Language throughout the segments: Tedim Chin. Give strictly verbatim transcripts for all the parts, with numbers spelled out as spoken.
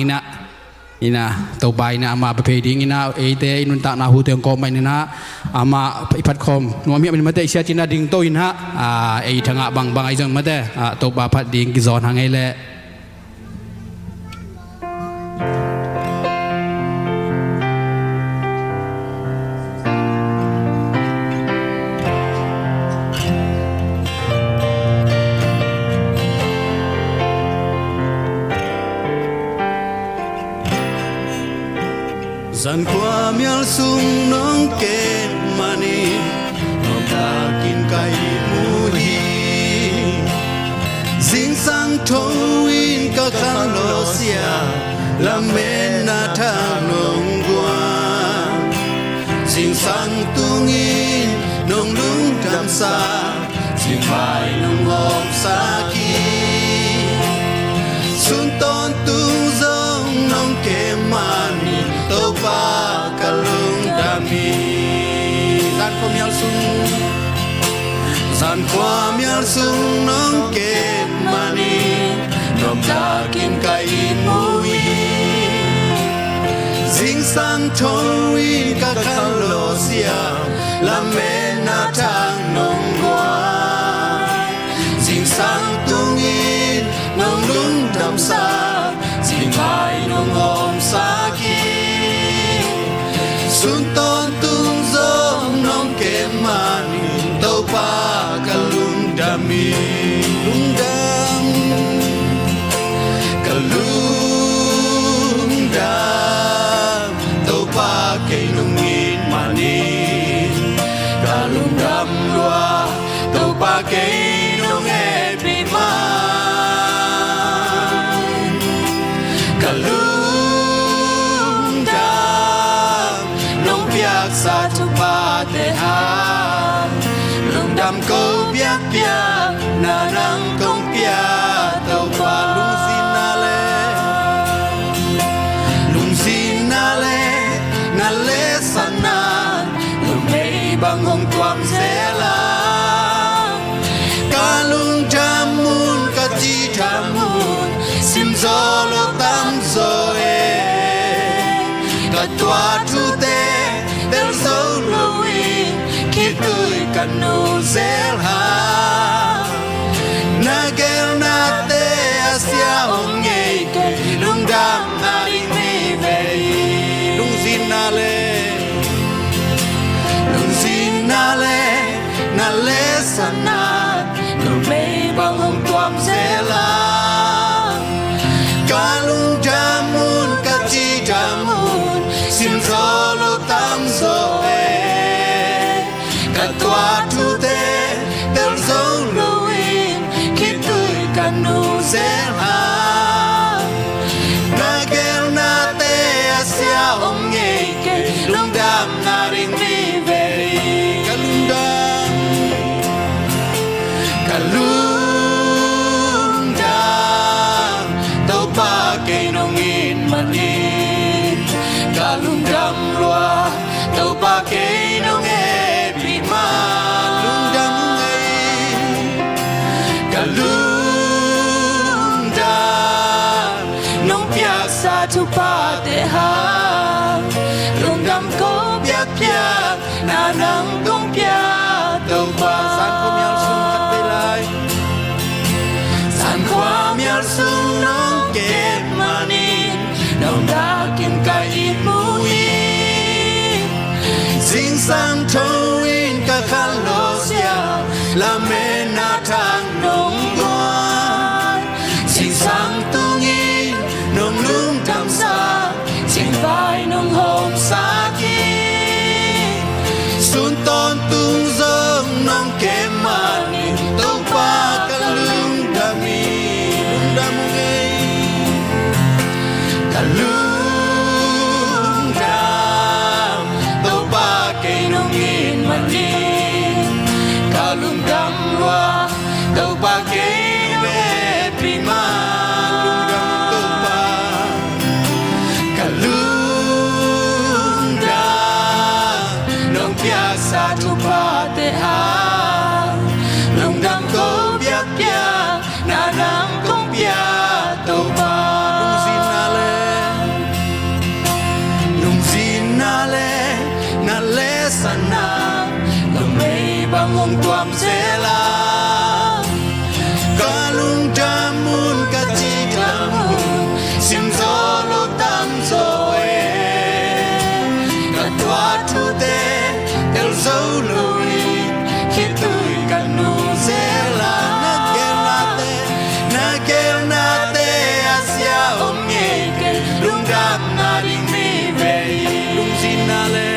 Ina, ina, Topa ina amah bia phei ding ina, eite i nuntakna hute hong kawm mah ina, amah i phat khawm nuam hiam in mate, i siacinna ding to ina, a, ei thangah bangbang ahi zong mate, a, Topa phat ding kizawn hang ei leh. Zan khua mial sung nong kem manin, noptakin ka ihmu hi. Zingsang tho in ka khanlawhsia, lametna thak nong guan. Zingsang tungin nong lungdamsak, zingvai nong hawmsak hi. Sun tawntung zong nong kem manin, Topa ka lungdam hi. Zan khua mial sung, zan khua mial sung nong kem manin, noptakin ka ihmu hi. Zingsang tho in ka khanlawhsia, lametna thak nong guan. Zingsang tungin nong lungdamsak, zingvai nong hawmsak hi. Sun tawntung zong nong kem manin, Topa ka lungdam hi. Lungdam, ka lungdam, Topa kei nong it manin, ka lungdam lua, Topa kei nong hehpih man. Ka lungdam, nong piaksa thuphate hang, lungdam ko biakpiakna nang kong pia, Topa. Lungzinna le, lungzinna le na lesana, numei bang hong tuam zel a. Ka lungdam un, ka cidam un, simzaw lo tamzaw e. Ka tuah thute tel zo lo in, khitui ka nu zel a. Na gelnate a sia hong ngei kei, lungdamna ding vive hi. Lungzinna le, lungzinna le na lesana, numei bang hong tuam zel a. Ka lungdam un, ka cidam un, simzaw lo tamzaw e. Ka tuah thute tel zo lo in, khitui ka nu zel a. Na gelnate a sia hong ngei kei, lungdamna ding vive hi. Ka lungdam, ka lungdam, Topa kei nong it manin, ka lungdam lua, Topa kei nong hehpih man. Lungdam ung ei, ka lungdam, nong piaksa thuphate hang, lungdam ko biakpiakna nang kong pia, Topa. Zan khua mial sung khat vei lai. Zan khua mial sung nong kem manin, noptakin ka ihmu hi. Zingsang tho in ka khanlawhsia, lametna thak nong guan. Zingsang tungin nong lungdamsak, zingvai nong hawmsak hi. Sun tawntung zong nong kem manin, Topa ka lungdam hi. Lungdam ung ei, ka lungdam, Topa kei nong it manin, ka lungdam lua, Topa kei nong hehpih man. Lungdam Topa, Zel a, ka lungdam un, ka cidam un, sim zo lo tamzaw e. Ka tuah thute tel zo lo in, khitui ka nung zel a. Na gelnate, na gelnate a sia om ngei kei, lungdamna ding vive hi. Lungzinna le,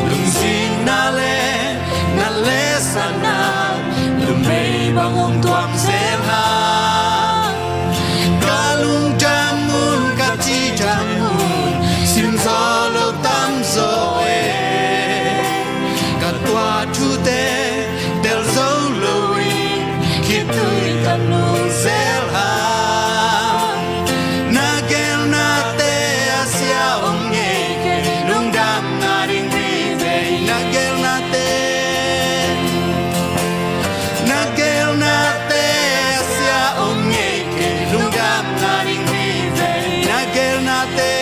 lungzinna le, na le sana, lumei bang hong tuam zel hang. Ka lungdam un, ka cidam un, sim zo lo tamzaw e. Ka tuah thute tel zo lo in, khitui ka nung zel hang. Na gelnate a sia om ngei kei, lungdamna ding vive hi. Na gelnate, na gelnate a sia om ngei kei, lungdamna ding vive hi. Na gelnate,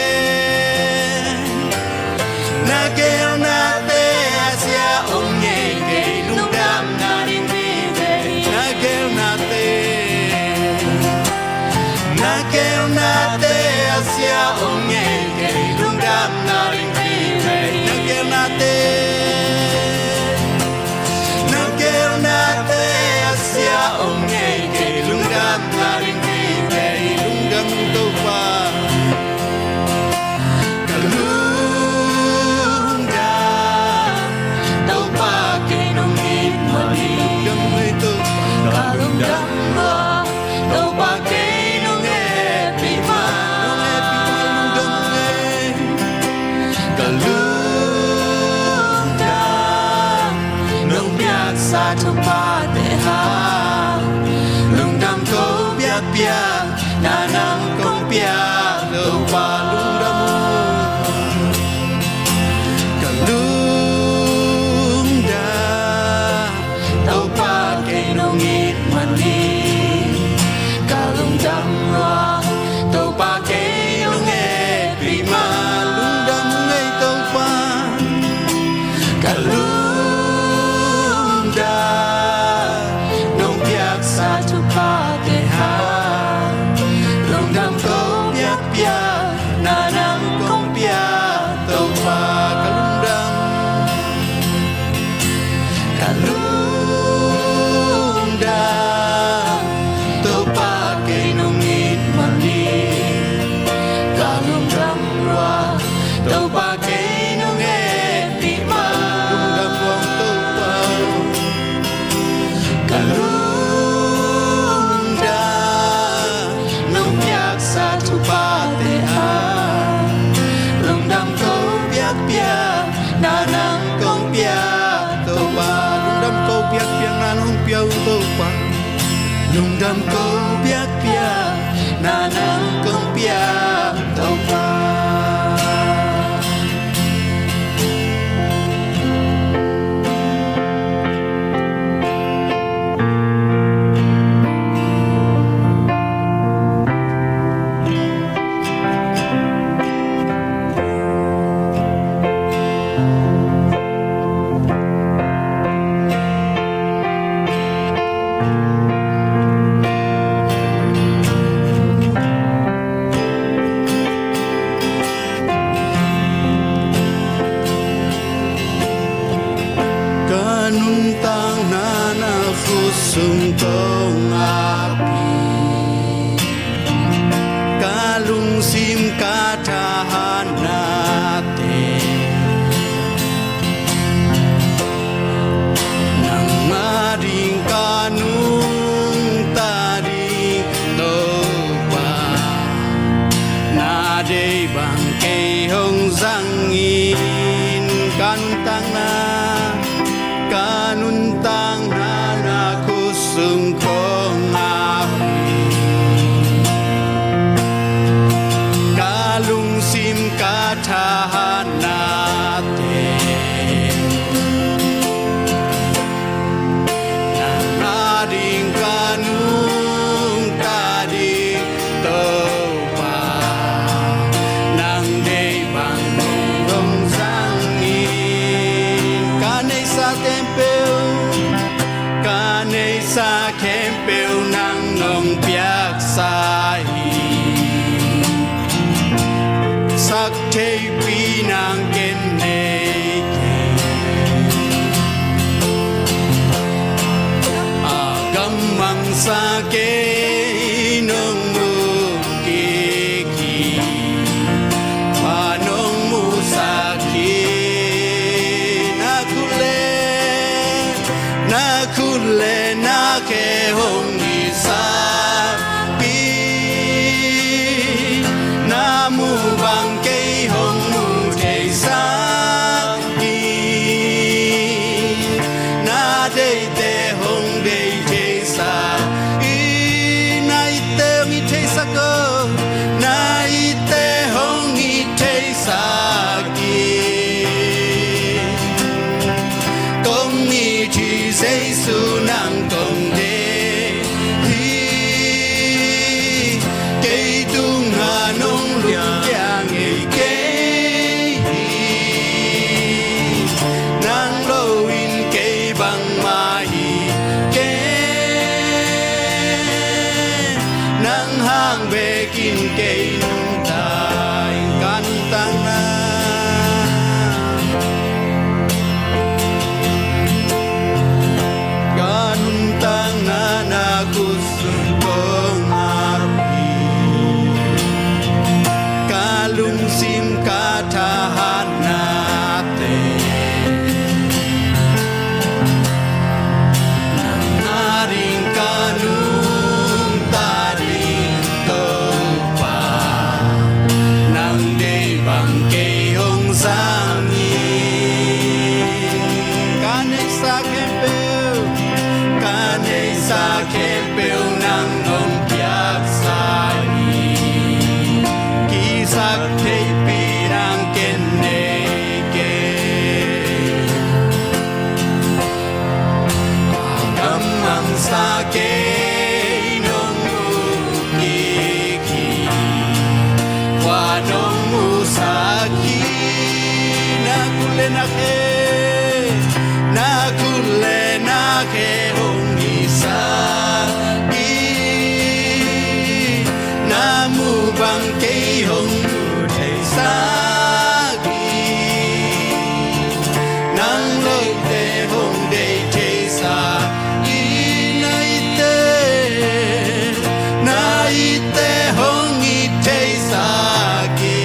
na gelnate a sia om ngei kei, lungdamna ding vive hi. Na gelnate, na gelnate a sia om ngei kei, lungdamna ding vive hi. Na gelnate, na gelnate a sia om ngei kei, lungdamna ding vive hi. Lungdam Topa, ka lungdam Topa, kei nong it man hi. Lungdam ngei Topa, ka lungdam lua, Topa, kei nong hehpih man. Nong hehpih man, lungdam ngei. Ka lungdam nong piaksa thuphate hang, lungdam ko biakpiak na nang kong piak Topa, lungdam. Ka lungdam Topa, kei nong it man hi. Ka lungdam lua, Topa, kei nong hehpih man. Lungdam ngei Topa, ka lungdam nong piaksa thuphate hang, lungdam ko biakpiak na nang kong piak Topa, ka lungdam. Ka lungdam Topa, kei nong it man hi. Ka lungdam lua, Topa, kei nong hehpih man. Lungdam lua Topa, ka lungdam nong piaksa thuphate hang, lungdam ko biakpiak na nang kong piak Topa. Lungdam ko biakpiak na nang kong piak Topa. Lungdam ko biakpiak na nang kong piak Topa. Ka nuntakna na khut sung kong ap hi. Ka lungsim ka thahatnate nangmah ding ka nungta ding Topa. Na deih bang kei hong zang in. Ka nuntakna, ka nuntakna na khut sung kong ap hi. Ka lungsim ka thahatnate nangmah ding ka nungta ding Topa. Nang deih bang kei hong zang in. Sak theipi nang ken nei kei. A gammang sa kei nong mu kik hi. Pha nong mu sak hi. Na khut le, na khut le na khe hong hi sak hi. Na mu bang kei hong mu thei sak hi. Na deihte hong deih thei sak hi. Na itte hong it thei sak o. Na itte hong it thei sak hi. Kong it hi Jesu nang kong deih hi. Kei tungah nong lungkia ngei kei hi. Nang lo in kei bangmah hi kei. Nang hang bekin kei nungta ing. Ka nuntakna, ka nuntakna na khut sung kong ap hi. Ka lungsim ka thahatnate nang ading ka nungta ding Topa. Nang deih bang kei hong zang hi. Ka neihsa khempeuh, ka neihsa khempeuh nang hong piaksa hi. Kisak theipi nang ken nei kei. Gammang sa kei nong mu kik hi. Khua nong mu sak hi. Na khut le na khe, na khut le na khe hong hi sak hi. Na mu bang kei hong mu thei sak hi. Nang lo itte hong deih thei sak hi. Na itte, na itte hong it thei sak hi.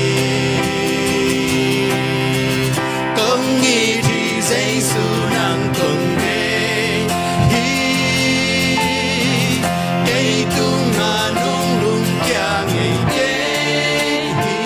Kong it hi Jesu nang kong deih hi. Kei tungah nong lungkia ngei kei hi.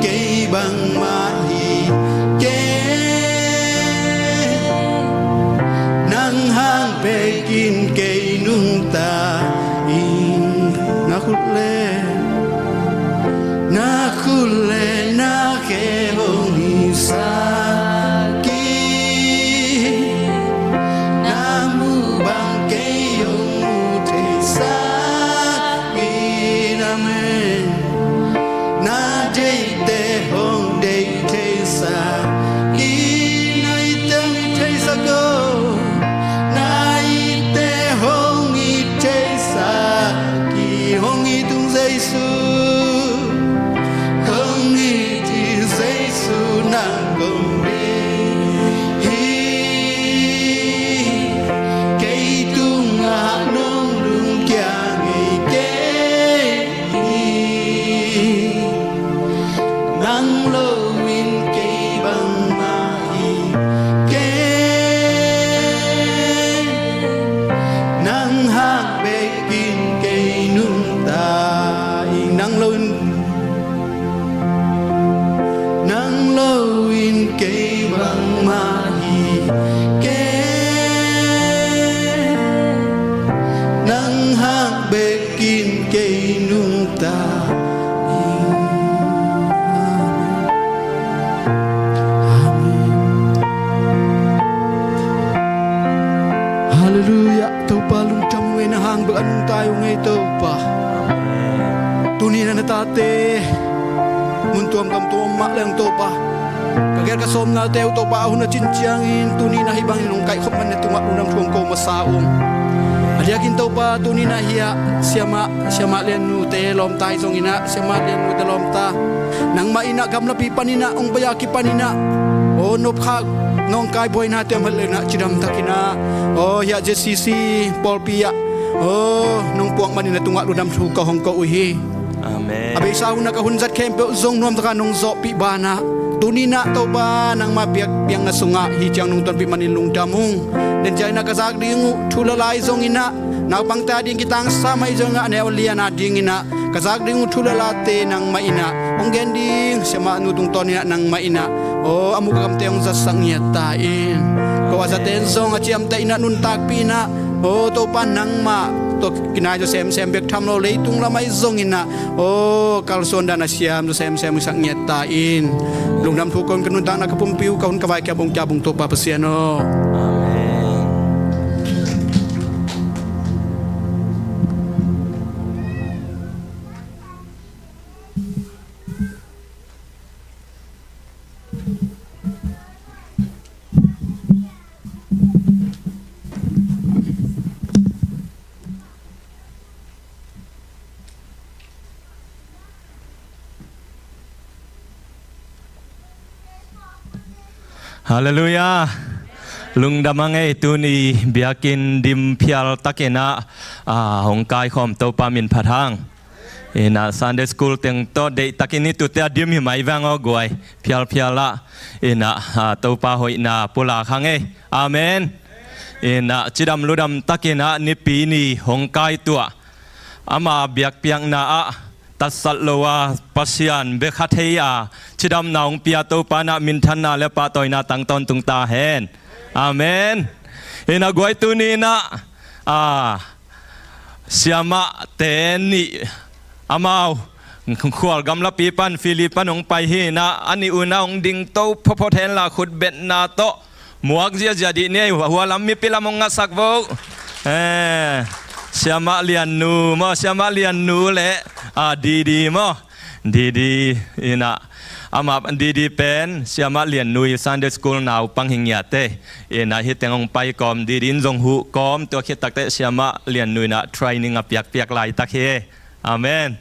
Kei bangmah hi kei, nang hang bekin kei nungta ing. Na khut le, na khut le na khe hong hisak ing, na muh bang kei hong mu theisak ing. Amen. Na deihte hong deih theisak ing, na itte hong it theisak o. Na itte hong it theisak ing, hong it ung Jesu. Hong it hi Jesu, nang kong deih hi. Kei tungah nong lungkia ngei kei hi. Nang lo in kei bangmah hi kei, nang hang bekin kei nungta ing. Nang lo in, nang lo in kei bangmah hi kei, nang hang bekin kei nungta ing. Amen. Amen. Halleluiah. Topa lungdam ung ei, na hang bek a nungta ung ei Topa. Tuni na na tate mun tuam gam tuam mah leng Topa, ka gel ka sawmnate uh Topa a hun a cin ciangin tuni na hih bangin hong kaikhop man na tungah lungdam thu hong ko masa ung. A diakin Topa tuni na hih ah siamah, siamah Lian Nu te lawmta hi zongin ah, siamah Lian Nu te lawmta, nangmah in ah gamlapi panin ah hong pai a kipanin ah, aw, nopkhak nawngkai buainate om het leh in ah cidamtakin ah, aw, hih ah Z C C pawlpi ah, aw, nong puak manin na tungah lungdam thu ka hong ko uh hi. Amen. A beisa hun ah ka hun zat khempeuh zong nuamtakin nong zawhpih banah tuni in ah Topa nangmah biakpiakna sungah hih ciang nong tonpih manin lungdam ung. Denciah in ah ka zak ding uh thu le la hi zongin ah, naupangte a ding kitangsa mah hi zongin ah, a neu a lian a dingin ah ka zak ding uh thu le late nangmah in ah hong gen ding siamah nu tungtawnin ah nangmah in ah, aw, a muk a gamte hong zatsak ngiat ta in. Ko a zaten zong a ciamteh in ah nuntakpih in ah, aw, Topa nangmah tawh kinai zaw semsem bek tham lo leitung lam ahi zongin ah, aw, kalsuan dan a siam zaw semsem hong hisak ngiat ta in. Lungdam thu ko ung, ka nuntakna ka pumpi uh, ka hun ka vaikhak uh hong ciah ung Topa Pasian aw. Amen. Halleluiah. Lungdam hang ei, tuni biakinn dim phial takin ah, ah, hong kaikhawm Topa min phat hang. In ah Sunday school teng tawh deihtakin i tutte a dim hi mai veng aw guai, phialphial ah. In ah, ah, Topa hoihna pulak hang ei. Amen. In ah cidam ludam takin ah Nipi ni hong kaituah, ama biakpiakna ah tatsat lo a, Pasian bek kha thei a, cidamna hong pia Topa in ah minthanna le pahtawina tang tawntung ta hen. Amen. In ah guai, tuni in ah, ah, siamahte nih, amau khual gamlapi pan Philip pan hong pai hi in ah, a nih un ah hong dingto phawtphawt hen la, khutbetna tawh muak ziahziah dih ni ei. Hua lam mipi lam hong ngahsak vo. Eh, siamah Lian Nu maw, siamah Lian Nu le, ah, Didi maw. Didi in ah, amah Didi pen siamah Lian Nu i Sunday school naupang hi ngiat ei. In ah hih teng hong pai kawm, Didi in zong huh kawm, tua khit takteh siamah Lian Nu in ah training a piakpiak laitak hi. Amen.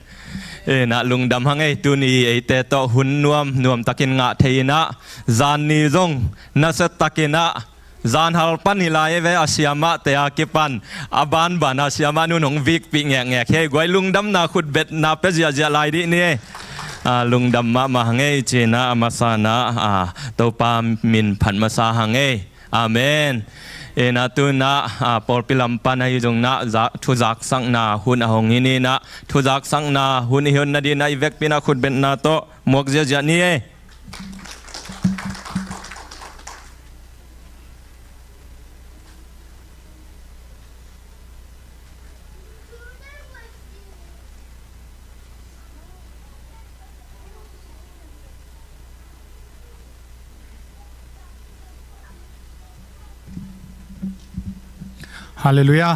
In ah lungdam hang ei, tuni eite tawh hun nuam nuamtakin ngah thei in ah, zan ni zong nasia takin ah, zan hal pan hi lai ei ve, a siamahte a kipan a banban a siamah nun hong vikpih ngekngek hi ei. Guai, lungdamna khutbetna pia ziahziah lai dih ni ei. Ah, lungdam mahmah hang ei, ci in ah a masa in ah, ah, Topa min phat masa hang ei. Amen. Inah tu inah, ah, pawlpi lam pan ahi zong inah za-, thuzaksakna hun a hong hi ni inah, thuzaksakna hun i hi hun nading inah i vekpi inah khutbetna tawh muak ziahziah ni ei. Halleluiah.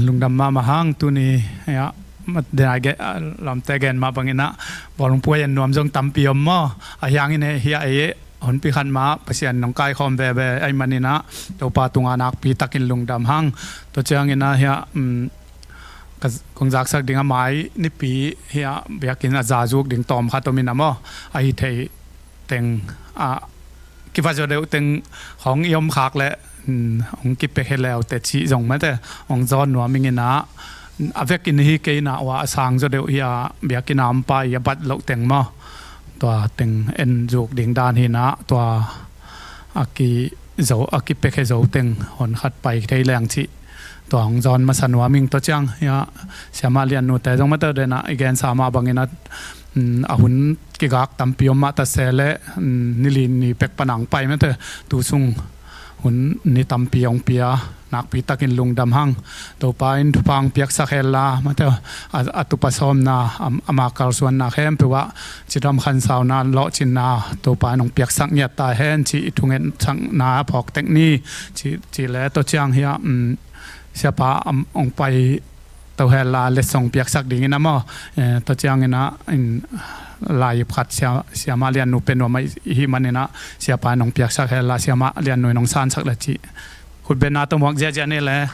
Lungdam mahmah hang tuni, ya, mat dena ge-, ah, lawmte gen mah bangin ah, bawlung puai en nuam zong tampi om maw. A hiangin eh, hiah ei honpi khat mah Pasian nong kaikhawm veve ahih manin ah, Topa tungah nakpi takin lungdam hang. Tua ciangin ah hiah, um, ka z-, kong zaksak ding a mai nipi hiah biakinn a za zuk ding tawm khat om in ah maw. A hi thei teng, ah, kiva zaw deuh teng hong i om khak leh, mm, hong kipek hi leute cih zong mate, hong zawn nuam ing in ah, a vekin hi kei in ah, ua a sang zaw deuh hi a, biakinn a om pa i a bat loh teng maw. Tua teng en zuk ding dan hi in ah, tua a kizo, a kipek hi zo teng hon khat pai thei leng cih. Tua hong zawn masa nuam ing. Tua ciang, ya, siamah lian nute zong mate den ah, i gensa mah bangin ah, mm, a hun kigak tampi om mah ta se leh, mm, ni li ni pek pan hong pai mate, tu sung hun ni tampi hong pia, nakpi takin lungdam hang. Topa in thupha hong piaksak hen la, mate, a, a tupa sawmna, a, ama kalsuanna khempeuh ah, cidam khansauna, lawhcinna, Topa in hong piaksak ngiat ta hen, cih i thungetsakna phawk tek ni, cih, cih leh tua ciang hiah, mm, siapa, am, hong pai to hen la letsong piaksak ding in ah maw. Eh, tua ciangin ah, in, lai ip khat sia-, siamah lian nu pe nuam ahih manin ah, siapa in hong piaksak hen la, siamah lian nu in hong sansak leh cih. Khutbetna tawh muak ziahziah ni leh.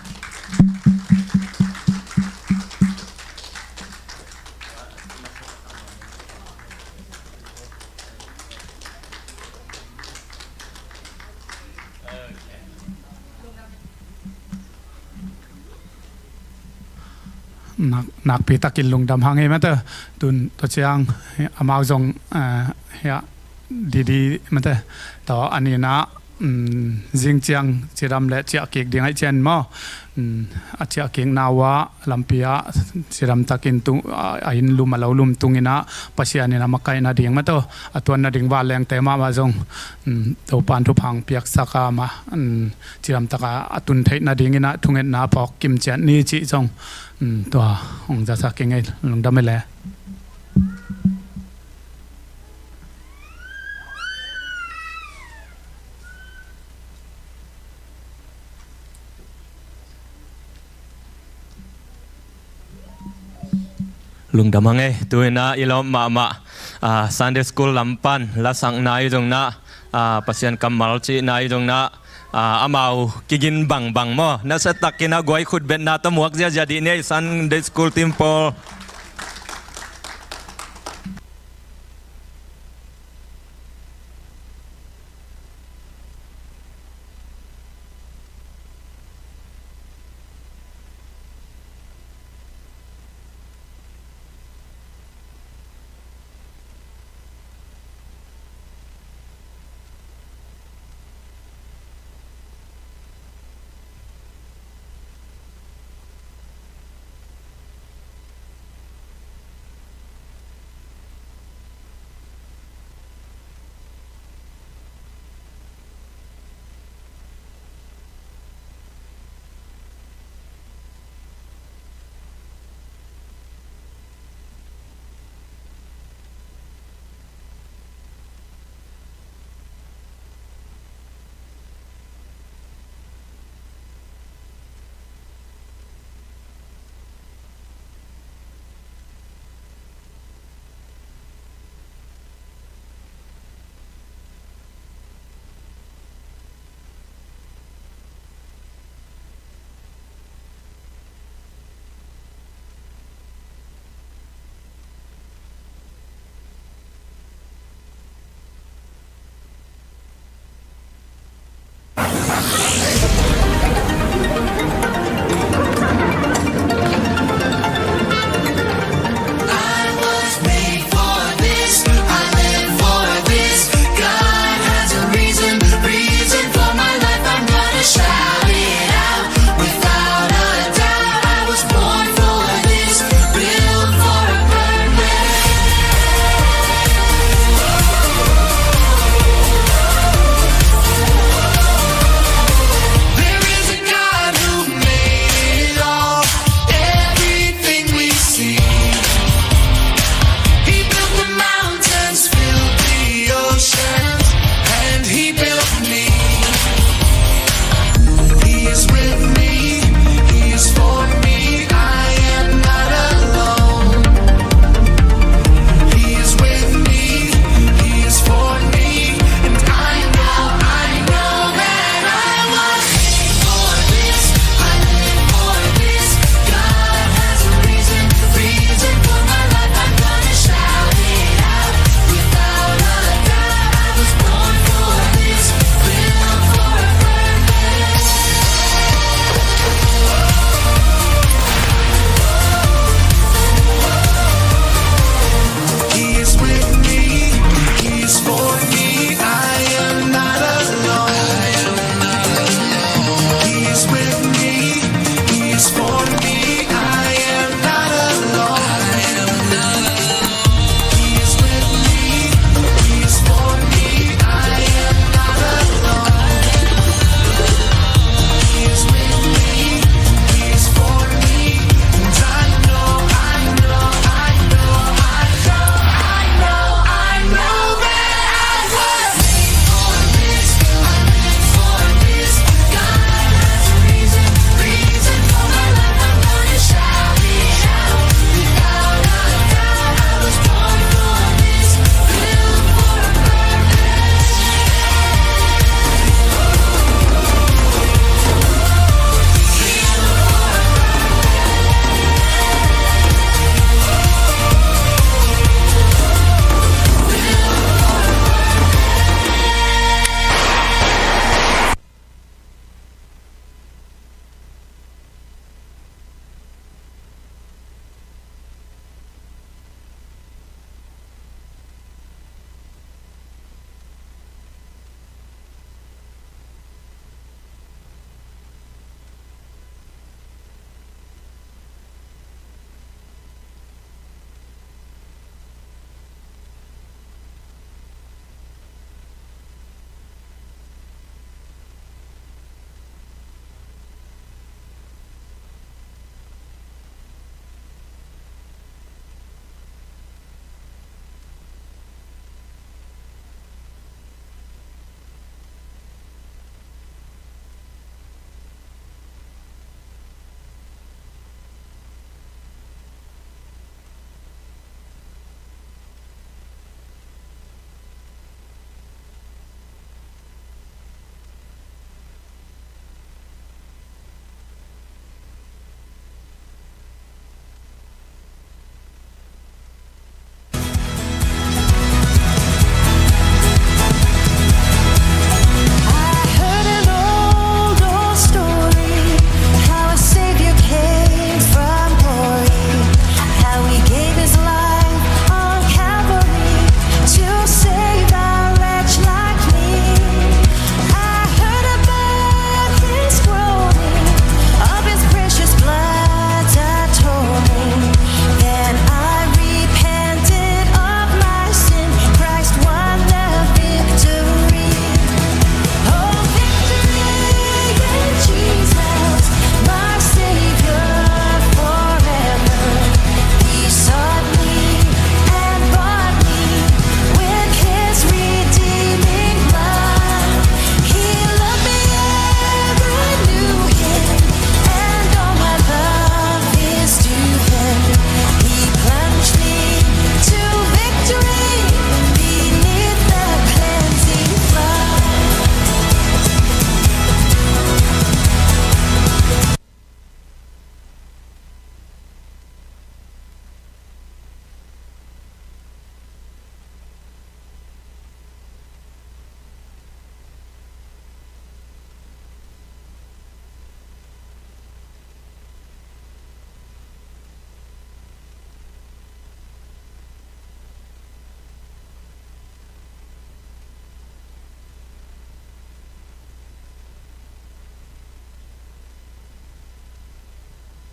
Nak, nakpi takin lungdam hang hi mate. Tun, tua ciang, amau zong, eh, hiah, didi mate. Tua a ni in ah, um, zing ciang cidam leh ciah kik ding ahih ciang maw. Um, a ciah kikna uh ah lampi ah cidam takin tung, a, a inn lum a lo lum tung in ah Pasian in a makaihna ding mate, a tuanna ding vanlengte mahmah zong, um, Topa in thupha hong piaksak a mah, um, cidam tak a a tun theihna ding in ah thungetna phawk kim ciat ni cih zong, um, tua hong zasak ing ei, lungdam ei leh. Lungdam hang ei, tu in ah i lawm mahmah, ah, Sunday School lam pan lasakna i zong in ah, ah, Pasian kammal cihna i zong in ah, ah, amau kigin bangbang maw. Nasa takin a guai khutbetna tawh muak ziahziah dih ni ei, Sunday School team pawl.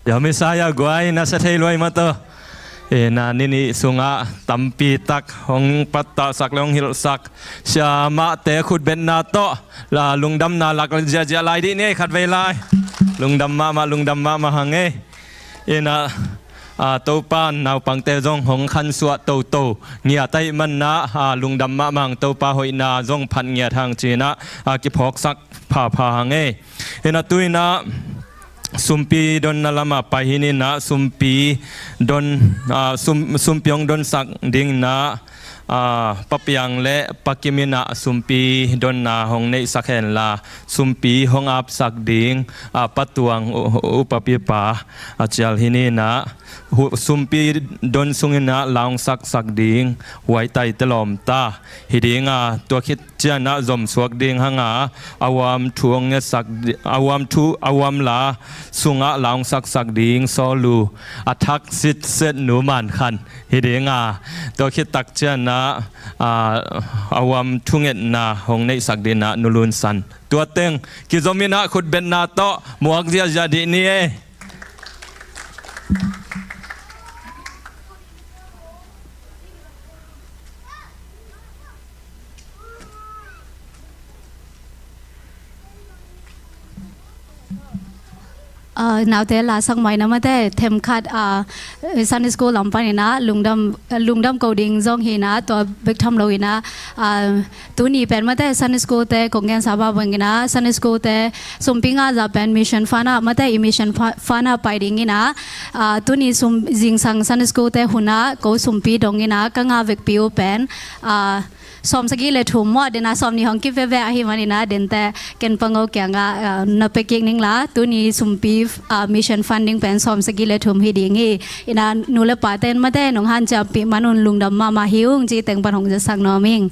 Sia Messiah guai, na sia thei luai mah tawh. Ina ni nih sungah tampi tak hong pattahsak le hong hilhsak siamahte khutbetna tawh la lungdamna lak ziahziah lai dih ni ei, khatvei lai. Lungdam mahmah, lungdam mahmah hang ei. Ina, a, Topa naupangte zong hong khansuah toto ngiat ahih manna, a, lungdam mahmah hang, Topa hoihna zong phat ngiat hang ci-inah, a, kiphawksak phapha hang ei. Ina tu-inah sumpi donna lamah pai hi ni inah, sumpi don, a, sum, sumpi hong donsak ding inah, a, Pa Piang le Pa Kim inah sumpi donna hong neihsak henla, sumpi hong apsak ding, a, Pa Tuang u-, upapipa a cial hi ni inah, hu-, sumpi don sung inah la hong saksak ding Huai Taite lawmta hi ding a, tua khit cianah zomsuak ding hanga, a uam thu hong ngetsak di-, a uam thu, a uam la sungah la hong saksak ding Sawlu, a thak sitset Nu Man Khan hi ding a, tua khit tak cianah, a, a uam thungetna hong neihsak ding inah Nu Lun San. Tua teng kizom inah khutbetna tawh muak ziahziah dih ni ei. A, naute la sak mai na mate, themkhat, a, Sunday school lam pan inah lungdam, lungdam ko ding zong hi inah, tua bek tham lo inah, a, tuni pen mate Sunday school te kong gensa ba bang inah, Sunday school te sumpi ngah zah pen mission fund ah, mate i mission fa-, fund ah pai ding inah, a, tuni sum, zingsang Sunday school te hunah ko sumpi dong inah ka ngah vekpi uh pen, a, sawmsagih le thum maw, dena sawmnih hong kip veve ahi man inah, dente ken Pa Ngo kiangah, a, na pia kik ning la, tuni sumpi, a, mission funding pen sawmsagih le thum hi ding hi. Inah nu le pa ten mate nong hanciampih man un lungdam mahmah hi ung ci teng pan hong zasak nuam ing.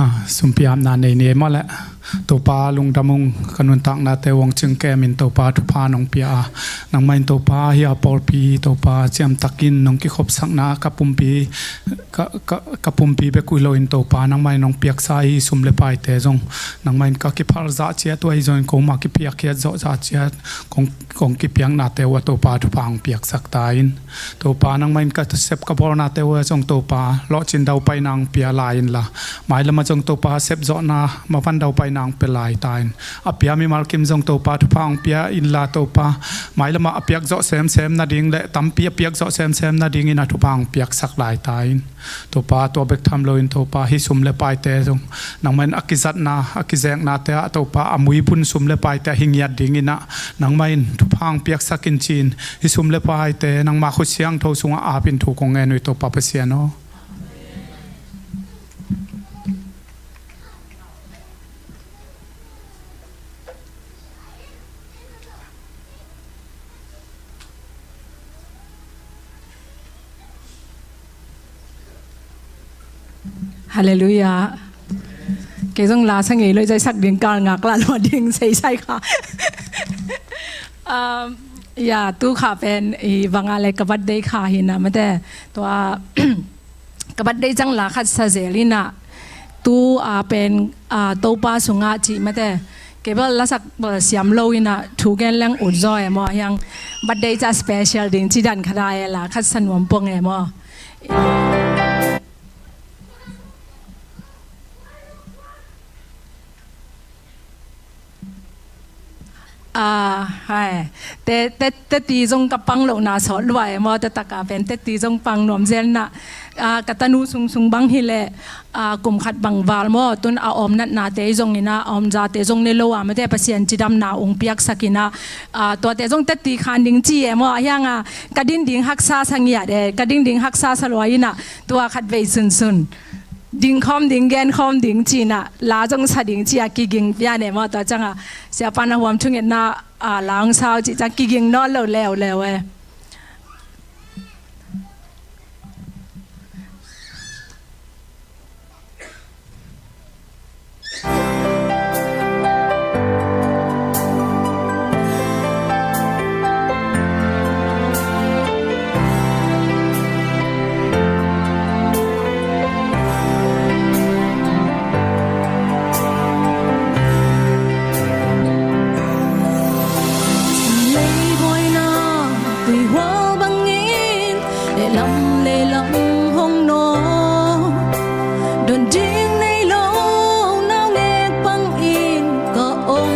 Ah, sumpiapna nei ni ei maw leh. Topa lungdam ung, ka nuntaknate uh hong cingkem in Topa thupha nong pia a, nangmah in Topa hih a pawlpi Topa ciamtakin nong kikhopsakna ka pumpi, ka, ka, ka pumpi bek uh hi loin Topa nangmah in nong piaksa hih sum le paite zong nangmah in ka kiphal zah ciat uh ahi zongin, koma kipiakkhiat zawh zah ciat kong, kong kipiaknate uh ah Topa thupha hong piaksak ta in. Topa nangmah in ka sep ka bawlnate uh ah zong Topa lawhcin daupaina hong pia lai inla, mailam ah zong Topa sepzawhna mavan daupaina hong pia lai ta in. A pia mimal kim zong Topa thupha hong pia inla Topa, mailam ah a piakzawh semsem nading le tampi a piakzawh semsem nadingin ah thupha hong piaksak lai ta in. Topa tua bek tham loin Topa hih sum le paite zong nangmah in a kizatna a kizeknate ah Topa a muibun sum le paite ah hi ngiat dingin ah nangmah in thupha hong piaksak in ci-in, hih sum le paite nangmah khut siangtho sungah ap in thu kong ngen uh hi Topa Pasian aw. Halleluiah. Kei zong la sa ngei lo i zaisak ding kal ngak la lua ding seisai kha. Um, ya, tu kha pen i banga le ka birthday kha hi na mate. Tua ka birthday ciang la khat sa zel in ah, tu a pen, ah, Topa sungah cih mate. Kei bel lasak bel siam lo in ah thu gen leng ut zaw e maw, hiang birthday ca special ding ci dan khat a e la khat sa nuam pong e maw. Ah, hai. Te, te, teti zong ka pang lohna sawt lua e maw, te taka pen teti zong pang nuam zel na. Ah, ka tanu sungsung bang hi leh, ah, kum khat bang val maw, tun a om natnate zong in ah, a om zate zong ne lo a mate Pasian cidamna ung piaksak in ah, ah, tuate zong teti khan ding ci e maw, a hiang a ka din ding haksa sa ngiat e, ka din ding haksa sa lua in ah, tua khat vei sunsun ding khawm ding, gen khawm ding ci-in ah, la zong sa ding ci-a kiging pian e maw, tua ciangah siapa na huam thungetna, ah, la hong sau cih ciang kiging nawn lo leuleu e. Leibuaina tuihual bangin lehlam lehlam hong nawk, don ding nei lo naungek bangin ka om.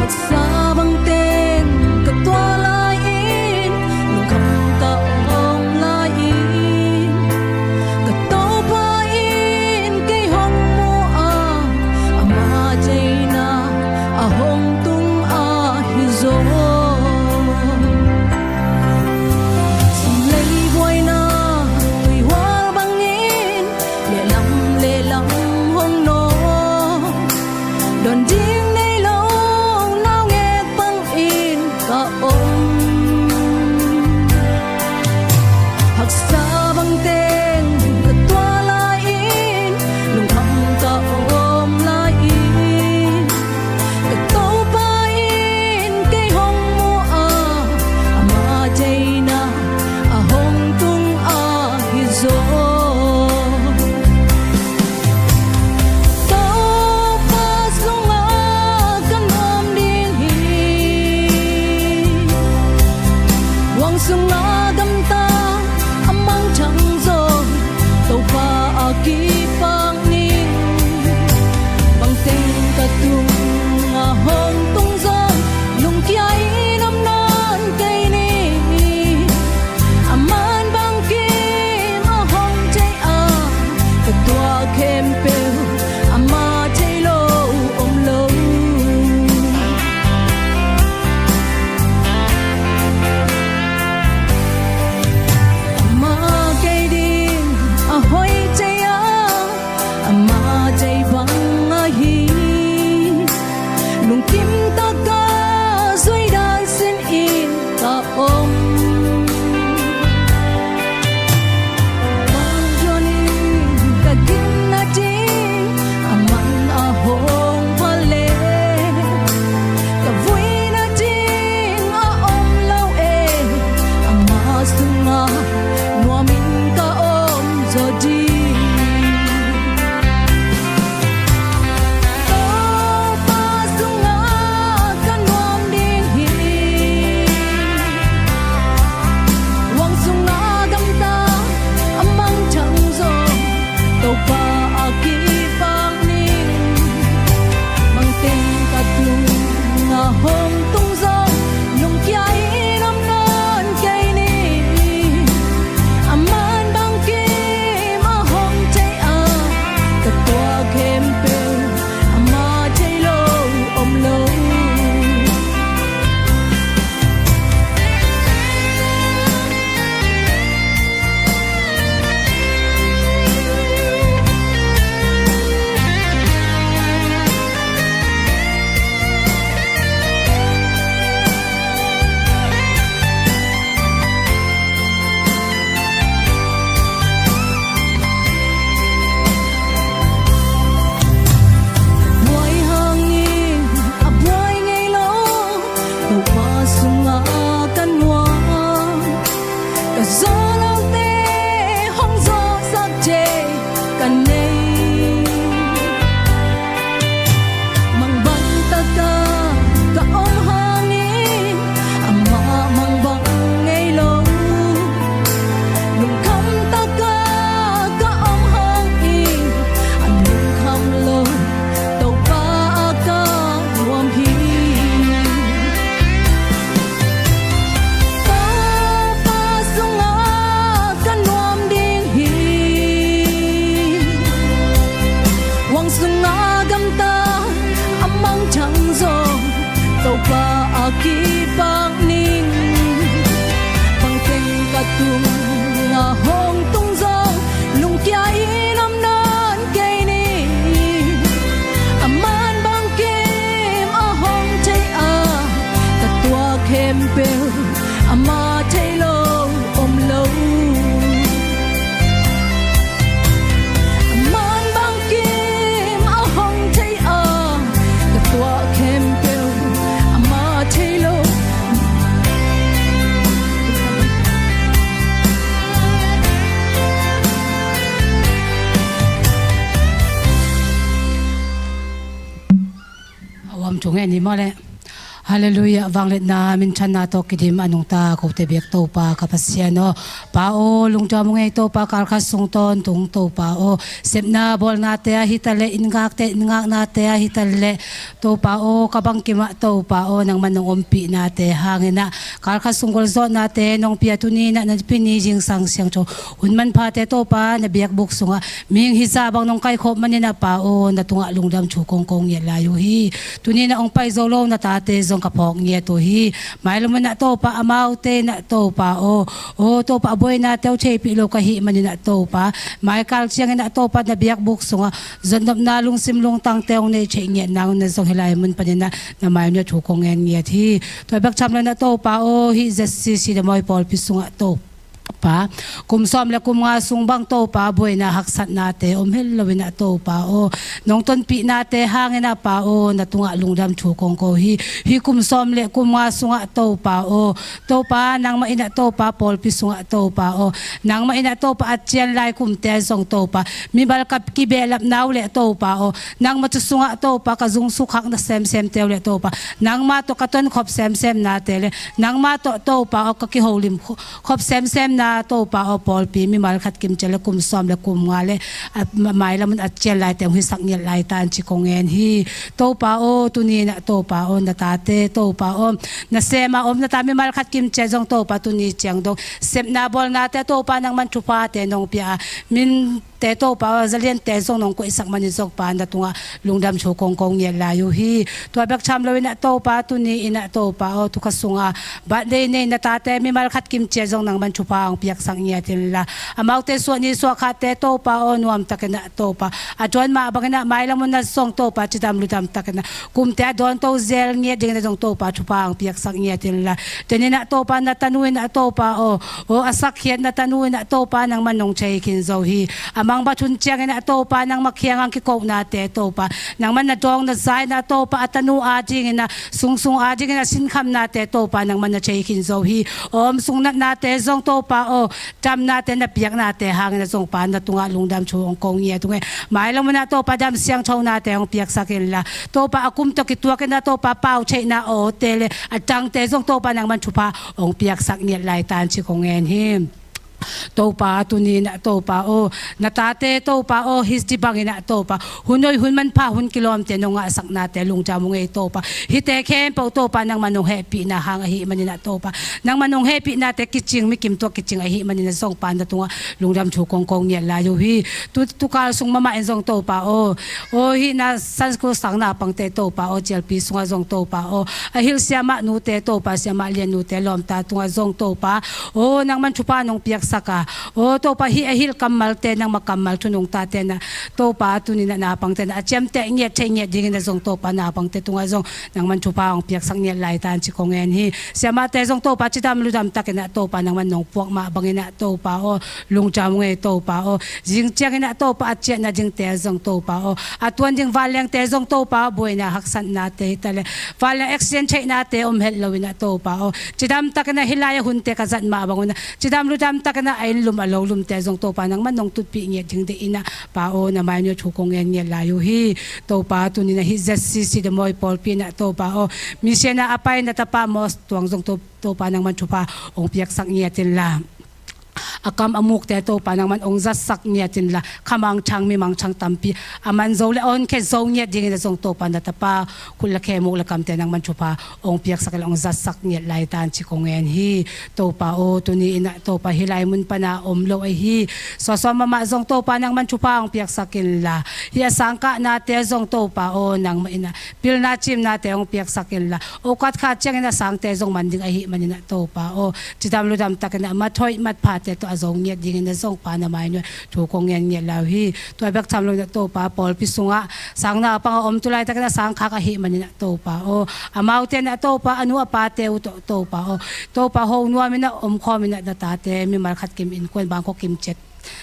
Haksa bangteng ka tuah lai-in, lungkham ka om lai-in, ka Topa in kei hong mu a, ama ceina a hong tung ahi zaw. Leibuaina tuihual bangin lehlam lehlam hong nawk, don ding nei lo naungek bangin ka om. Haksa bangteng ka tuah lai-in, lungkham ka om lai-in, ka Topa in kei hong mu a, ama ceina a hong tung ahi zaw. Topa sungah ka nuam ding hi. Huang sungah gamta a mangthang zaw, Topa a kipak ning. Bangteng ka tungah hong tung zaw, lungkia in om nawn kei ni. A man bangkim a hong thei a, ka tuah khempeuh ama thei lo om lo. Amah thei lo om lo. Aman bangkim a hong thei a, ka tuah khempeuh amah thei lo. A uam thu ngen ni maw le. Halleluiah, vangliatna minthanna tawh kidim a nungta kote biak Topa ka Pasian aw. Pa aw, lungdam ung ei Topa, kalkhat sung tawntung Topa aw, sepna bawlnate ah hi taleh, inn ngakte inn ngaknate ah hi taleh, Topa aw, ka bangkim ah Topa aw, nangman nong ompihnate hangin ah kalkhat sung gualzawhnate nong pia, tuni in ah na Nipi ni zingsang siangtho hun manphate Topa na biakbuk sungah mihing hizah bang nong kaikhawm manin ah Pa aw, na tungah lungdam thu kong ko ngiat lai uh hi. Tuni in ah hong pai zo lo na tate zong ka phawk ngiat uh hi. Mailam un ah Topa amaute in ah Topa aw, aw Topa a buainate uh theihpih lo ka hih manin ah Topa, maikal ciangin ah Topa na biakbuk sungah zotnopna lungsim lungtangte hong neih theih ngiat nang un ah zong hih lai mun panin ah na mai un ah thu kong ngen ngiat hi. Tua bek tham lo in ah Topa aw, hih Z C C Damawi pawlpi sungah Topa, kum sawm le kum nga sung bang Topa buaina haksatnate om hel lo in ah Topa aw, nong tonpihnate hangin ah Pa aw, na tungah lungdam thu kong ko hi. Hih kum sawm le kum nga sungah Topa aw, Topa nangmah in ah Topa pawlpi sungah Topa aw, nangmah in ah Topa a cian lai kumte zong Topa, mimal ka kibehlapna uh le Topa aw, nangmah thu sungah Topa ka zung sukhak na semsemte uh le Topa, nangmah tawh ka tonkhop semsemnate le nangmah tawh Topa aw ka kiholim khop semsemna Topa aw, pawlpi mimal khat kim ciat le kum sawm le kum nga le a, ma-, mailam un a cian laite hong hisak ngiat lai ta in ci kong ngen hi. Topa aw, tuni in ah Topa aw, na tate Topa aw, na sem a om na ta mimal khat kim ciat zong Topa tuni ciang dong sepna bawlnate Topa nangman thuphate nong pia a, min te Topa aw, zaliante zong nong koihsak manin zong Pa na tungah lungdam thu kong ko ngiat lai uh hi. Tua bek tham lo in ah Topa, tuni in ah Topa aw, thukha sunga birthday nei na tate mimal khat kim ciat zong nangman thupha hong piaksak ngiat inla, amaute suah ni suah khatte Topa aw, nuamtakin ah Topa a dawn mah bangin ah mailam un ah zong Topa cidam ludam takin ah kumte a dawnto zel ngiat dingin ah zong Topa thupha hong piaksak ngiat inla, den in ah Topa na tanu in ah Topa aw, aw a sakkhiat na tanu in ah Topa nangman nong thei khin zo hi. A mangbat hun ciangin ah Topa nangmah kiangah kikohnate Topa, nangman na dawng na za in ah Topa a tanu adingin ah, sungsung adingin ah sinkhamnate Topa nangman na thei khin zo hi. Aw, om sung natnate zong Topa aw, damnate na piaknate hangin ah zong Pa na tungah lungdam thu hong ko ngiat ung ei. Mailam un ah Topa dam siangthonate hong piaksak inla, Topa a kum tawh kituakin ah Topa pau theihna awte le a dangte zong Topa nangman thupha hong piaksak ngiat lai ta in ci kong ngen hi. Topa, tuni in ah Topa aw, na tate Topa aw, hih ci bangin ah Topa, hun hoih hun manpha hun kilawmte nong ngahsaknate lungdam ung ei Topa. Hihte khempeuh Topa nangman nong hehpihna hang ahih manin ah Topa, nangman nong hehpihnate kicing, mikim tawh kicing ahih manin ah zong Pa na tungah lungdam thu kong ko ngiat lai uh hi. Tu, tukal sung mahmah in zong Topa aw, aw hih na Sunday school sang naupangte Topa aw, cialpi sungah zong Topa aw, a hilh siamah nute Topa, siamah lian nute lawmta tungah zong Topa aw, nangman thupha nong piaksak a, aw Topa, hih a hilh kammalte nangmah kammal thunungtate in ah Topa, tuni in ah naupangte in ah a ciamteh ngiat theih ngiat dingin ah zong Topa naupangte tungah zong nangman thupha hong piaksak ngiat lai ta in ci kong ngen hi. Siamahte zong Topa cidam ludam takin ah Topa nangman nong puak mah bangin ah Topa aw, lungdam ung ei Topa aw. Zing ciangin ah Topa a ciahna dingte zong Topa aw, a tuan ding vanlengte zong Topa aw, buaina haksatnate hi taleh, vanleng accident theihnate om het lo in ah Topa aw, cidam takin ah hih lai a hunte ka zat mah bang un ah cidam ludam takin ah a inn lum a lo lumte zong Topa nangman nong tutpih ngiat ding deih in ah Pa aw, na mai un ah thu kong ngen ngiat lai uh hi. Topa, tuni in ah hih Z C C Damawi pawlpi in ah Topa aw, mission ah a pai na tapa Mawtaw Tuang zong To-, Topa nangman thupha hong piaksak ngiat inla, a kam a mukte Topa nangman hong zatsak ngiat inla, kha mangthang mi mangthang tampi a man zo le a honkhia zo ngiat dingin ah zong Topa na tapa khut le khe, muk le kamte nangman thupha hong piaksak inla, hong zatsak ngiat lai ta in ci kong ngen hi. Topa aw, tuni in ah Topa hih lai mun pan a om lo ahi suahsuah mahmah zong Topa nangman thupha hong piaksak inla, hih a sangkahnate zong Topa aw, nangmah in ah pilna cimnate hong piaksak inla, a uk khat kha ciangin a sangte zong man ding ahih manin ah Topa aw, cidam ludam takin ah mat hoih mat phate tawh zo ngiat dingin ah zong Pa na mai nuai thu kong ngen ngiat lai uh hi. Tua bek tham lo in ah Topa pawlpi sungah sang naupang a om, tu laitakin ah sangkhak ahih manin ah Topa aw, amaute in ah Topa a nu a pate uh tawh Topa aw, Topa ho nuam in ah omkhawm in ah na tate mimal khat kim innkuan bangkok kim ciat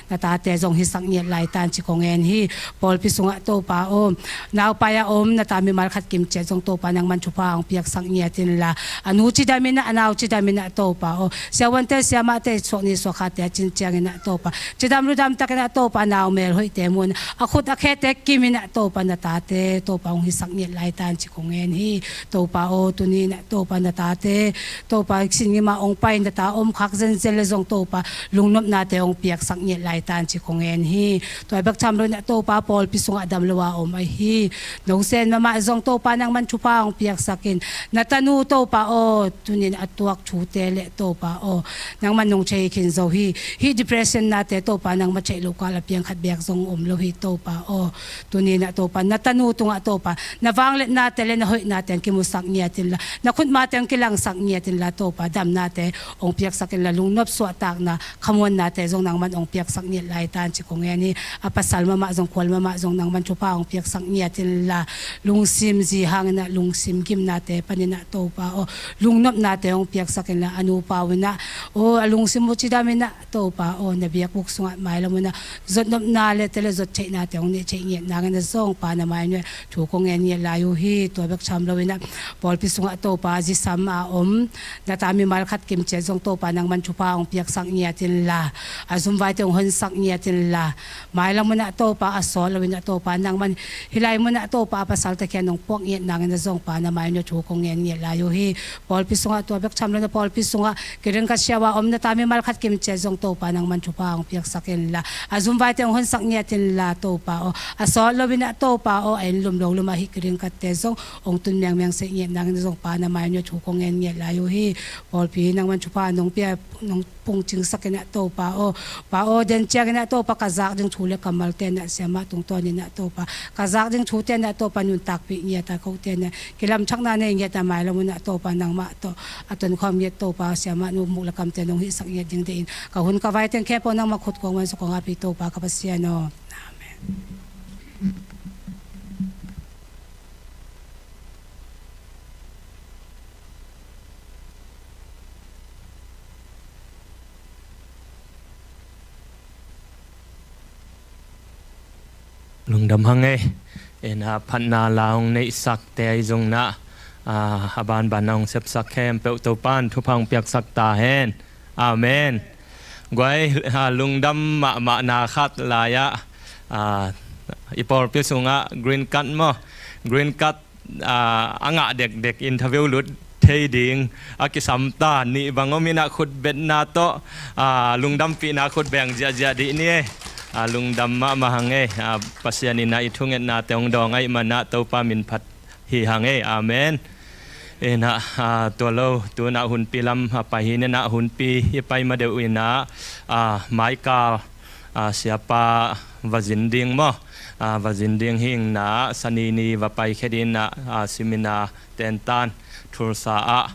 na tate zong hisak ngiat lai tan ci kong ngen hi. Pawlpi sungah Topa aw, naupai a om na ta mimal khat kim ciat zong Topa nangman thupha hong piaksak ngiat inla, a nu cidam in ah, a nau cidam in ah Topa aw, siavuante siamahte, suak ni suak khate a cin ciangin ah Topa cidam ludam takin ah Topa nau mel hoihte mun a khut a khete kim in ah Topa na tate Topa hong hisak ngiat lai tan ci kong ngen hi. Topa aw, tuni in ah Topa na tate Topa sin ngima hong pai na ta om khak zenzen le zong Topa lungnopnate hong piaksak ngiat lai tan ci kong ngen hi. Tua bek tham lo in ah Topa pawlpi sungah dam lo a om ahi Nongsen mahmah zong Topa nangman thupha hong piaksak in, na tanu Topa aw, tuni in a tuak thute le Topa aw, nangman nong thei khin zo hi. Hih depression nate Topa nangma theih loh kal a piang khat beek zong om lo hi Topa aw. Tuni in ah Topa na tanu tungah Topa na vangliatnate le na hoihnate hong kimusak ngiat inla, na khutmate hong kilangsak ngiat inla Topa damnate hong piaksak inla, lungnop suahtakna khamuannate zong nangman hong piaksak ngiat lai tan ci kong ngen hi. A pasal mahmah zong, khual mahmah zong nangman thupha hong piaksak ngiat inla, lungsim zi hang in ah lungsim gimnate panin ah Topa aw, lungnopnate hong piaksak inla, a nupa uh in ah aw, a lungsim uh cidam in ah Topa aw, na biakbuk sungah mailam un ah zotnopna le te le zot theihnate hong neih theih ngiat nangin ah zong Pa na mai nuai thu kong ngen ngiat lai uh hi. Tua bek tham lo in ah pawlpi sungah Topa zisam a om na ta mimal khat kim ciat zong Topa nangman thupha hong piaksak ngiat inla, a zumvaite hong honsak ngiat inla, mailam un ah Topa a sawt lo in ah Topa nangman hih lai mun ah Topa a pasal takhian hong puak ngiat nangin ah zong Pa na mai nuai thu kong ngen ngiat lai uh hi. Pawlpi sungah tua bek tham lo in ah pawlpi sungah kiringkat siau a om na ta mimal khat kim ciat zong Topa nangman thupha hong piaksak inla, a zumvaite hong honsak ngiat inla Topa aw, a sawt lo in ah Topa aw, a inn lum lo lum ah hih kiringkatte zong hong tun mengmeng seh ngiat nangin zong Pa na mai nuai thu kong ngen ngiat lai uh hi. Pawlpi nangman thupha nong pia, nong pungcingsak in ah Topa aw, Pa aw, den ciangin ah Topa ka zak ding thu le kammalte in ah siamah tungtawn in ah Topa ka zak ding thute in ah Topa nuntakpih ngiat a, kote in ah kilamthakna nei ngiat a, mailam un ah Topa nangmah tawh a tonkhawm ngiat Topa siamah nu muk le kamte nong hihsak ngiat ding deih in, ka hun ka vai teng khempeuh nangmah khut kong man suk kong api Topa ka Pasian aw. Amen. Lungdam hang ei. Ina phatna la hong neihsakte ahi zongin ah, a banban a hong sepsak khempeuh Topa'n thupha hong piaksak ta hen. Amen. Guai, a, lungdam mahmahna khat lai-ah, a, i pawlpi sungah green card maw, green card, a, a ngah dekdek interview lut thei ding a kisam ta nih bang om in ah khutbetna tawh, a, lungdampihna khut beng ziahziah dih ni ei. A, lungdam mahmah hang ei. A, Pasian in ah i thungetnate hong dawng ahih man ah Topa min phat hi hang ei. Amen. Ina, a, tua lo, tu-in ah hunpi lam a pai hi in ah, hunpi i pai ma deuh in ah, a, maikal, a, siapa va zin ding maw, a, va zin ding hi in ah, Sani ni va paikhia ding in ah, a, seminar tentan Tulsa ah,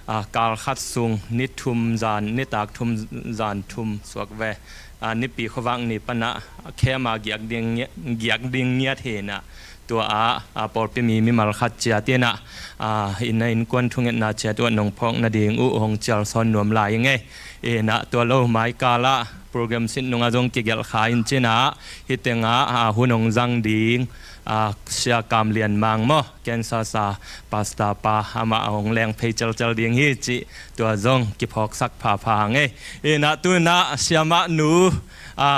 a, kal khat sung ni thum zan, nitak thum zan thum suak ve, a, Nipi khuavak ni pan ah camp ah giak ding ngi-, giak ding ngiat hi in ah, tua ah, a, pawlpi mi mimal khat ciat in ah, a, inn ah innkuan thungetna ciat uh ah nong phawk nading uh hong cial sawn nuam lai ing ei. Ina tua lo, maikal ah program sit nung ah zong kigelh kha in cin ah, hih teng ah, a, hun hong zang ding, a, Sia Kam Lian Mang maw, Kansas a pastor pa, amah hong leng phei celcel ding hi cih tua zong kiphawksak phapha hang ei. Ina tu-in ah siamah nu, a,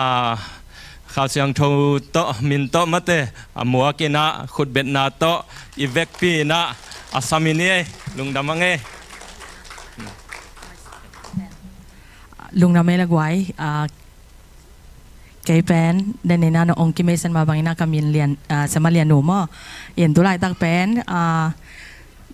Kha Siangtho tawh, min tawh mate, a muak in ah khutbetna tawh i vekpi in ah a sam in ei. Lungdam hang ei. Lungdam ei la guai, a, kei pen, den in ah nong kimeisen mah bangin ah ka min Lian, a, Siamah Lian Nu maw. In tu laitak pen, a,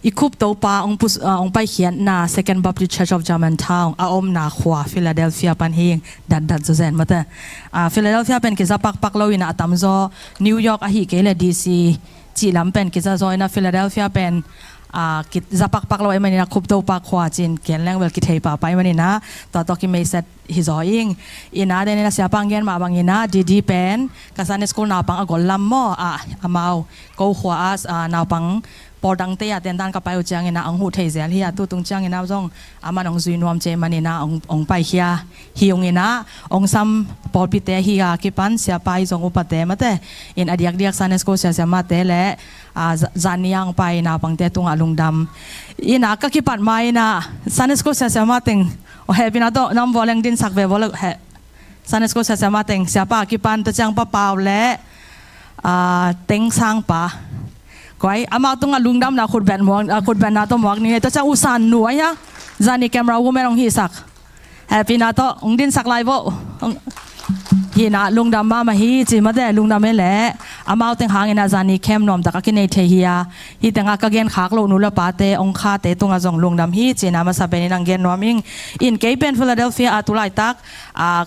i khup Topa hong pus-, a, hong paikhiatna Second Baptist Church of Germantown a omna khua Philadelphia pan hi ing, datdat zawzen mate. A, Philadelphia pen kiza pakpak lo in ah a tamzaw New York ahih kei leh D C cih lam pen kiza zaw in ah, Philadelphia pen A, ki, za pakpak lo ahih manin a Khuptopak khua cin ken leng bel kithei pahpah ahih manin a tua tawh kimeiset hi zaw ing. Ina den ina siapa hong gen mah bangin a Didi pen ka Sunday school naupang a gol lam maw, a, amau ko khua a, a, naupang pawl dangte a tentan ka pai uh ciangin a hong huh thei zel hi a, tutung ciangin a zong aman hong zui nuam ci ahih manin a hong, hong paikhia hi ung ina, hong sam pawlpite hi a kipan siapa hi zong upate mate in a diakdiak Sunday school siasiamate le, a, za-, zan ni a hong pai naupangte tungah lungdam. Ina ka kipat ma ina Sunday school siasiama teng, o, hehpihna tawh nam vua leng dinsak ve vua lo he. Sunday school siasiama teng siapa a kipan tua ciang Pa Pau le, a, Teng Sang pa. Koi, amau tungah lungdamna khutbetna, a, khutbetna tawh muak ni. Tua ciang U San nu a hia, zan ni camera woman hong hisak. Hehpihna tawh hong dinsak lai vo. Hong, hi ina lungdam mahmah hi ci mate, lungdam e le. Amau teng hangin a zan ni camp nuamtak a kinei thei hi a. Hih tengah ka gen khak loh nu le pate, hong khate tungah zong lungdam hi ci ina masa penin hong gen nuam ing. In kei pen Philadelphia a tu laitak, a,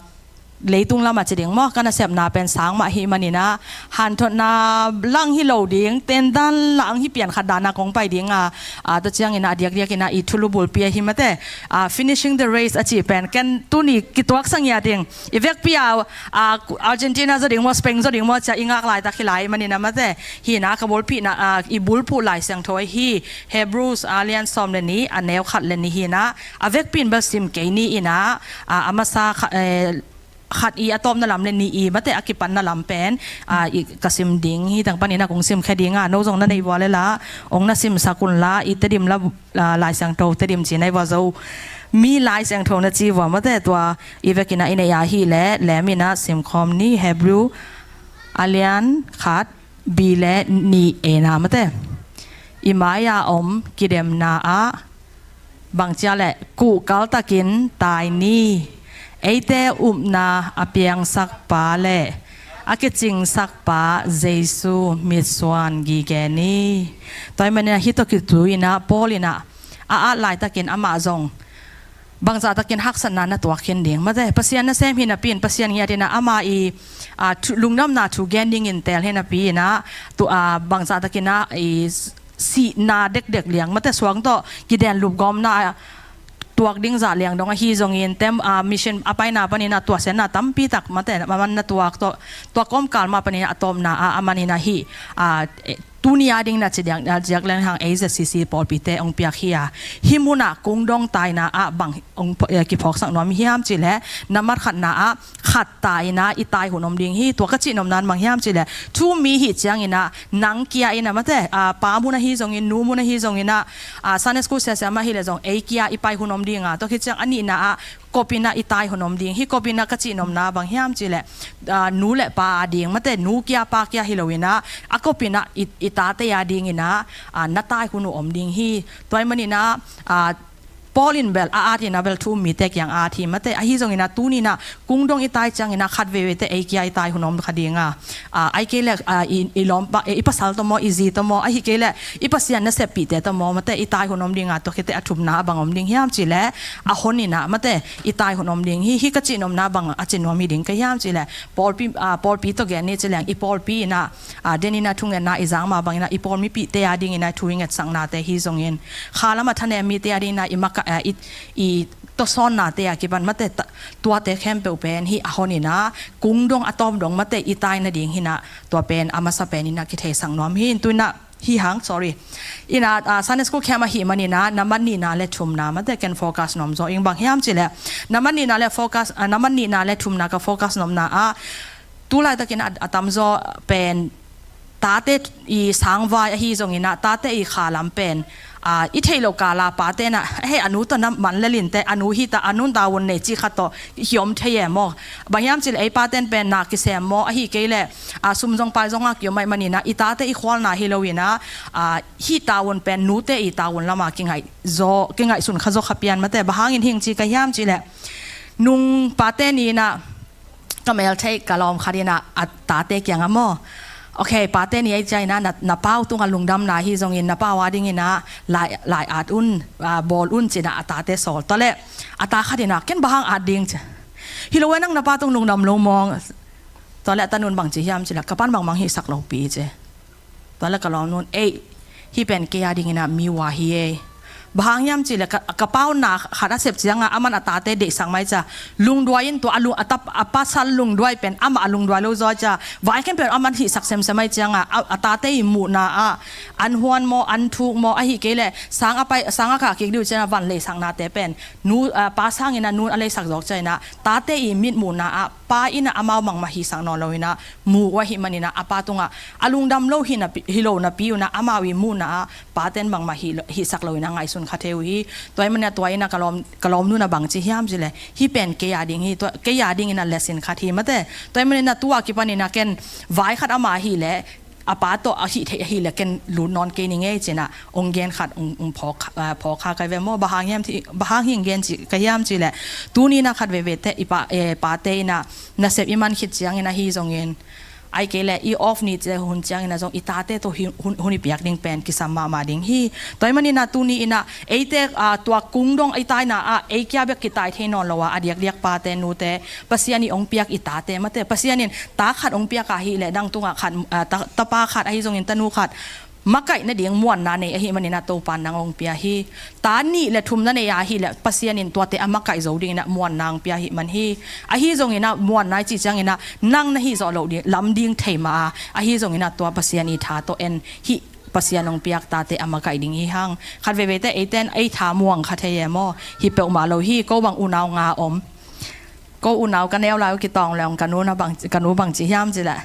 leitung lamah ci ding maw, ka nasepna pen sang mah ahih manin a, hanthotna lang hi lo ding, tentan lang hi pian khat dan a kong pai ding a, a, tua ciangin a diakdiak ina i thulu bulpi ahi mate, a, finishing the race a cih pen ken tuni kituaksak ngiat ding. I vekpi a, a, Argentina zaw ding maw, Spain zaw ding maw cia i ngak laitak hi lai manin a mate. Hi ina ka bulpihna, a, i bulphuh Lai Siangtho ahi Hebrews a lian sawm le nih a neu khat le nih hi ina, a vekpi in bel sim kei ni ina, a, a masa kha-, eh, khat i a tawpna lam le nih i mate a kipanna lam pen, a, i ka sim ding hi teng panin a kong simkhia ding a, no zong na nei vua le la, hong na simsak un la, i Tedim la, a, Lai Siangtho, Tedim ci na hi vua zo, mi Lai Siangtho na ci vua mate tua, i vekin a i nei a hi le, lem ina simkhawm ni Hebrew, a lian khat, B le nih ena mate. I mai-a om kidemna ah bangcia le kuhkaltakin tai ni. Eite upna a piangsak pa le a kicingsak pa Jesu mitsuan gige ni. Tua ahih manin a hih tawh kituina Paul ina a at laitakin amah zong bangzahtakin haksatna na tuak khin ding mate, Pasian nasem hi napi in, Pasian ngiat ina ama i, a, thu, lungdamna thu gen dingin teel hi napi ina, tu, a, bangzahtakin a i sihna dekdek liang mate, suang tawh kidenlup gawmna a tuak ding zah liang dong ahi zongin tem, a, mission a paina panin a tuasenna tampi tak mate, maman na tuak tawh, tua kawmkal mah panin a tawpna a, a manin a hih, a, e, tuni a dingin a ci diak, a, diak leng hang A Z C C pawlpite hong piak hi a, hih munah kungdong taina ah bang hong pho-, eh, kiphawksak nuam hiam cih leh, nambat khatna ah khat ta ina i tai hun om ding hi. Tua ka cih nopna in bang hiam cih leh, thu mi hih ciangin a nang kia ina mate, a, pa mun ahi zongin, nu mun ahi zongin a, a, Sunday school siasia mah hi leh zong ei kia i pai hun om ding a, tua khit ciang a nihna ah kop ina i tai hun om ding hi. Kop ina ka cih nopna bang hiam cih leh, a, nu le pa a ding mate, nu kia pa kia hi lo ina, a kop ina i, i tate a ding ina, a, na tai hun uh om ding hi. Tua ahih manin a, a, Paul in bel a at ina bel thu um mite kiang a at hi mate, ahi zongin a tuni ina kungdong i tai ciangin a khat veivei te ei kia i tai hun om kha ding a, a, ahih kei leh, a, i, i lawmpa, i pasal tawh maw, i zi tawh maw, ahih kei leh i Pasian naseppihte tawh maw mate, i tai hun om ding a, tua khit teh a thumna a bang om ding hiam cih leh, a hon ina mate, i tai hun om ding hi. Hih ka cih nopna bang a ci nuam hi ding ka hiam cih leh, pawlpi, a, pawlpi tawh gen ni ci leng, i pawlpi ina, a, den ina thungetna i zang mah bang ina i pawl mipihte a ding ina thu i ngetsaknate hi zongin, kha lam a thanem mite a ding ina i maka, a, i, i tawsawnnate a kipan mate ta, tuate khempeuh pen hih a hon ina kungdong a tawp dong mate i tai nading hi ina, tua pen a masa pen ina kitheisak nuam hi. In tu ina hih hang, sorry. Ina, a, Sunday school camp ahih manin a nambat nihna le thumna mate ken focus nuam zaw ing. Bang hiam cih leh, nambat nihna le focus, a, nambat nihna le thumna ka focus nopna ah tu laitakin a, a tamzaw pen tate i sangvai ahi zongin a, tate i kha lam pen, a, i theih loh kal a pate na, hei, a nu tawh na man lel in teh, a nu hi ta, a nun tavuan nei cih khat tawh hi om thei e maw. Bang hiam cih leh ei paten pen na kisem maw, ahih kei leh, a, sum zong pai zong a ki-om ahih manin a, i tate i khualna hi lo ina, a, hih tavuan pen nute i tavuan lam a kingaih zaw, kingaihsun kha zaw kha pian mate. Bang hangin hing ci ka hiam cih leh, nung pate ni ina ka mel theih ka lawm khat ina a tate kiangah maw, okay, pate ni ei cia ina na, na pau tungah lungdamna hi zongin na pau a ding ina lai, lai at un, a, bawl un ci ina a tate sawl. Tua leh a ta khat ina, ken bang hang at ding ci. Hi lo e, nang na pa tung lungdam lo mawng. Tua leh a tanun bang ci hiam cih leh, ka pan bangmah hihsak lopi ci. Tua leh ka lawmnun, ei, Hih pen kei a dingin ah mi uh ahi e. Bang hang hiam cih leh ka, ka pau na khat a sep ciangah aman a tate deihsak mai cia, lungduai in tua a, lung, a, tap, a pasal lungduai pen amah a lungduai lo zaw cia, vai khempeuh aman hihsak semsem mai ciangah a, a tate i muhna ah an huan maw, an thuk maw, ahih kei leh sang a pai, sang a kah kik ding uh ciangah van leisaknate pen nu, a, pa sangin ah nu a leisak zawk cia in ah tate i mitmuhna ah pa in ah amau bangmah hihsak nawn lo in ah mu uh ahih manin ah a pa tungah a lungdam lo hi napi, hi lo napi un ah amau i muhna ah paten bangmah hih lo, hihsak lo in ah ngaihsun kha thei uh hi. Tua ahih manin ah tua in ah ka lawm, ka lawmnu in ah bang ci hiam cih leh, hih pen kei a ding hi, tua, kei a dingin ah lesson khat hi mate. Tua ahih manin ah tua a kipanin ah ken vai khat ama ahih leh a pa tawh a hih theih ahih leh ken lut nawn kei ning ei ci-in ah ong gen khat ong, ong phawk, ah, phawk kha ka hi ve maw. Bang hang hiam ci, bang hang hiam gen ci ka hiam cih leh, tuni in ah khat veivei teh i pa, eh, pate in ah nasep i man khit ciangin ahi zongin, ahih kei leh i off ni ci hun ciangin ah zong i tate tawh hi, hun, hun i piak ding pen kisam mahmah ding hi. Tua ahih manin ah tuni in ah eite, ah, tua kung dong i taina ah ei kia bek kitai thei nawn lo a, a diakdiak pate nute, Pasian i ong piak i tate mate, Pasian in ta khat ong piak ahih leh dang tungah khat, ah, ta, tapa khat ahi zongin tanu khat makaih nading muanna nei ahih manin ah Topan nang ong pia hi. Ta nih le thum na nei ahih leh Pasian in tuate a makaih zo dingin ah muanna ong pia ahih man hi. Ahi zongin ah muanna i cih ciangin ah nang na hih zawh loh ding, lam ding thei mah a, ahi zongin ah tua Pasian i tha tawh en hih Pasian ong piak tate a makaih ding hi hang. Khat veivei teh eiten ei tha muang kha thei e maw. Hi peuhmah lo hi, ko bang unau nga om. Ko unau ka neu lai uh kitawng leng ka nu in ah bang, ka nu bang ci hiam cih leh,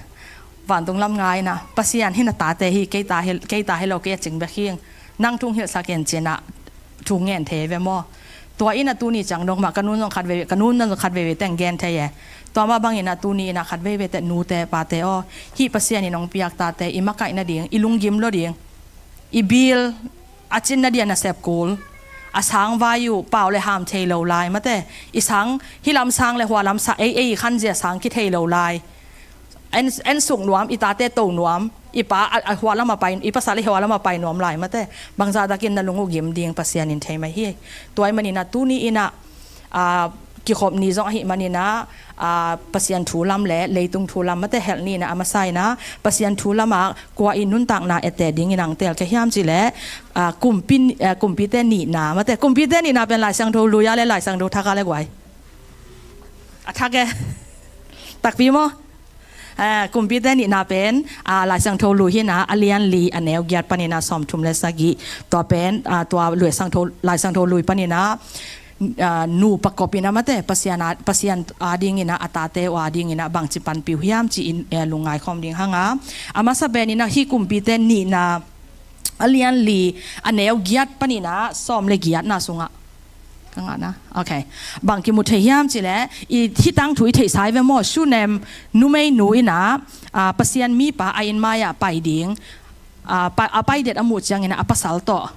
vantung lam nga in ah, Pasian hi na tate hi, kei ta hi, kei ta hi lo, kei a cing bek hi. Nang thu ong hilhsak in ci-in ah thu ngen thei ve maw. Tua in ah tuni ciang dong mah ka nu in zong khat veivei, ka nu in zong khat veivei teng gen thei e. Tua mah bangin ah tuni in ah khat veivei teh nute pate aw, hih Pasian in ong piak tate i makaih nading, i lunggim lo ding, i bil, a cin na dia nasep kul, a sang vai uh pau le ham thei lo lai mate, i sang hih lam sang le hua lam sa, ei, ei khanzia sang kithei lo lai. En, en suk nuam, i tate to nuam, i pa a, a hua lam a pai, i pasal i hua lam a pai nuam lai mate. Bangzah takin na lung uh gim ding Pasian in thei mai hi. Tua ahih manin ah tuni in ah, ah, kikhop ni zong ahih manin ah, ah, Pasian thu lam le leitung thu lam mate, helh ni in ah a masa in ah Pasian thu lam ah kua i nuntakna etteh dingin ang tel ka hiam cih leh, ah, kumpi, ah, Kumpite nihna mate, Kumpite nihna pen Lai Siangtho Lui a le Lai Siangtho Thak a le guai. A thak e. Takpi maw? Eh, Kumpite nihna pen, ah, Lai Siangtho Lui hi in ah, a lian li a neu giat panin ah sawmthum le sagih. Tua pen, ah, tua Lui Siangtho, Lai Siangtho Lui panin ah, ah, nupa kop in ah mate, Pasian a, Pasian a dingin ah, a tate uh a dingin ah bangci panpih uh hiam ci-in, eh, lungngai khawm ding hang a. A masa pen in ah hih Kumpite nihna a lian li a neu giat panin ah sawm le giatna sungah ka ngahna. Ok. Bang kimu thei hiam cih leh, i hih tangthu i theihsa hi ve maw, Shunem numeinu in ah, ah, Pasian mipa a inn mai-ah pai ding, ah, pa, a pai det a muh ciangin ah a pasal tawh,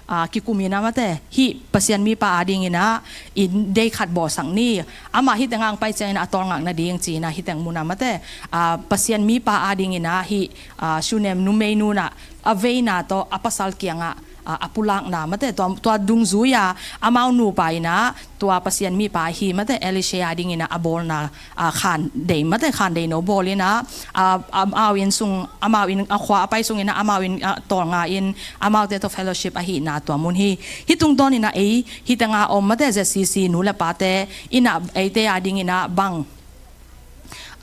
ah, kikum in ah mate, hih Pasian mipa a dingin ah inn dei khat bawlsak ni. Amah hih tengah ang pai ciangin ah a tawlngak nading ci-in ah hih teng mun ah mate, ah, Pasian mipa a dingin ah hih, ah, Shunem numeinu in ah a veina tawh a pasal kiangah, ah, a pulakna mate, tua, tua dungzui-a amau nupa in ah tua Pasian mipa hi mate, Elisha a dingin ah a bawlna, ah, khan dei mate, khan dei no bawl in ah, ah, amau inn sung, amau inn, a khua a pai sungin ah amau inn, ah, tawlnga in amaute tawh fellowship ahihna tua mun hi. Hih tungtawn in ah ei hih tengah om mate, Z C C nu le pate in ah eite a dingin ah bang,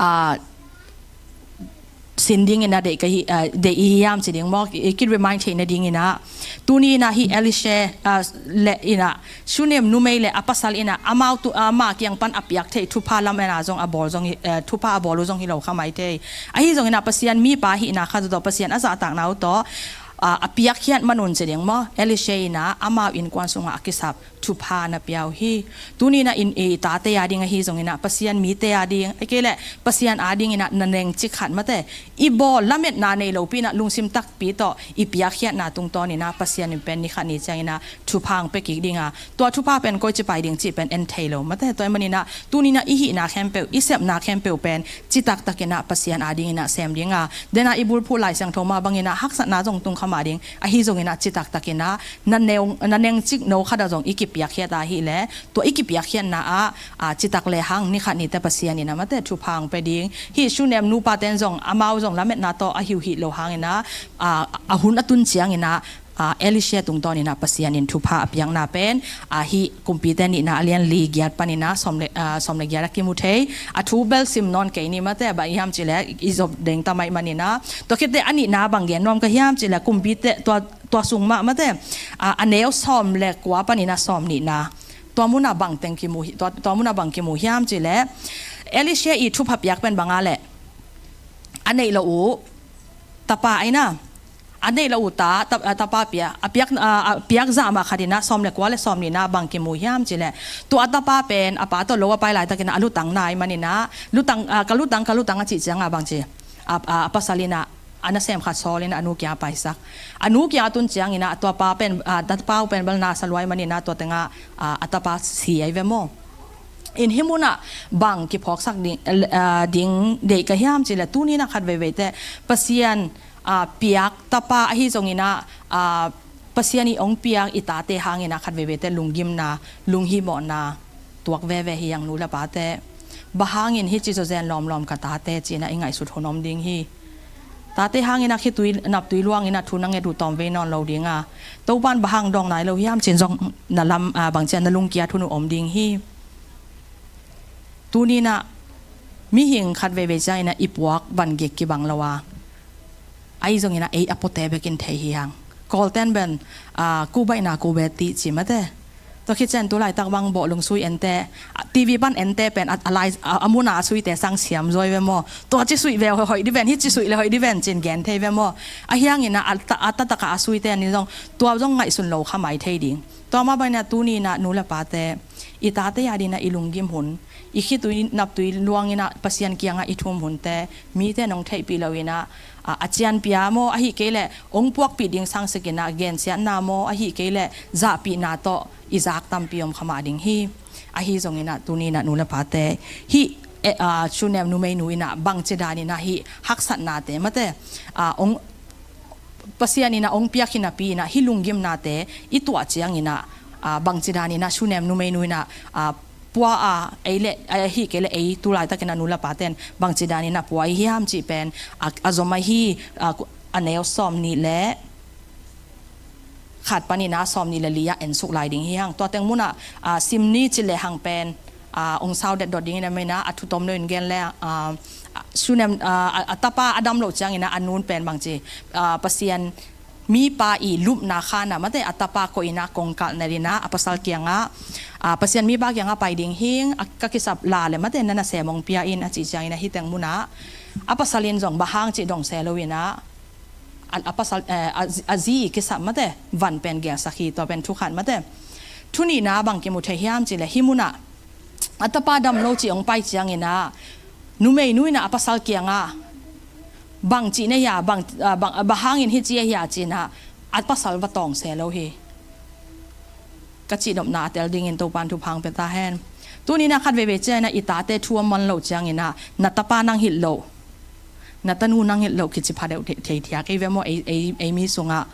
ah, sin dingin ah deih ka hi, ah, deih i hi hiam ci ding maw, i ki remind theih nadingin ah. Tuni in ah hih Elisha, ah, le in ah, Shunem numei le a pasal in ah, amau tu, ah, amah kiang pan a piak theih thupha lam in ah zong a bawl zong hi, eh, thupha a bawl uh zong hi lo kha mai thei. Ahi zongin ah Pasian mipa hihna khat uh tawh, Pasian a zahtakna uh tawh, ah, a piakkhiat man un ci ding maw, Elisha in ah amau innkuan sungah a kisap thupha na pia uh hi. Tuni in ah in, i tate a ding ahi zongin ah, Pasian mite a ding, ahih kei leh Pasian a dingin ah na neng cik khat mate, i bawl lametna nei lopi in ah lungsim takpi tawh i piakkhiatna tungtawn in ah Pasian in pen ni khat ni ciangin ah thupha ang pia kik ding a, tua thupha pen koici pai ding cih pen en thei lo mate. Tua ahih manin ah tuni in ah i hihna khempeuh, i sepna khempeuh pen citak takin ah Pasian a dingin ah sem ding a, den a i bulphuh Lai Siangtho mah bangin ah haksatna zong tung kha mah ding. Ahi zongin ah citak takin ah na neu, na nengcik no khat ah zong i kipiakkhiat ahih leh, tua i kipiakkhiatna ah, ah, citak le hang ni khat ni teh Pasian in ah mate thupha hong pia ding. Hih Shunem nupa ten zong amau zong lametna tawh a hiuhih lo hangin ah, ah, a hun a tun ciangin ah, ah, Elisha tungtawn in ah Pasian in thupha a piakna pen, ah, hih Kumpite nihna a lian li giat panin ah sawm le, ah, sawm le giat ah kimu thei. A thu bel sim nawn kei ni mate, bang hiam cih leh i zop ding ta mai manin ah. Tua khit teh a nihna bang gen nuam ka hiam cih leh Kumpite tua, tua sung mah mate, ah, a neu sawm le kua panin ah sawm nihna. Tua mun ah bang teng kimu hi, tua, tua mun ah bang kimu hiam cih leh Elisha i thupha piak pen bang a leh a neih loh uh tapa ahi na, a neih loh uh ta, ta, a tapa piak, a piak, a, a piak zah mah khat in ah sawm le kua le sawm nihna bang kimu hiam cih leh, tua a tapa pen a pa tawh lo a pai laitakin ah a lutang nai manin ah, lutang, ah, ka lutang, ka lutang a cih ciang ah bang ci, a, a, a pasal in ah a nasem khat sawl in ah a nu kiang ah paisak. A nu kiang ah tun ciangin ah tua pa pen, ah, tapa uh pen bel na sa luai manin ah tua teng ah, ah, a tapa si ahi ve maw. In hih mun ah bang kiphawksak ding, ah, ding deih ka hiam cih leh tuni in ah khat veivei teh Pasian, ah, piak tapa ahi zongin ah, ah, Pasian i hong piak i tate hangin ah khat veivei teh lunggimna, lunghimawhna tuak veve hi hang nu le pate. Bang hangin hih ci zawzen lawmlawm ka tate ci-in ah i ngaihsut hun om ding hi. Tate hangin ah khitui, naptui luangin ah thu na nget uh tawmvei nawn lo ding a, Topan bang hang dawng nai lo hiam ci-in zong na lam, ah, bang ci-a na lungkiat hun uh om ding hi. Tuni in ah mihing khat veivei ciangin ah i puak van gik kibang lo a, ahi zongin ah ei a puate bekin thei hi hang. Kawlten pen, ah, kubaihna kubet tih ci mate. Tua khit ciang tu laitak bang bawhlung sui ente, ah, TV pan ente pen a, a lai, a, a mun a suite sang siam zaw hi ve maw. Tua ci suih ve hoih dih ven, hih ci suih le hoih dih ven ci-in gen thei ve maw. Ahi hangin ah a ta, a tatak a suite in zong tua zong ngaihsun lo kha mai thei ding. Tua mah bangin ah tuni in ah nu le pate, i tate a dingin ah i lunggim hun, i khitui naptui luangin ah Pasian kiangah i thum hunte mite in hong theihpih loin ah, a, a cianpih maw, ahih kei leh hong puakpih ding sangsikin ah gensiatna maw, ahih kei leh zahpihna tawh i zak tampi om kha mah ding hi. Ahi zongin ah tuni in ah nu le pate, hih, eh, ah, Shunem numeinu in ah bangci danin ah hih haksatnate mate, ah, hong Pasian in ah hong piak hi napi in ah hih lunggimnate i tuah ciangin ah, ah, bangci danin ah Shunem numeinu in ah, ah, pua a, ei le, ahih kei leh ei tu laitakin ah nu le paten bangci danin ah pua i hiam cih pen a, a zom ahi, ah, a neu sawm nih le khat panin ah sawm nih le li ah ensuk lai ding hi hang. Tua teng mun ah, ah, sim ni ci le hang pen, ah, hong sau det dot dingin ah manin ah a thu tom lo in gen le, ah, Shunem, ah, a, a tapa a dam loh ciangin ah a nun pen bangci, ah, Pasian mipa i lupna khan ah mate a tapa koih in ah kongkal nel in ah a pasal kiangah, ah, Pasian mipa kiangah pai ding hing, a, ka kisap la le mate na nasem hong pia in a cih ciangin ah hih teng mun ah a pasal in zong bang hang cih dong se lo in ah a, a pasal, eh, a, a zi i kisap mate van pen gelsak hi, tua pen thu khat mate. Thu nihna bang kimu thei hiam cih leh hih mun ah a tapa dam lo cih hong pai ciangin ah numeinu in ah a pasal kiangah bangci na hia, bang, ah, bang, ah, bang hangin hih ci a hia ci-in ah a pasal va tawng se lo hi. Ka cihnopna a tel dingin Topan thupha hong pia ta hen. Tuni in ah khat veivei ciangin ah i tate thu a man loh ciangin ah na tapa nang hilh loh, na tanu nang hilh loh kici pha deuh thei, thei thiak ei ve maw, ei, ei, ei mi sungah.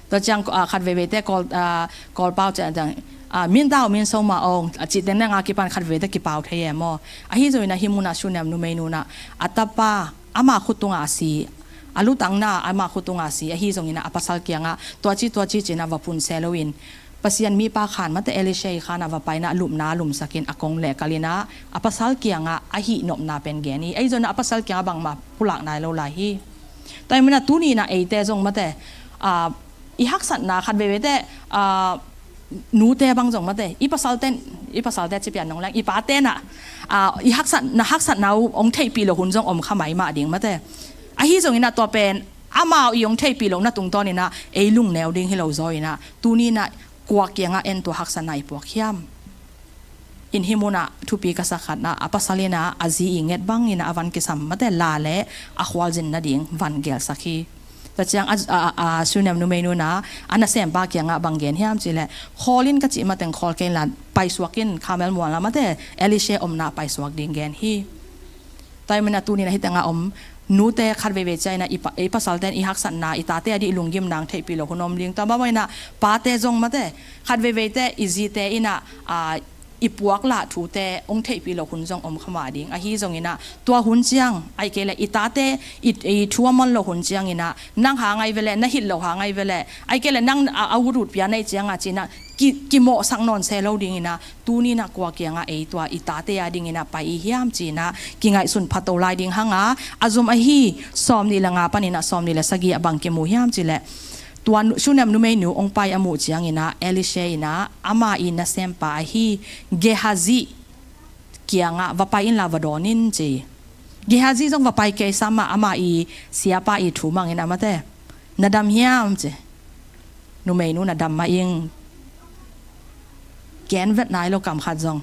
Tua ciang, ah, khat veiveite Kawl, ah, Kawlpau ciang, ciang, ah, min tau min so ma ong, ah, cih teng nang a kipan khat veiveite kipau thei e maw. Ahi zongin ah hih mun ah Shunem numeinu in ah a tapa ama khut tungah a si, a lutang na ama khut tungah a si, ahi zongin ah a pasal kiangah tua ci, tua ci ci-in ah va pun se loin Pasian mipa khan mate Elisha khan ah va pai in ah lupna lumsak in a kong leh kal in ah a pasal kiangah a hih nopna pen gen hi. Ahi zongin ah a pasal kiangah bangmah pulak nai lo lai hi. Tua ahih manin ah tuni in ah eite zong mate, ah, i haksatna khat veiveite, ah, nute bang zong mate, i pasalte, i pasalte ci pian nong leng, i pate in ah, ah, i haksat, na haksatna uh hong theihpih loh hun zong om kha mai mah ding mate. Ahi zongin ah tua pen amau i hong theihpih lohna tungtawnin ah ei lungneu ding hi lo zaw in ah tuni in ah kua kiangah en tua haksatna i puak hiam? In hih mun ah thupi ka sak khat ah a pasal in ah a zi i nget bangin ah a van kisam mate la le a khualzin nading van gelsak hi. Tua ciang a, a, a, a Shunem numeinu in ah a nasempa kiangah bang gen hiam cih leh, khawl in ka cih mateng khawl kei inla paisuak in, Carmel mual ah mate Elisha omna paisuak ding gen hi. Tua ahih manin ah tuni in ah hih tengah om nute khat veivei ciang inah i pa-, i pasalte in i haksatna, i tate a dih lunggimna hong theihpih loh hun om ding. Tua bang inah pate zong mate, khat veiveite i zite inah, a, i puaklah thute hong theihpih loh hun zong om kha mah ding. Ahi zong inah tua hun ciang, ahih kei leh i tate i, i thu a man loh hun ciang inah, nang hang ai ve leh, na hilh loh hang ai ve leh, ahih kei leh nang a, a ut ut pia na hih ciang a ci inah ki, kimawhsak nawn se lo ding inah, tuni inah kua kiangah ei tua i tate a ding inah pai i hiam ci inah kingaihsun pha to lai ding hang a, a zum ahi sawmnih le nga pan inah sawmnih le sagih ah bang kimu hiam cih leh, tua nu-, Shunem numeinu hong pai a muh ciang inah Elisha inah ama i nasempa ahi Gehazi kiangah va pai inla va dawn in ci. Gehazi zong va pai kei sam ah ama i siapa i thu mang inah mate, na dam hiam ci. Numeinu na dam mah ing. Gen vet nai lo kam khat zong.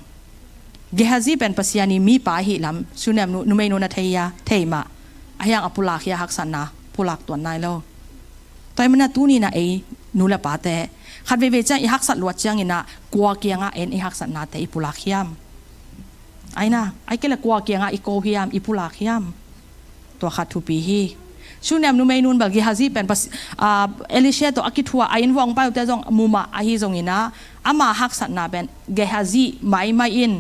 Gehazi pen Pasian i mipa ahih lam Shunem nu-, numeinu na thei a, thei mah. Ahi hang a pulak hi a, haksatna pulak tuan nai lo. Tua ahih manin ah tuni inah ei nu le pate khat veivei ciang i haksat luat ciang inah kua kiangah en i haksatnate i pulak hiam? Ai na, ahih kei leh kua kiangah i ko hiam, i pulak hiam? Tua khat thupi hi. Shunem numeinu in bel Gehazi pen pas-, a, Elisha tawh a kithuah a inn vuah hong pai uhte zong mu mah ahi zong inah ama haksatna pen Gehazi maimai in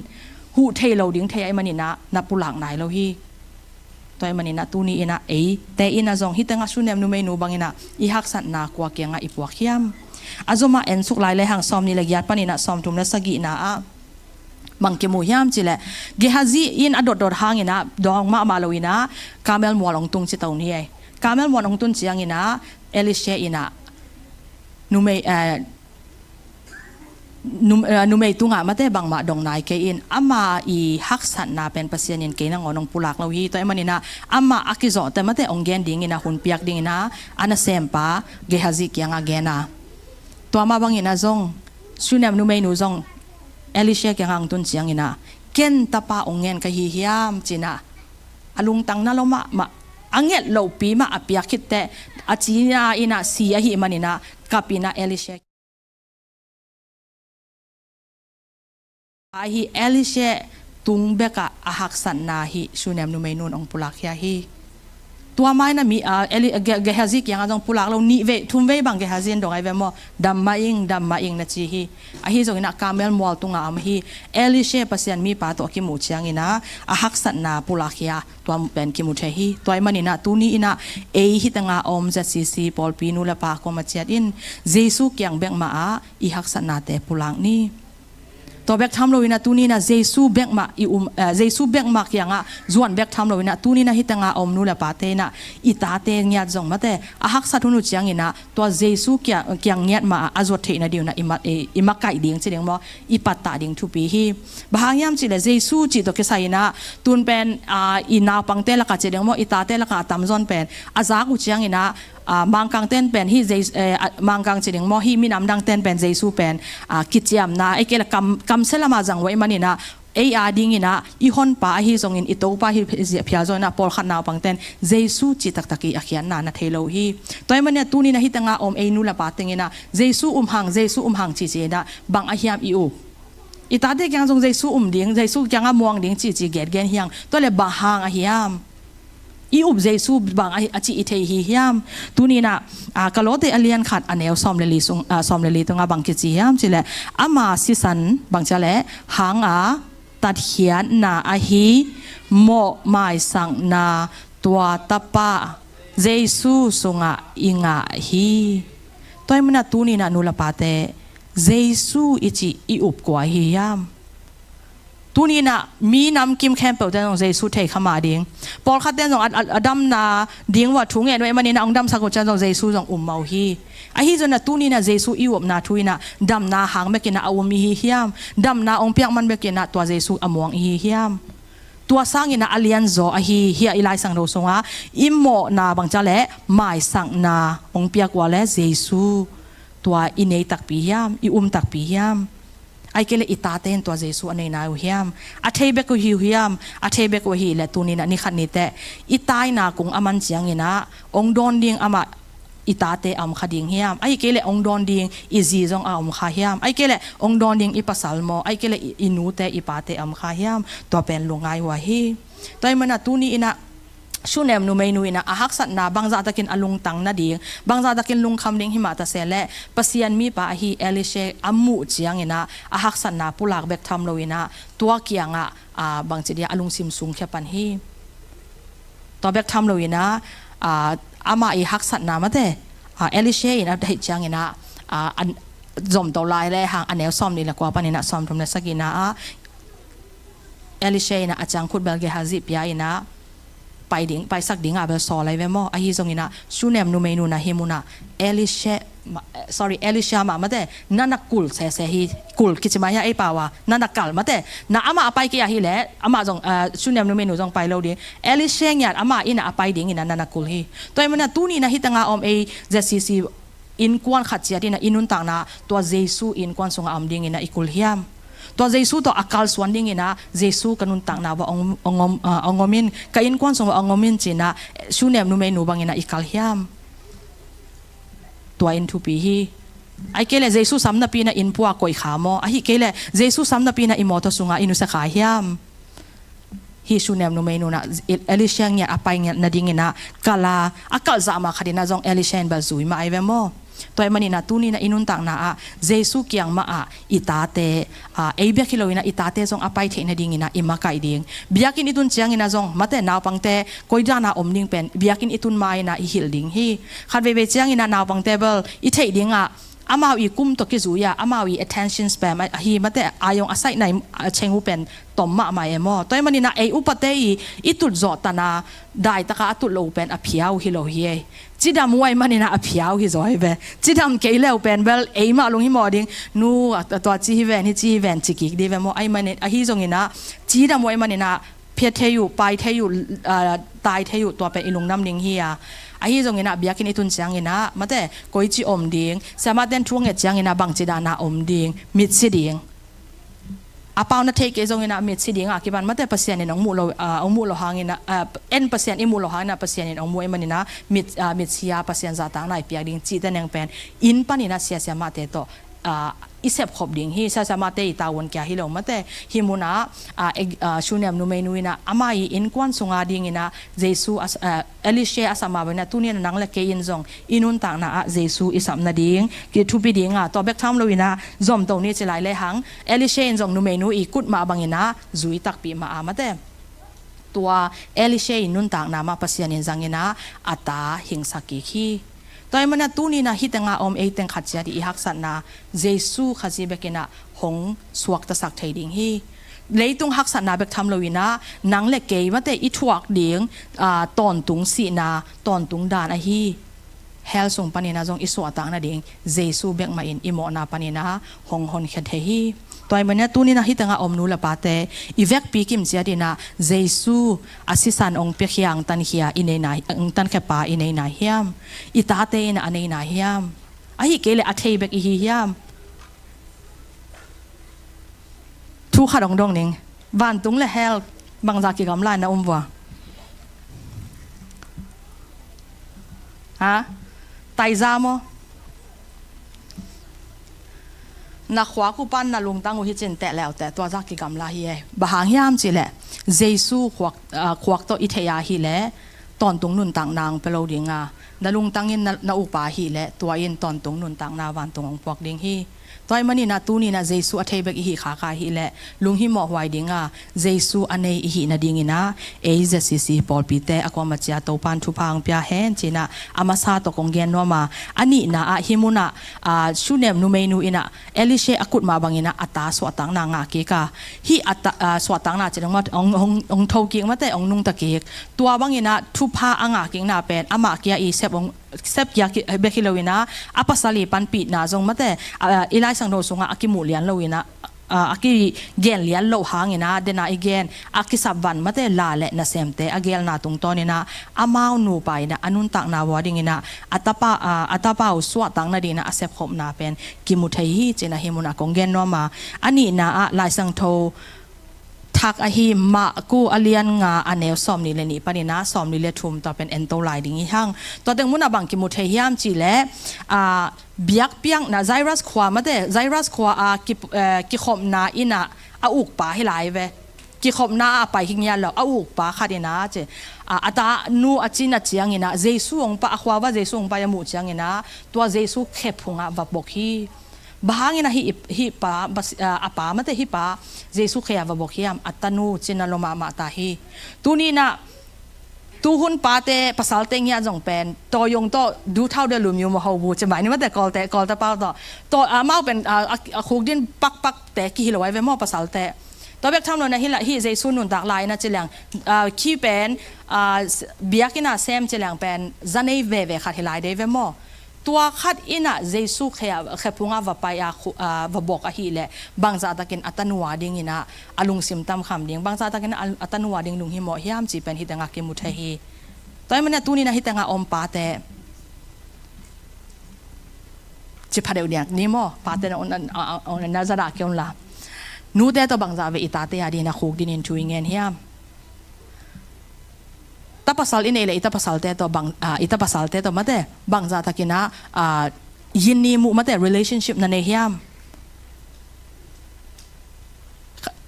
huh thei lo ding thei ahih manin ah na pulak nai lo hi. Tua ahih manin ah tuni inah eite inah zong hih tengah Shunem numeinu bang inah i haksatna kua kiangah i puak hiam? A zum ah en suk lai lehang sawmnih le giat pan inah sawmthum le sagihna ah bang kimu hiam cih leh, Gehazi in a dotdot hang inah dawng mahmah lo inah Karmel mual hong tung ci to ni ei. Karmel mual hong tun ciang inah Elisha inah numei, eh, num-, eh, numei tungah mate bangmah dong nai kei in, ama i haksatna pen Pasian in kei nangawn hong pulak lo hi. Tua ahih manin ah amah a kizawhte mate hong gen ding inah hun piak ding inah a nasempa Gehazi kiangah gen a, tua mah bang inah zong Shunem numeinu zong Elisha kiangah hong tun ciang inah, ken tapa hong ngen ka hi hiam ci inah a lungtang na lo mahmah, a nget lohpi mah a piak khit teh a cina inah si ahih manin ah kap inah Elisha ahi, Elisha tung bekah a haksatna hi Shunem numeinu in hong pulak hi ahi. Tua mah inah mi, a, Eli-, Ge-, Gehazi kiangah zong pulak lo, nih vei, thum vei bang Gehazi in dong ai ve maw, dam mah ing, dam mah ing na ci hi. Ahi zong inah Karmel mual tungah om hi. Elisha Pasian mipa tawh a kimuh ciang inah a haksatna pulak hi a, tua pen kimu thei hi. Tua ahih manin ah tuni inah ei hih tengah om Z C C pawlpi nu le pa kua mah ciat in Jesu kiang bek mah ah i haksatnate pulak ni. Tua bek tham lo inah tuni inah Jesu bek mah i um, eh, Jesu bek mah kiangah zuan bek tham lo inah tuni inah hih tengah om nu le pate inah i tate ngiat zong mate a haksat hun uh ciang inah tua Jesu kiang, kiang ngiat mah a zuat theih nading uh inah i ma-, i, i makaih ding ci ding maw, i pattah ding thupi hi. Bang hang hiam cih leh Jesu cih tawh kisai inah tun pen, ah, i naupangte lakah ci ding maw, i tate lakah a tamzaw in pen a zak uh ciang inah, ah, Mangkangte in pen hih Jes-, eh, ah, Mangkang ci ding maw, hih minam dangte in pen Jesu pen, ah, kiciamna, ei kei leh kam, kamsia lamah zang uh ahih manin ah ei a ding inah i honpa ahi zongin, i Topa hi, hi, phial zong inah pawlkhat naupangte in Jesu cih taktak i a khiatna na thei lo hi. Tua ahih manin ah tuni inah hih tengah om ei nu le pa teng inah Jesu um hang, Jesu um hang cihcih inah bang a hiam i up? I tate kiang zong Jesu um ding, Jesu kiangah muang ding cihcih gengen hi hang. Tua leh bang hang a hiam? I up Jesu bang a, a cih i thei hi hiam? Tuni inah, ah, Kolose a lian khat a neu sawm le li sung, ah, sawm le li tungah bang kici hiam cih leh, ama sisan bang ci a leh, hang a tatkhiatna ahi mawh maisakna tua Tapa Jesu sungah i ngah hi. Tua ahih manin ah tuni inah nu le pate Jesu i cih i up kua hi hiam? Tuni inah minam kim khempeuhte zong Jesu thei kha mah ding. Pawlkhatte zong a, a, a damna ding uh a thu ngen uh ahih manin ah hong damsak uh ciang zong Jesu zong um mah uh hi. Ahi zongin ah tuni inah Jesu i upna thu inah damna hang bek inah a um i hi hiam? Damna hong piak man bek inah tua Jesu a muang i hi hiam? Tua sang inah a lianzaw ahi, hiah i Lai Siangtho sungah i mawhna bang ci a leh maisakna hong piak uh a leh Jesu tua i nei takpi hiam, i um takpi hiam? Ahih kei leh i tate in tua Jesu a nei nai uh hiam? A thei bek uh hi uh hiam? A thei bek uh ahih leh tuni inah ni khat ni teh i taina kung a man ciang inah hong dawn ding amah i tate a om kha ding hiam? Ahih kei leh hong dawn ding i zi zong a om kha hiam? Ahih kei leh hong dawn ding i pasal maw, ahih kei leh i, i nute i pate a om kha hiam? Tua pen lungngai uh ahi. Tua ahih manin ah tuni inah Shunem numeinu in ah a haksatna bangzah takin a lungtang nading, bangzah takin lungkham ding himah ta se leh Pasian mipa ahi Elisha a muh ciangin ah a haksatna pulak bek tham loin ah tua kiangah, ah, bangci dia a lungsim sungkhia pan hi. Tua bek tham loin ah, ah, amah i haksatna mate, ah, Elisha in a theih ciangin ah, ah, an zomto lai le hang a neu sawm nih le kua panin ah sawm thum le sagihna ah Elisha in ah a ciangkhut bel Gehazi pia in ah pai ding, paisak dingah bel sawl lai ve maw. Ahi zongin ah Shunem numeinu in ah hih munah Elisha, ma-, eh, sorry, Elisha mah mate, na na kul sese hi, kul kici mah hia ei pau a, na na kal mate, na amah a pai kei ahih leh, amah zong, ah, Shunem numeinu zong pai lo ding. Elisha ngiat amah in ah a pai dingin ah na na kul hi. Tua ahih manin ah tuni in ah hih tengah om ei Z C C innkuan khat ciat in ah i nuntakna tua Jesu innkuan sungah om dingin ah i kul hiam? Tua Jesu tawh a kalsuan dingin ah Jesu ka nuntakna uah hong, hong om, ah, hong om in, ka innkuan sungah hong om in ci-in ah Shunem numeinu bangin ah i kal hiam? Tua in thupi hi. Ahih kei leh Jesu sam napi in ah inn pua koih kha maw? Ahih kei leh Jesu sam napi in ah i mawtaw sungah i nusia kha hiam? Hih Shunem numeinu in ah Elisha ngiat a pai ngiat nadingin ah kal a, a kalh zah mah khat in ah zong Elisha in bel zui mah ahi ve maw. Tua ahih manin ah tuni in ah i nuntakna ah Jesu kiang mah ah i tate, ah, ei bek hi loin ah i tate zong a pai theih nadingin ah i makaih ding. Biakinn i tun ciangin ah zong mate, naupangte koi dan a om ding pen biakinn i tun ma-in ah i hilh ding hi. Khat veivei ciangin ah naupangte bel i theih dingah amau i kum tawh kizui a, amau i attention span ahi mate, a zong a saina i, a cheng uh pen tom mahmah e maw. Tua ahih manin ah ei upate i, i tut zawh tan a, daitak a a tut loh uh pen a phiau hi lo hi ei. Cidam uh ahih manin ah a phiau hi zaw hi ve. Cidam kei le uh pen bel ei mah lunghimawh ding, nu, a, tua ci hi ven, hi ci hi ven, ci kik ding ve maw. Ahih manin, ahi zongin ah cidam uh ahih manin ah phia thei uh, pai thei uh, ah, tai thei uh, tua pen i lungdam ding hi a. Ahi zongin ah biakinn i tun ciangin ah mate, koici om ding, siamahte in thu a nget ciangin ah bangci dan a om ding, mitsi ding. A pau na theih kei zongin ah mitsi ding a kipan mate, Pasian in hong muh lo, ah, hong muh lo hangin ah, ah, en Pasian i muh lo hangin ah Pasian in hong muh ahih manin ah mit, ah, mitsi a Pasian zahtakna i piak ding cihte neng pen inn panin ah sia siamahte tawh, ah, i sepkhop ding hi. Sia siamahte i tavuan kia hi lo mate. Hih munah, ah, ek-, ah, Shunem numeinu in ah amah i innkuan sung a dingin ah Jesu a, ah, Elisha a sap mah bangin ah tuni in ah nang le kei in zong i nuntakna ah Jesu i sap nading kithupi ding a, tua bek tham loin ah zomto ni ci lai le hang Elisha in zong numeinu i kut mah bangin ah zui takpi mah a mate. Tua Elisha i nuntakna mah Pasian in zangin ah a ta hingsak kik hi. Tua ahih manin ah tuni in ah hih tengah om ei teng khat ciat i haksatna Jesu Khazih bekin ah hong suaktasak thei ding hi. Leitung haksatna bek tham loin ah nang le kei mate i thuak ding, ah, tawntung sihna, tawntung dan ahi hell sung panin ah zong i suahtak nading Jesu bek mah in i mawhna panin ah hong honkhia thei hi. Tua ahih manin ah tuni in ah hih tengah om nu le pate i vekpi kim ciat in ah Jesu a sisan hong piakhia, hong tankhia i nei nai, hong tankhia pa i nei nai hiam? I tate in ah a nei nai hiam? Ahih kei leh a thei bek i hi hiam? Thu khat hong dong ning. Vantung le hell bangzah kigamla in na um vua? Ha? Taizam aw. Na khuak uh pan na lungtang uh hi cin teh leuteh tua zah kigamla hi e. Bang hang hiam cih leh Jesu khuak, ah, khuak tawh i theih ahih leh tawntung nuntakna hong pia lo ding a, na lungtang in na, na ukpa ahih leh tua in tawntung nuntakna vantung hong puak ding hi. Tua ahih manin ah tuni in ah Jesu a thei bek i hih khak ahih leh lunghimawh huai ding a, Jesu a nei i hih nadingin ah ei Z C C pawlpite a kuamah ciat Topa'n thupha hong pia hen ci-in ah a masa tawh kong gen nuam a, a nihna ah hih munah, ah, Shunem numeinu in ah Elisha a kut mah bangin ah a ta suahtakna ngah kik a, hih a ta, ah, suahtakna cih dong mah hong, hong, hong tho kik mate, hong nungta kik. Tua bangin ah thupha a ngah kikna pen amah kia i sep hong, sep kia ki, bek hi loin ah a pasal i panpihna zong mate, ah, i Lai Siangtho sungah a kimuh lian loin ah, ah, a kigen lian loh hangin ah, den a i gen a kisap van mate, la le nasemte a gelna tungtawnin ah amau nupa in ah a nuntakna uh a dingin ah a tapa, ah, a tapa uh suahtak nadingin ah a sepkhopna pen kimu thei hi ci-in ah hih munah kong gen nuam a. A nihna ah Lai Siangtho thak ahi Marku a lian nga a neu sawmnih le nih panin ah sawmnih le thum tua pen ento lai ding hi hang. Tua teng munah bang kimu thei hiam cih leh, ah, biakpiakna Jairus khua mate, Jairus khua a ki, eh, kikhopna inn ah a ukpa hi lai ve. kikhopna ah a pai hi ngiat lo, a ukpa khat in ah ci, a, a tanu a cina ciangin ah Jesu hong pai, a khua uah Jesu hong pai a muh ciangin ah tua Jesu khe phungah va bok hi. Bang hangin ah hih, hih pa, bas-, a, a pa mate hih pa Jesu khe ah va bok hiam? A tanu cina lua mahmah ta hi. Tuni in ah tuhun pate, pasalte ngiat zong pen, tawh yong tawh, du thau de lum yu maw ho bu, ci mai ni mate, Kawlte, Kawlte pau tawh. Tawh, a, amau pen, a, a, a khukdin pakpakte kihi lo ai ve maw, pasalte. Tua bek tham lo na hi lah, hih Jesu nuntak lai in ah ci leng, a, khi pen, a, s-, biakinn ah sem ci leng pen, za nei veve khat hi lai dei ve maw. Tua khat in ah Jesu khe, khe phungah va pai a khu-, a, va bok ahih leh, bangzah takin a tanu a dingin ah a lungsim tam kham ding, bangzah takin a, a tanu a ding lunghimawh hiam cih pen hih tengah kimu thei hi. Tua ahih manin ah tuni in ah hih tengah om pate, ci pha deuh diak ni maw, pate na, na, na, na za dah kei un la. Nute tawh bangzah vei i tate a dingin ah khukdinin thu i ngen hiam? Ta pasal i neih leh i ta pasalte tawh bang, a, i ta pasalte tawh mate, bangzah takin ah, a, yin ni muh mate, relationship na nei hiam?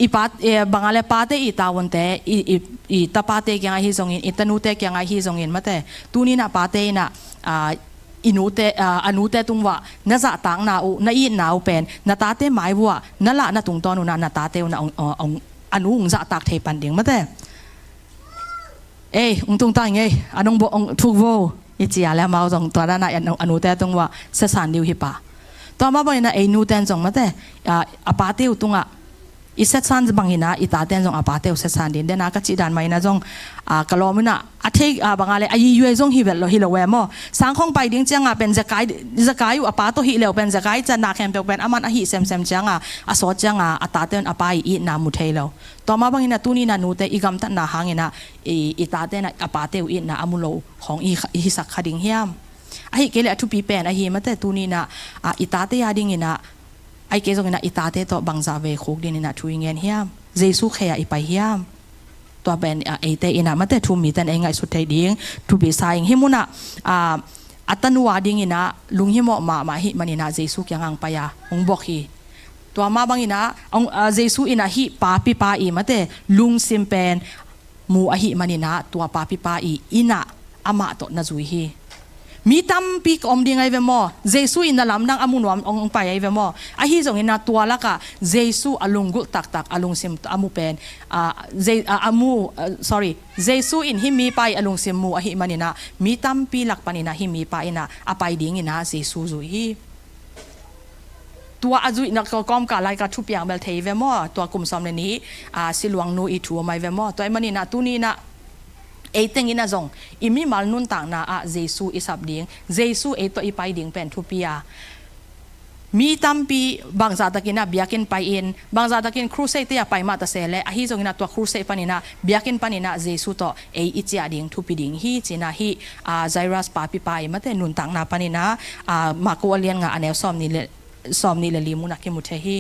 I pa, e, bang a leh pate i tavuante, i, i, i ta pate kiangah hi zongin, i tanute kiangah hi zongin mate, tuni in ah pate in ah, a, i nute, a, a nute tung uah na zahtakna uh, na itna uh pen, na tate mai uah na lahna tungtawn un ah na tate un ah ong, ong, ong, a nu ong zahtak thei pan ding mate. Ei, ong tung ta ing ei, a nong bawh ong thuk vo, i ci a leh amau zong tua dan a, a nu, a nute tung uah siasan ding uh hi pah. Tua mah bangin ah ei nute in zong mate, a, a pate uh tungah i siasan bangin ah i tate in zong a pate uh siasan ding. Dena ka cih dan mah in ah zong, a, ka lawm in ah, a thei, a, bang a leh a yuiyui zong hi vet lo, hi lo ve maw. Sangkhong pai ding ciangah pen Zekai, Zekai uh a pa tawh hih leh pen Zekai ciatna khempeuh pen aman a hih semsem ciangah, a sawt ciangah a tate un a pa i itna mu thei lo. Tua mah bangin ah tuni in ah nute i gamtatna hangin ah i, i tate in ah a pate uh itna a mu lo khawng i, i hisak kha ding hiam? Ahih kei leh a thupi pen ahi mate, tuni in ah, a, i tate a dingin ah, ahih kei zongin ah i tate tawh bangzah vei khukdinin ah thu i ngen hiam? Jesu khe ah i pai hiam? Tua pen, a, eite in ah mate, thu-um mite in ei ngaihsut thei ding thupi sa ing. Hih munah, a, a tanu a dingin ah lunghimawh mahmah ahih manin ah Jesu kiangah ong pai a ong bok hi. Tua mah bangin ah, ong, a, Jesu in ah hih papipa i mate, lungsim pen mu ahih manin ah tua papipa i inn ah amah tawh na zui hi. Mi tampi ka om ding ai ve maw? Jesu in na lamdang a mu nuam ong, ong pai ai ve maw? Ahi zongin ah tua lakah Jesu a lunggulh taktak, a lungsim a mu pen, a, Je-, a, a mu, a, sorry, Jesu in hih mipa i a lungsim mu ahih manin ah mi tampi lak panin ah hih mipa in ah a pai dingin ah Jesu zui hi. Tua a zuihna kawmkal lai ka thupiang bel thei ve maw? Tua kum sawm le nih, a, siluang nu i thu om ai ve maw? Tua ahih manin ah tuni in ah ei teng in ah zong i mimal nuntakna ah Jesu i sap ding, Jesu ei tawh i pai ding pen thupi a, mi tampi bangzah takin ah biakinn pai-in, bangzah takin crusade te ah pai mah ta se leh, ahi zongin ah tua crusade panin ah, biakinn panin ah Jesu tawh ei i ciah ding thupi ding hi, ci-in ah hih, a, Jairus papipa i mate nuntakna panin ah, a, Marku a lian nga a neu sawm nih le, sawm nih le li mun ah kimu thei hi.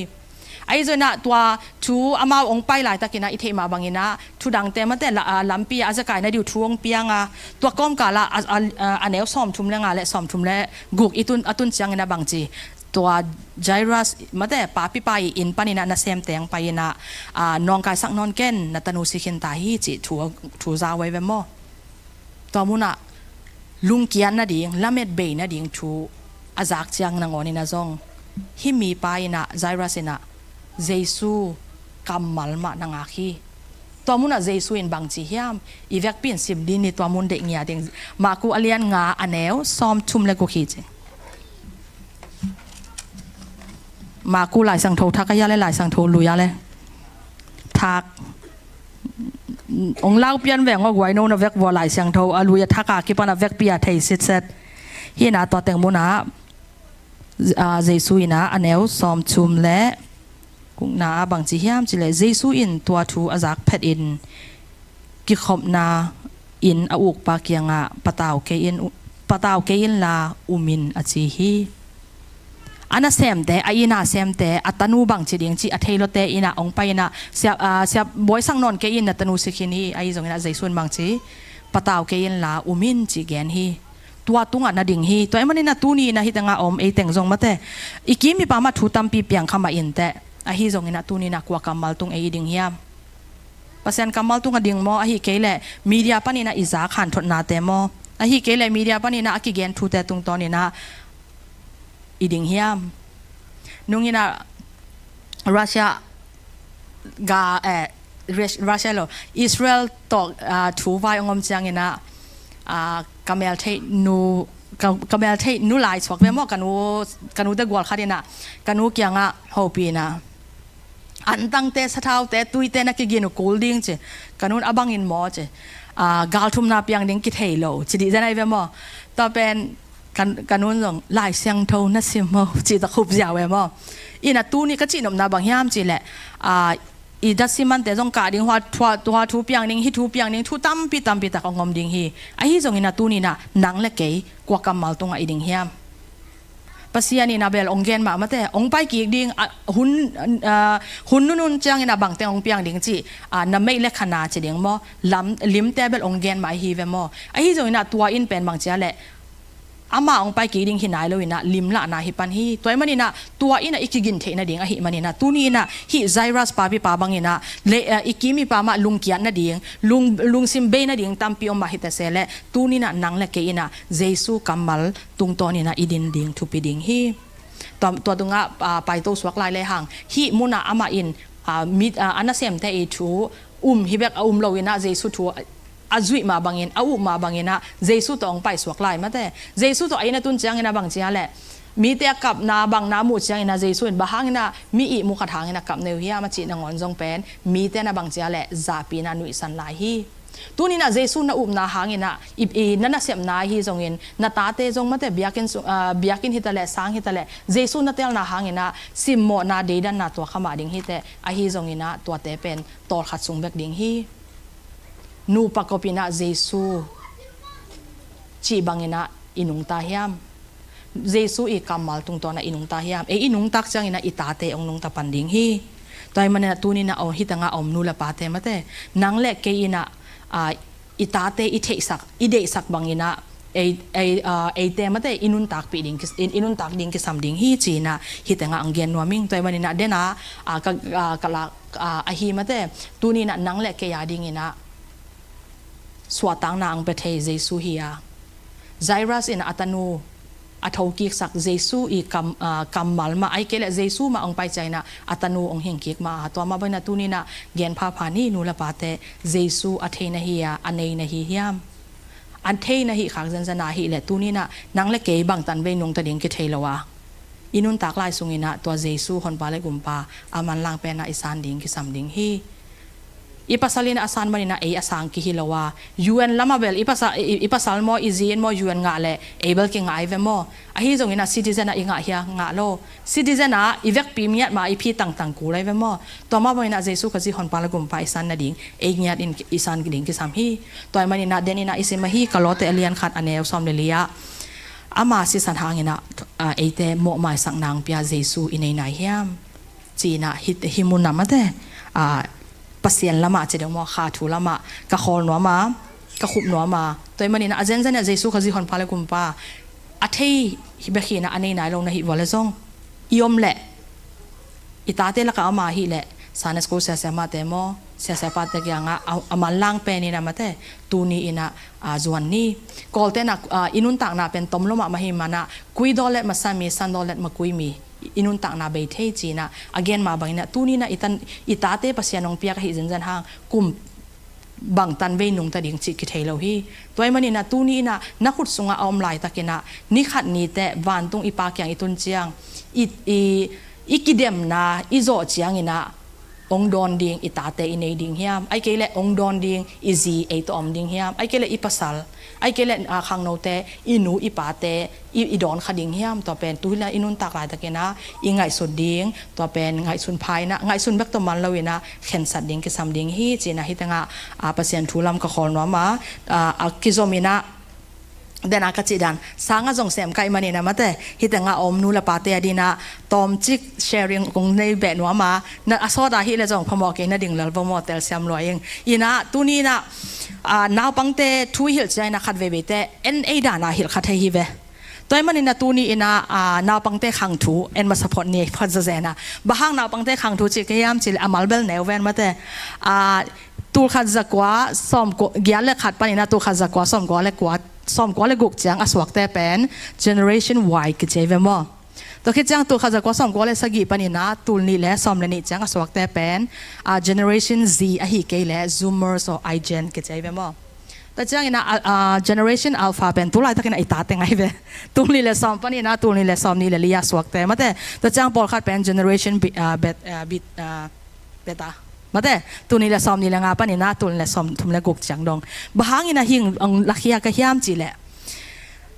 Ahi zongin ah tua thu amau ong pai laitakin ah i theih mah bangin ah thu dangte mate la, a, lampi ah a Zekai na ding uh thu ong piang a, tua kawmkal ah a, a, a, a neu sawm thum le nga le sawm thum le guk i tun, a tun ciangin ah bang ci? Tua Jairus mate papipa i inn panin ah nasem teng pai-in ah, a, nawngkaisak nawn ken, na tanu si khin ta hi, cih thu, thu za uh ai ve maw? Tua mun ah lungkiat nading, lamet bei nading thu a zak ciang nangawnin ah zong hih mipa in ah, Jairus in ah Jesu kammal mah na ngak hi. Tua mun ah Jesu in bang ci hiam? I vekpi in sim dih ni, tua mun deih ngiat ding. Marku a lian nga a neu sawm thum le guk hi ci. Marku Lai Siangtho thak a hia le Lai Siangtho lui a le? Thak. Ong lau pian veng aw guai, no na vek vua Lai Siangtho a lui a thak a kipan a vekpi a thei sitset. Hi-in ah tua teng mun ah, a, Jesu in ah a neu sawm thum le gukna ah bang ci hiam cih leh, Jesu in tua thu a zak phetin kikhopna inn a ukpa kiangah, patau kei in, patau kei inla um in, a ci hi. A nasemte, a inn a semte, a tanu bang ci ding cih a thei lote inn ah ong pai-in ah, sia, a, sia bawi sak nawn kei in, na tanu si khin hi, ahi zongin ah Jesu in bang ci? Patau kei inla um in, cih gen hi. Tua tungah na ding hi. Tua ahih manin ah tuni in ah hih tengah om ei teng zong mate, i kim i pam ah thu tampi piang kha mah inteh, ahi zongin ah tuni in ah kua kammal tung ei i ding hiam? Pasian kammal tungah ding maw, ahih kei leh media paninah i zak hanthotnate maw, ahih kei leh media paninah a kigen thute tungtawninah i ding hiam? Nunginah Russia ga, eh, Rus-, Russia lo, Israel tawh, ah, thu vai hong om cianginah, ah, ka mel theih nu, ka, ka mel theih nu lai suak ve maw, ka nu, ka nute gual khatinah ka nu kiangah hopih inah, "Antangte, sathaute, tuite na kigin uh kul ding," ci. Ka nun, "A bangin maw?" ci. "Ah, galthumna piang ding kithei lo," ci dih zen ahi ve maw. Tua pen ka, ka nun zong, "Lai Siangtho na sim maw?" ci ta khup ziau ve maw. Inah tuni ka cihnopna bang hiam cih leh, ah, i da simante zong kah ding, hua, hua, hua thu piang ding, hih thu piang ding, thu tampi tampi tak hong om ding hi. Ahi zonginah tuninah nang le kei kua kammal tungah i ding hiam? Pasian inah bel hong gen mah mate, hong pai kik ding, a, hun, a, hun nunun cianginah bangteng hong piang ding cih, a, na meih le khana ci ding maw, lam, limte bel hong gen mah ahi ve maw. Ahi zonginah tua in pen bang cia leh amah hong pai kik ding hi nai loinah limlahna hi pan hi. Tua ahih maninah tua inah i kigin theih nading ahih maninah tuni inah hih Jairus papipa banginah le, a, i kim i pa mah lungkiat nading, lung, lungsim bei nading tampi om mah hi ta se leh, tuninah nang le kei inah Jesu kammal tungtawninah i din ding thupi ding hi. Tua, tua tungah, ah, paito suak lai lehang, hih munah amah in, ah, mit, ah, a nasemte i thu um hi bek a um loinah Jesu thu a, a zuih mah bangin, a up mah banginah Jesu tawh hong paisuak lai mate. Jesu tawh a inn a tun cianginah bang cia leh, mite a kapna bangna muh cianginah Jesu in, "Bang hanginah mi ihmu khat hanginah kap na hi uh hiam?" a cih nangawn zong pen mite na bang cia leh zahpina nuihsan lai hi. Tuninah Jesu na upna hanginah, i, i, na nasepna ahi zongin, na tate zong mate, biakinn sung, ah, biakinn hitaleh, sang hitaleh, Jesu na telna hanginah simmawhna, deidanna tuak kha mah ding hiteh, ahi zonginah tuate pen tawlkhat sung bek ding hi. Nupa kop inah Jesu cih banginah i nungta hiam? Jesu i kammal tungtawnah i nungta hiam? Ei i nungtak cianginah i tate hong nungta pan ding hi. Tua ahih maninah tuninah hih tengah a om nu le pate mate, nang le kei inah, ah, i tate i theihsak, i deihsak banginah ei, ei, ah, eite mate i nuntakpih ding kis-, i, i nuntak ding kisam ding hi ci-inah hih tengah hong gen nuam ing. Tua ahih maninah denah, ah, ka, ah, ka lak, ah, ahi mate, tuninah nang le kei a dinginah suahtakna hong pia thei Jesu hi a, Jairus in a tanu a thokiksak Jesu i kam, ah, kammal mah, ahih kei leh Jesu mah hong pai cianginah a tanu hong hingkik mah a, tua mah banginah tuninah gen phapha ni, nu le pate, Jesu a thei na hi a, a nei na hi hiam? A thei na hih khak zenzen ahih leh tuninah nang le kei bangtan vei nungta ding kithei lo a, i nuntak lai sunginah tua Jesu Honpa le Gumpa a manlang penah i san ding kisam ding hi. I pasal inah a san maninah ei a sang kihi lo a, U N lamah bel i pasal, i, i pasal maw, i zi in maw U N ngah leh ei bel kingah ahi ve maw. Ahi zonginah citizen ah i ngah hia? Ngah lo. Citizen ah i vekpi ngiat mah i phi tangtang kul ahi ve maw. Tua mah banginah Jesu Khazih Honpa le Gumpa i san nading ei ngiat in i san ding kisam hi. Tua ahih maninah den inah i sim ahi, Kolose a lian khat a neu sawm le li ah, ama sisan hanginah, ah, eite mawhmaisakna hong pia Jesu i nei nai hiam? Ci-inah hih, hih munah mate, ah, Pasian lamah ci deuh maw, kha thu lamah ka khawl nuam a, ka khup nuam a. Tua ahih maninah a zenzen ah Jesu Khazih Honpa le Gumpa a thei hi bek hinah a nei nai lo na hih vua le zong i om leh, i tate lakah ama ahih leh Sunday school siasia mahte maw, siasia pate kiangah a, a manlang peninah mate, tuni inah, ah, zuan ni. Kawltenah, ah, i nuntakna pen tom lo mahmah hi manah, kui dawlet masa mi, san dawlet makui mi i nuntakna bei thei ci-inah a gen mah banginah tuninah i tan, i tate Pasian hong piak ahih zenzen hang kum bangtan vei nungta ding cih kithei lo hi. Tua ahih maninah tuni inah na khut sungah a om laitakinah ni khat ni teh vantung i Pa kiang i tun ciang i, i, i kidemna i zawh cianginah hong dawn ding i tate i nei ding hiam? Ahih kei leh hong dawn ding i zi ei tawh om ding hiam? Ahih kei leh i pasal, ahih kei leh, ah, khangnote, i nu i pate i, i dawn kha ding hiam? Tua pen tu hi-inah i nuntak laitakinah i ngaihsut ding, tua pen ngaihsun pha inah, ngaihsun bek tawh man lo inah khensat ding kisam ding hi ci-inah hih tengah, ah, Pasian thu lam ka khawl nuam a, ah, a kizom inah, denah ka cih dan, sangah zong sem ka hih maninah mate, hih tengah a om nu le pate a dinah tawmcik sharing kong nei beh nuam a, na a sawt ahih leh zong phamawh kei, na ding lel vo maw, telsiam lua ing. Inah tuni inah, ah, naupangte thu i hilh ciang inah khat veivei teh en ei danah hilh kha thei hi ve. Tua ahih maninah tuni inah, ah, naupangte khang thu en masa phot ni, phot zazen a. Bang hang naupangte khang thu cih ka hiam cih leh a mal bel neu ven mate. Ah, Tulkhat zakua sawmkua, giat le khat panin ah tulkhat zakua sawmkua le kua, sawmkua le guk ciang a suakte pen Generation Y kici ve maw. Tua khit ciang tulkhat zakua sawmkua le sagih panin ah tulnih le sawm le nih ciang a suakte pen, ah, Generation Z ahi kei leh Zoomers or iGen kici ve maw. Tua ciangin ah, ah, Generation Alpha pen tu laitakin ah i tate ngai ve. Tulnih le sawm panin ah tulnih le sawmnih le li a suakte mate. Tua ciang pawlkhat pen Generation B-, ah, Bet-, ah, Bit-, ah, Beta mate, tulnih le sawmnih le nga panin ah tulnih le sawmthum le guk ciang dong. Bang hangin ah hih hong lakhia ka hiam cih leh,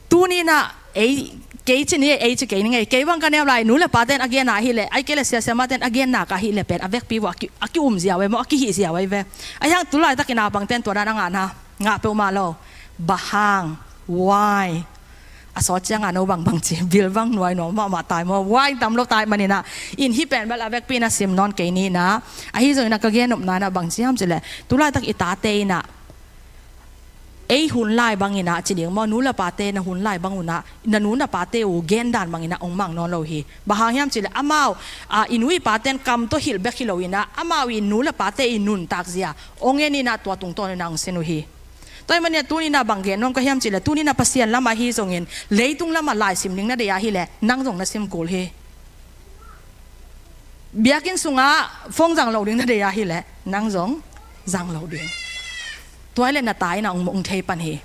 tuni-in ah ei, kei ci ni, ei ci kei ni ngei, kei bang ka neu lai, nu le pate'n a genna ahih leh, ahih kei leh sia siamate'n a genna ka hih leh pen a vekpi uh a ki, a ki-um zia uh ei maw, a kihih zia uh ei ve. Ahih hang tu laitakin naupangte'n tua dan a ngahna ngah peuhmah lo. Bang hang? Why? A sawt ciangah no bang bang ci, bil bang nuai nuam mahmah tai maw, why tam lo tai manin ah. In hih pen bel a vekpi-in ah sim nawn kei ni in ah. Ahi zongin ah ka gen nopna in ah bang ci hiam cih leh, tu laitak i tate in ah ei hun lai bangin ah ci ding maw, nu le pate na hun lai bang un ah, na nu na pate uh gen dan bangin ah hong mang nawn lo hi. Bang hang hiam cih leh amau, ah, i nu i pate'n kam tawh hilh bek hi lo in ah, amau i nu le pate i nuntak zia hong en in ah tua tungtawn in ah hong sin uh hi. Tua ahih manin ah tuni-in ah bang gen nuam ka hiam cih leh, tuni-in ah Pasian lamah ahi zongin, leitung lamah laisim ding na deih ahih leh nang zong na sim kul hi. Biakinn sungah phone zang lo ding na deih ahih leh nang zong zang lo ding. Tua ahih leh na ta in ah hong, hong thei pan hi.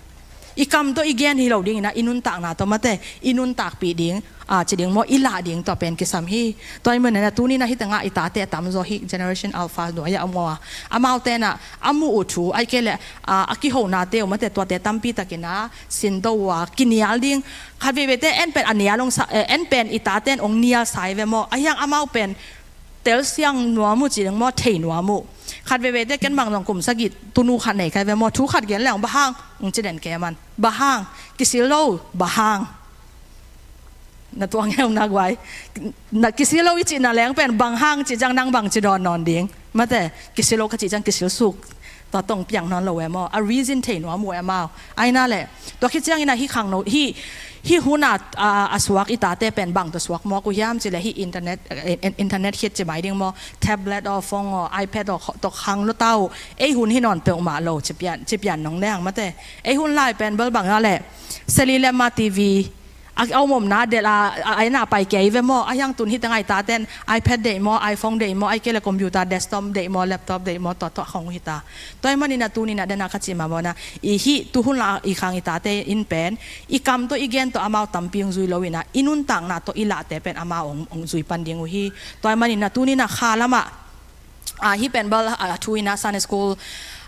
I kam tawh i gen hi lo dingin ah i nuntakna tawh mate, i nuntakpih ding, ah, ci ding maw, i lah ding tua pen kisam hi. Tua ahih manin ah tuni-in ah hih tengah i tate a tamzaw hih Generation Alpha nuai-ah om uh a, amaute'n ah a muh uh thu, ahih kei leh, ah, a kihonate uh mate, tuate tampitakin ah sinto uh a, kinial ding. Khat veiveite en pen a nial hong sa, eh, en pen i tate'n hong nial sa hi ve maw. Ahih hang amau pen telsiam nuam uh ci ding maw, thei nuam uh. Khat veiveite ken bang zong kum sagih tunu khat nei ka hi ve maw, thu khat gen leng bang hang hong ci den kei a man. Bang hang? Kisil lo, bang hang? Na tuang heu na guai. Na kisil lo i cihna leng pen bang hang cih ciang nang bang ci dawn nawn ding. Mate, kisil lo ka cih ciang kisil suk. Tua tawh hong piang nawn lo uh ei maw. A reason thei nuam uh ei maw. Ahih nak leh, tua khit ciangin ah hih khangno, hih, hih hun ah, ah, a suak i tate pen bang tawh suak mawk uh hiam cih leh hih internet, eh, in-, internet khit ci mai ding maw. Tablet aw, phone aw, iPad aw, tawh khangno ta uh. Ei hun hi nawn peuhmah lo, ci pian, ci pian nong leng mate. Ei hun lai pen bel bang a leh, seli le ma TV, a, a om omna delh a, a, a en a pai kei ve maw. Ahih hang tun hih tengah i tate'n iPad deih maw, iPhone deih maw, ahih kei leh computer desktop deih maw, laptop deih maw, tua, tua khong hi ta. Tua ahih manin ah tuni-in ah den a ka cih mah bangin ah, i hih tu hun lai i khang i tate in pen i kam tawh i gen tawh amau tampi hong zui lo in ah, i nuntakna tawh i lahte pen amau hong, hong zui pan ding uh hi. Tua ahih manin ah tuni-in ah kha lamah, ah, hih pen bel, ah, thu in ah Sunday school,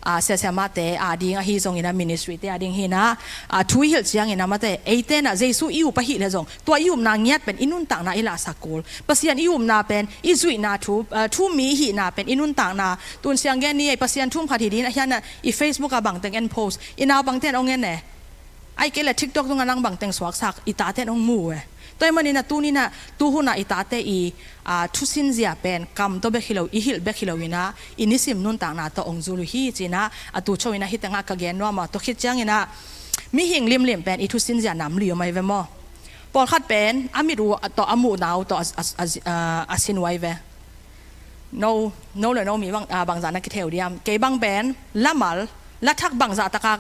ah, sia siamate a ding ahi zongin ah ministry-te a ding hi in ah, ah, thu i hilh ciangin ah mate, eite'n ah Jesu i up ahih leh zong, tua i upna ngiat pen i nuntakna i lahsak kul. Pasian i upna pen, i zuihna thu, ah, thu mi i hihna pen i nuntakna. Tun siang gen ni ei, Pasian thu khat hi ding ahih hang ah i Facebook ah bangteng en post, i naupangte'n hong en e. Ahih kei leh TikTok tungah nang bangteng suaksak, i tate'n hong mu uh e. Tua ahih manin ah tuni-in ah, tu hun ah i tate i, ah, thusinzia pen kam tawh bek hi lo, i hilh bek hi lo in ah, i nisim nuntakna tawh hong zul uh hi ci-in ah, a tu cho in ah hih tengah ka gen nuam a, tua khit ciangin ah mihing limlim pen i thusinzia nam li om ahi ve maw. Pawlkhat pen a mit uh tawh a muhna uh tawh a, a, a, a, a sin uh ahi ve. No, no le no mi bang, ah, bangzah na kithei uh diam. Kei bang pen lamal, lathak bangzah takah,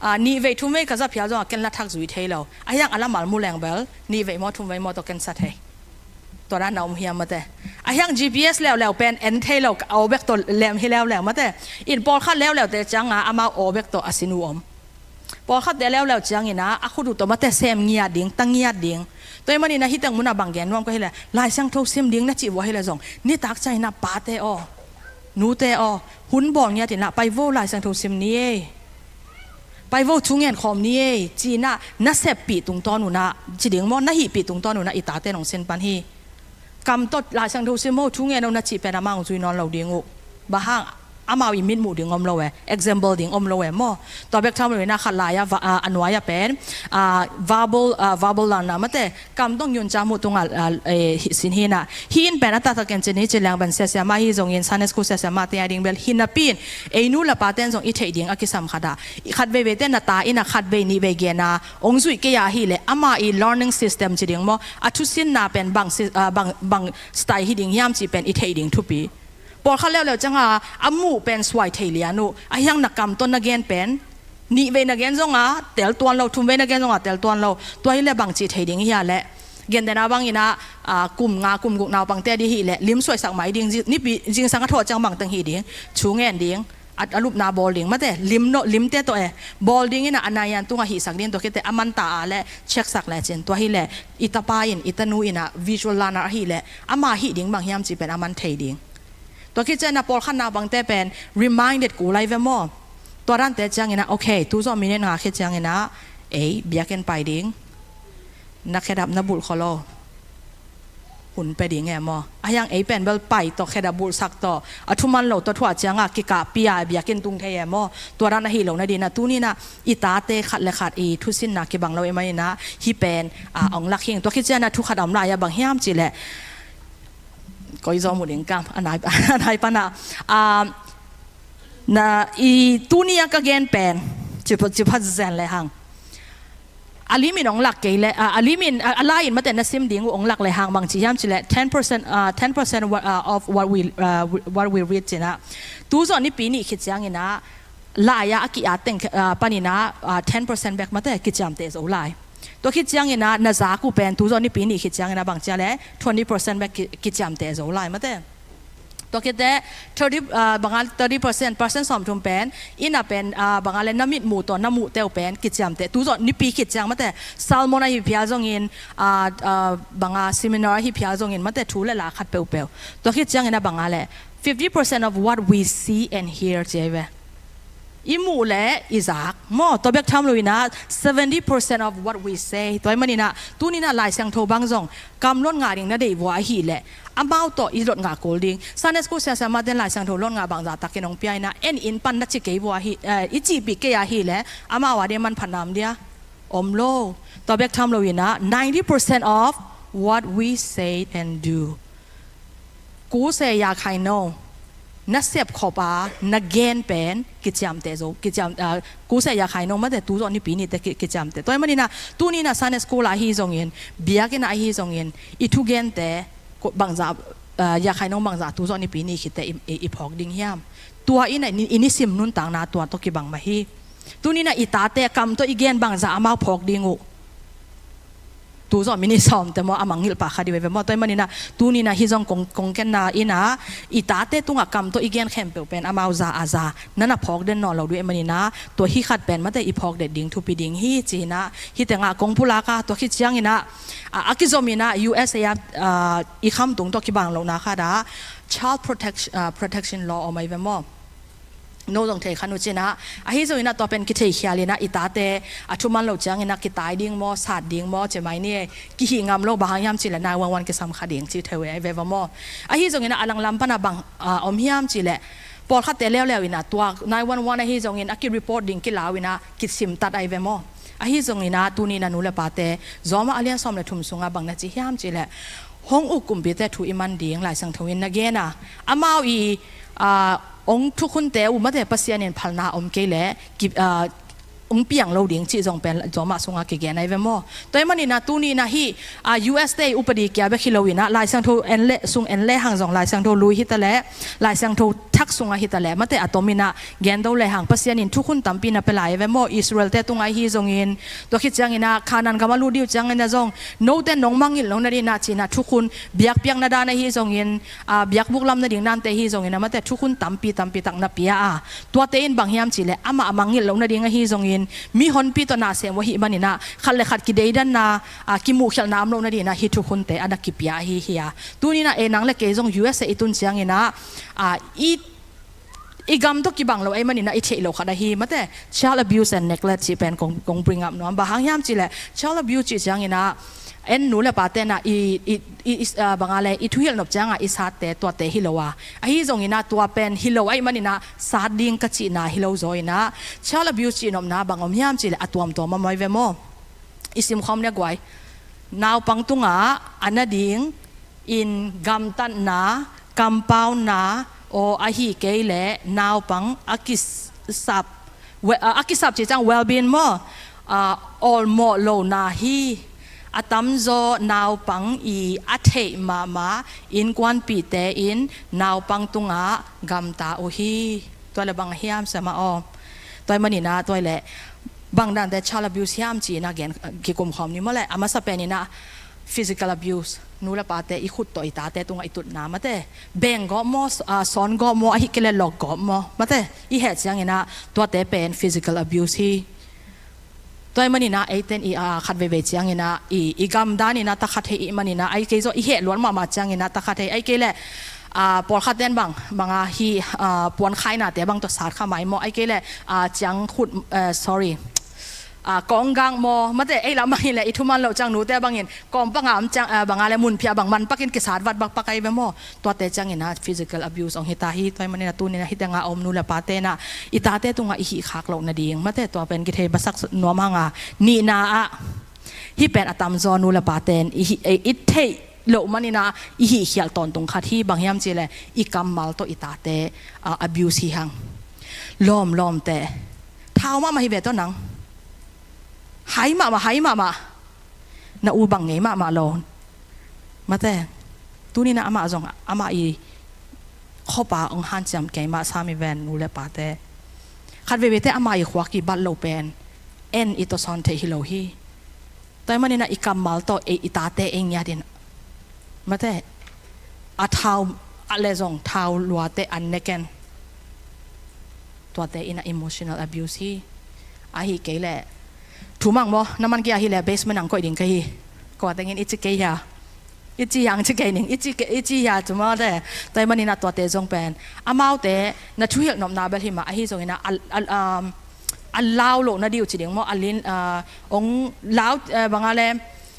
ah, nih vei thum vei ka za phial zongah ken lathak zui thei lo. Ahih hang a lamal mu leng bel nih vei maw thum vei maw tawh ken sa thei. Tua dan na om hiam mate. Ahih hang GPS leuleu pen en thei lo, a aw bek tawh lem hi leuleu mate. In pawlkhat leuleute ciangah amau aw bek tawh a sin uh om. Pawlkhatte leuleu ciangin ah, a khut uh tawh mate sem ngiat ding, ta ngiat ding. Tua ahih manin ah hih teng mun ah bang gen nuam ka hih leh, Lai Siangtho sim ding na cih uh ahih leh zong, nitak ciangin ah pate aw, nute aw, hun bawl ngiat in ah, pai vo Lai Siangtho sim ni ei. Pai vo thu ngen khawm ni ei, ci-in ah, na seppih tungtawn un ah, ci ding maw, na hihpih tungtawn un ah, i tate'n hong sin pan hi. Kam tawh Lai Siangtho sim o, thu ngen o na cih pen amau hong zui nawn lo ding uh. Bang hang, amau i mitmuh ding om lo e, example ding om lo e maw. Tua bek tham lo in ah khat lai-ah, va-, a, a nuai-ah pen, a, verbal, a, verbal learner mate, kam tawh nyunca muh tungah, a, e, hi, sin hi in ah. Hih in pen a taktak in ci ni ci leng pen sia siama ahi zongin Sunday school sia siamate a ding bel hi napi-in, ei nu le pate'n zong i theih ding a kisam khat ah, i khat veiveite'n na ta in ah khat vei nih vei gen a, hong zuih kei a ahih leh, ama i learning system ci ding maw, a thusinna pen bang si-, ah, bang, bang style hi ding hiam cih pen i theih ding thupi. Pawlkhat leuleu cianga a muh pen suai thei lian uh, ahi hang na kam tawh na gen pen nih vei na gen zonga tel tuan lo, thum vei na gen zonga tel tuan lo. Tua hileh bangci thei ding hia leh, gentehna bangin ah, kum nga kum guk naupangte ding hileh lim suaisak mai ding, nipi zingsang a thawh ciang bangteng hi ding, thu ngen ding, a, a lupna bawl ding, mate, lim no, limte tawh e, bawl dingin ah a naian tungah hihsak ding, tua khit teh a man ta a leh check sak lecin, tua hileh i tapa in, i tanu in ah visual learner ahileh ama hih ding bang hiam cih pen a man thei ding. Tua khit ciangin ah pawlkhat naupangte pen reminded kul lai ve maw. Tua dante ciangin ah, okay, tu zawh minute nga khit ciangin ah ei biakinn pai ding, na khedap na bulh khol lo, hun pe ding e maw. Ahi hang ei pen bel pai tawh, khedap bulhsak tawh, a thuman lo tawh thuah cianga kikahpih a biakinn tung thei e maw. Tua dan ahi lo nadingin ah tuni-in ah i tate khat le khat i thusinna kibang lo ahih manin ah hih pen, a, ong lak hi ing. Tua khit ciangin ah thu khat a om lai a, bang hiam cih leh, koi zaw mu ding kam, a nai, a nai pan ah, a, na, i tuni a ka gen pen, ci pha, ci pha zen le hang, a lim in ong lak kei leh, a, a lim in, a, a lai in mate na sim ding uh ong lak le hang, bangci hiam cih leh ten percent, a, ten percent wa-, a, of what we, a, what we read ci-in ah, tu zawh Nipi ni khit ciangin ah lai-a a ki-at teng, a, panin ah, a, ten percent bek mate kiciamteh zo lai. Tua khit ciangin ah na zak uh pen tu zawh Nipi ni khit ciangin ah bangci a leh twenty percent bek ki, kiciamteh zo lai mate. Tua khit teh thirty, a, bang a thirty percent, percent sawmthum pen, inn ah pen, a, bang a leh na mitmuh tawh na muhte uh pen kiciamteh. Tu zawh Nipi khit ciang mate, sermon ahi phial zongin, a, a, bang a seminar ahi phial zongin mate, thu le la khat peuhpeuh. Tua khit ciangin ah bang a leh fifty percent of what we see and hear ci ahi ve. I muh le i zak maw, tua bek tham loin ah seventy percent of what we say. Tua ahih manin ah tuni-in ah Lai Siangtho bang zong kam lot ngah ding na deih vua ahileh amau tawh i lot ngah kul ding. Sunday school siasia mate in Lai Siangtho lot ngah bangzah takin ong pia in ah, en in pan na ci kei vua ahi, eh, i cihpih kei ahileh amau a ding manphatna om dia? Om lo. Tua bek tham loin ah ninety percent of what we say and do, กูเสกอยากให้น้อง na sepkhop a na gen pen kiciamteh zo, kiciam, a, กูเสกอยากให้น้อง mate, tu zawh Nipi ni teh ki, kiciamteh. Tua ahih manin ah tuni-in ah Sunday school ah ahi zongin, biakinn ah ahi zongin, i thugente, ko, bangzah, a, อยากให้น้อง bangzah tu zawh Nipi ni khit teh i, i, i phawk ding hiam? Tua in ah i, i nisim nuntakna tua tawh kibang mah hi. Tuni-in ah i tate kam tawh i gen bangzah amau phawk ding uh? Tu zawh minute sawm teh maw, a mangngilh pah kha ding uh ahi ve maw. Tua ahih manin ah tuni-in ah hih zong kong, kong genna in ah, i tate tungah kam tawh i gen khempeuh pen amau za a za, na na phawk den nawn lo ding uh ahih manin ah, tua hih khat pen mate i phawk det ding thupi ding hi ci-in ah hih tengah kong pulak a. Tua khit ciangin ah, a, a kizom in ah U S A ah, a, i khamtung tawh kibang lohna khat ah child protection, a, protection law om ahi ve maw. No zong thei kha uh cin ah, ahi zongin ah tua pen kitheikhial in ah, i tate a thuman loh ciangin ah kitai ding maw, sat ding maw, ci mai ni, kihih ngam lo, bang hang hiam cih leh nine one one kisam kha ding ci thei uh ahi ve maw. Ahi zongin ah a langlam pan ah bang, a, om hiam cih leh, pawlkhatte leuleu in ah tua nine one one ahi zongin a ki-report ding kilau in ah kisimtat ahi ve maw. Ahi zongin ah tuni-in ah nu le pate, Rom a lian sawm le thum sungah bang na ci hiam cih leh, hong uk kumpite thu i man ding Lai Siangtho in na gen a, amau i, a, ong thukhunte uh mate Pasian in phalna om kei leh ki, a, ong piang lo ding cih zong pen Rom sungah kigen ahi ve maw. Tua ahih manin ah tuni-in ah hih, a, U S te i upadi kia bek hi loin ah, Lai Siangtho en le, sung en le hang zong, Lai Siangtho lui hi ta leh, Lai Siangtho thak sungah hi ta leh, mate, a tomin ah gen do le hang, Pasian in thukhun tampi na pia lai ve maw. Israelte tungah ahi zongin, tua khit ciangin ah Kanaan gam a lut ding uh ciangin ah zong, note nong mangngilh loh nadingin ah ci-in ah thukhun, biakpiakna dan ahi zongin, a, biakbuk lam nading dante ahi zongin ah mate, thukhun tampi, tampi tak na pia a. Tuate in bang hiam cih leh, amah a mangngilh loh nading ahi zongin, mihonpi tawh na sem uh ahih manin ah, khat le khat kideidanna, a, kimuhkhialhna om loh nadingin ah hih thukhunte a na kipia ahi hi a. Tuni-in ah ei nang le kei zong U S A i tun ciangin ah, a, i, i gam tawh kibang lo ahih manin ah i theih loh khat ahi, mate, child abuse and neglect cih pen kong, kong bring up nuam. Bang hang hiam cih leh, child abuse cih ciangin ah, en nu le pate in ah i, i, i, i, a, bang a leh, i thuhilh nop ciangah i satte tuate hi lo a, ahi zongin ah tua pen hi lo ahih manin ah sat ding ka cihna hi lo zaw in ah, child abuse cih nopna bang om hiam cih leh a tuamtuam om ahi ve maw. I simkhawm ni a guai. Naupang tungah a na dingin gamtatna, kampauna, aw, ahi kei leh naupang a kisap, we-, a, a kisap cih ciang well-being maw, a, awlmawh lohna hi. a tamzaw naupang i a theih mahmah innkuanpihte in naupang tungah gamta uh hi. Tua le bang hiam, siamah aw? Tua ahih maninah tua le bang dante child abuse hiam ci-inah gen kikum khawm ni maw le. A masa peninah physical abuse, nu le pate i khut tawh i tate tungah i tutna mate, beng gawp maw, s-, ah, sawn gawp maw, ahih kei le lok gawp maw mate, i heh cianginah tuate pen physical abuse hi. Tua ahih maninah eiten i, ah, khat veivei cianginah i, i gam daninah takha thei i hih maninah, ahih kei zaw i heh luat mahmah cianginah takha thei, ahih kei le, ah, pawlkhatten bang, banga hi, ah, puan khainate bang tawh sat kha mai maw, ahih kei le, ah, ciang khut, eh, sorry, ah, kawnggak maw mate, ei lam bangin le i thuman loh ciang nute bangin kawm panga om ciang, ah, banga le munphiah bang manpakin kisat vat bakpak ahi ve maw. Tuate cianginah physical abuse hong hita hi. Tua ahih maninah tuninah hih tengah a om nu le pate inah i tate tungah i hih khak loh nading mate, tua pen kithei basak nuam hanga, nihna ah hih pen a tamzaw nu le pate in i hih, i, i theih loh maninah i hih khial tawntung khat hi. Bang hiam ci le i kammal tawh i tate, ah, abuse hi hang. Lawmlawmte thau mahmah hi ve tawh nang. Hai mahmah, hai mahmah. Na u bang ngei mahmah lo mate. Tuninah amah zong amah i khuapa hong hanciam kei mah sam i ven nu le pate. Khat veiveite amah i khua kibat lo pen en i tawsawn theih hi lo hi. Tua ahih maninah i kammal tawh ei i tate ei ngiatin mate, a thau a le zong thau luate an neken. Tuate inah emotional abuse hi. Ahih kei le thumang maw, na man kia hi le basement ang koih ding ka hi. Kua tengin i ci kei hia? I ci hiang ci kei ning, i ci kei, i ci hia cu mate. Tua ahih maninah tuate zong pen amaute na thuhilh nopna bel hi mah, ahi zonginah a, a, um, a lau loh na diu ci ding maw, a lin, ah, ong lau, eh, banga le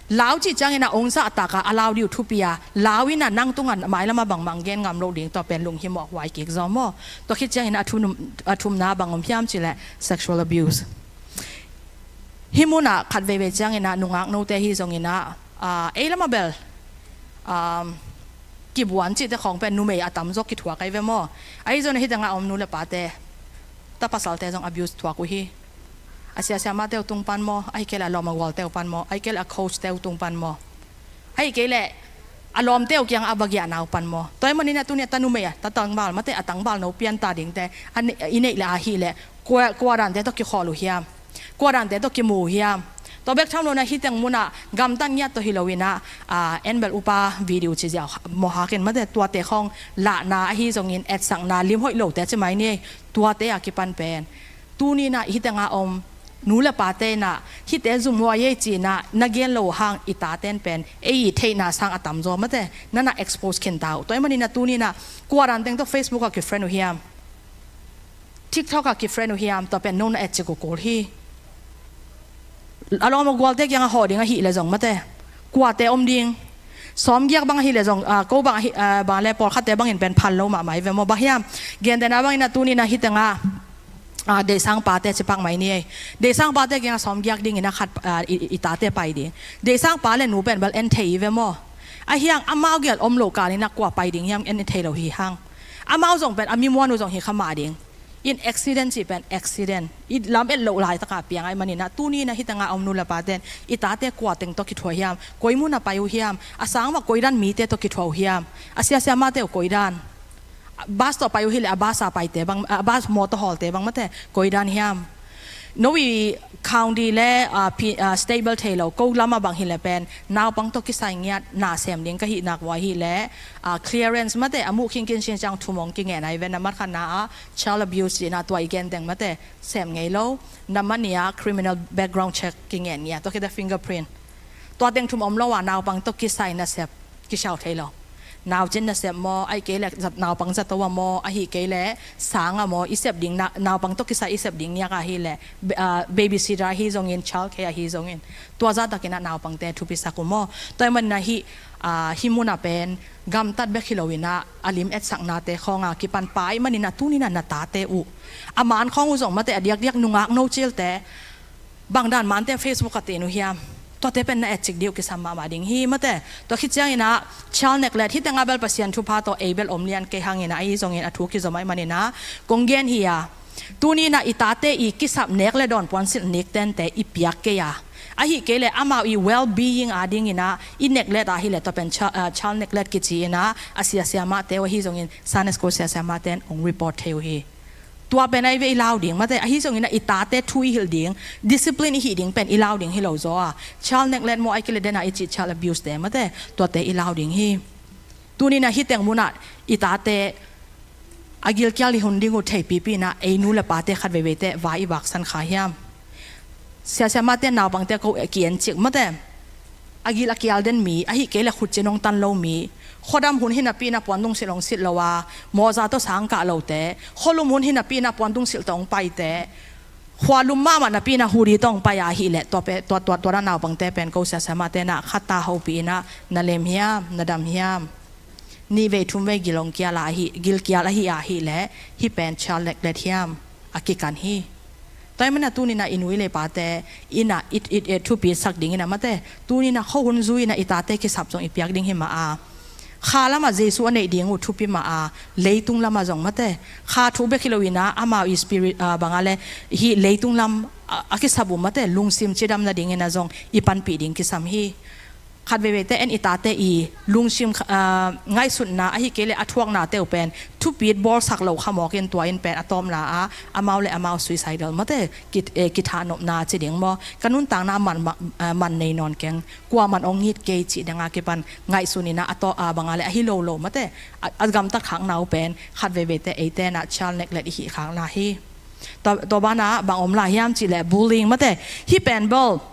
lau cih cianginah ong zahtak a, a lau diu thupi a, lau inah nang tungah mailamah bangmah gen ngam loh ding, tua pen lunghimawh huai kik zaw maw. Tua khit cianginah a thum, a thumna bang om hiam ci le sexual abuse. Hih munah khat veivei cianginah nungak note hi zonginah, ah, ei lamah bel, um, kibuan cihte khawng pen numei a tamzaw kithuak ahi ve maw. Ahi zonginah hih tengah a om nu le pate, ta pasalte zong abuse thuak uh hi. A siasiamate uh tung pan maw, ahih kei le a lawm a gualte uh pan maw, ahih kei le a coachte uh tung pan maw, ahih kei le a lawmte uh kiangah a va giahna uh pan maw. Tua ahih maninah tuni a ta numei a, ta tangbal mate, a tangbal no pianta dingte a ne-, i neih le ahih le kua, kua dante tawh kikhawl uh hiam? Kua dante tawh kimu uh hiam? Tua bek tham loinah hih teng munah gamtat ngiat tawh hi loinah, ah, en bel upa video ci ziau maw hakin mate, tuate khawng lahna ahi zongin etsakna limhoih lote ci mai ni ei. Tuate a kipan pen tuninah hih tengah om nu le pate inah hihte zumhuai ei ci-inah na gen lo hang i taten pen ei i theihna sang a tamzaw mate, nana expose khinta uh. Tua ahih maninah tuninah kua danteng tawh Facebook ah kifriend uh hiam? TikTok ah kifriend uh hiam? Tua pen no na etcik uh kul hi. A lawm a gualte kiangah hawh ding ahih le zong mate, kuate om ding? Sawmgiak bang ahih le zong, ah, ko bang ahih, ah, bang le pawlkhatte bangin pen phal lo mahmah hi ve maw. Bang hiam? Gentehna banginah tuninah hih tengah, ah, deihsang pate cipak mai ni ei. Deihsang pate kiangah sawmgiak dingin a khat, ah, i, i, i tate pai ding. Deihsang pa le nu pen bel en thei hi ve maw. Ahi hang amau gel om lo kalinah kua pai ding hiam en thei lo hi hang. Amau zong pen a mimuan uh zong hi kha mah ding. In accident cih pen accident, i lam et loh laitaka piang ahih maninah tuninah hih tengah a om nu le paten i tate kua teng tawh kithuah hiam? Koi munah pai uh hiam? A sang mah koi dan mite tawh kithuah uh hiam? A siasiamate uh koi dan? Bus tawh pai uh hileh a bus a paite bang, a bus mawtaw hawlte bang mate koi dan hiam? Novi county le, ah, pi-, ah, stable thei lo ko lamah bang hileh pen naupang tawh kisai ngiat na sem ding ka hih nak uh ahileh, ah, clearance mate a muh khinkin sin ciang thum hong kingen ahi ve. Na mat khatna ah child abuse cihna tua i gen teng mate sem ngei lo. Na mat nih ah criminal background check kingen ngiat, tua khit a fingerprint. Tua teng thum om lo a naupang tawh kisai nasep kisiau thei lo. Naucin nasep maw, ahih kei leh zat, naupang zato a maw, ahih kei leh sang a maw, i sep ding na, naupang tawh kisai i sep ding niak ahileh, be-, ah, babysitter ahi zongin, child care ahi zongin, tua zahtakin ah naupangte thupisak uh maw. Tua ahih manin ah hih, ah, hih mun ah pen gamtat bek hi loin ah a lim etsaknate khawng a kipan pa ahih manin ah tuni in ah na tate uh, a man khawng uh zong mate a diakdiak nungak no cilte, bang dan mante Facebook ah ten uh hiam? Tuate pen na etcik dih uh kisam mahmah ding hi mate. Tua khit ciangin ah child neglect, hih teng ah bel Pasian thupha tawh ei bel om lian kei hangin ah, ahi zongin a thu kizom ahih manin ah kong gen hi a, tuni in ah i tate i kisap nek le dawn puansilh nik tente i piak kei a, Ahi kei leh amau i well-being a dingin ah i neglect ahih leh, tua pen chi-, ah, child neglect kici in ah, a sia siamahte uh ahi zongin Sunday school sia siamahte in hong report thei uh hi. Tua pen ahi ve i lau ding mate, ahi zongin ah i tate thu i hilh ding, discipline i hih ding pen i lau ding hi lo zaw a, child neglect maw ahih kei leh den a i cih child abuse te mate, tuate i lau ding hi. Tuni in ah hih teng mun ah i tate a gilkial i hun ding uh theipipi in ah ei nu le pate khat veiveite vai i vaksan kha hiam? Sia siamahte naupangte ko ki-en cik mate. A gil a kial den mi, ahih kei leh khutcin hong tan lo mi, khuadam hun hi napi in ah puandung silh hong silh lo a, mawza tawh sang kah lote, khualum hun hi napi in ah puandung silh tawh hong paite, khualum mahmah napi in ah hoodie tawh hong pai ahih leh, tua pe-, tua, tua, tua dan naupangte pen ko sia siamahte in ah khat ta hopih in ah na lem hiam, na dam hiam? Nih vei thum vei gil hong kial a ahi, gilkial ahi ahih leh hih pen child neglect hiam? A kikan hi. Tua ahih manin ah tuni in ah i nu i le pate in ah i, i, i thupi sak dingin ah mate, tuni in ah khuahun zui in ah i tate kisap zong i piak ding hi mah a, kha lam ah Jesu a neih ding uh thupi mah a, leitung lam ah zong mate, kha thu bek hi lo in ah amau i spirit, ah, bang a leh hih leitung lam a, a kisap uh mate, lungsim cidam nadingin ah zong i panpih ding kisam hi. Khat veiveite en i tate i lungsim, ah, ngaihsutna ahih kei leh a thuaknate uh pen thupit bawlsak lo kha mawk in, tua in pen a tawpna ah amau le amau suicidal mate, ki, eh, kithahnopna ci ding maw, ka nuntakna man, ma-, ah, man nei nawn keng, kuaman hong it kei cih dang a kipan ngaihsun in ah a tawp, ah, bang a leh ahi lo lo mate, a, a gamtat khakna uh pen khat veiveite eite in ah child neglect i hih khakna hi. Tua, tua ban ah bang om lai hiam cih leh bullying mate. Hih pen bel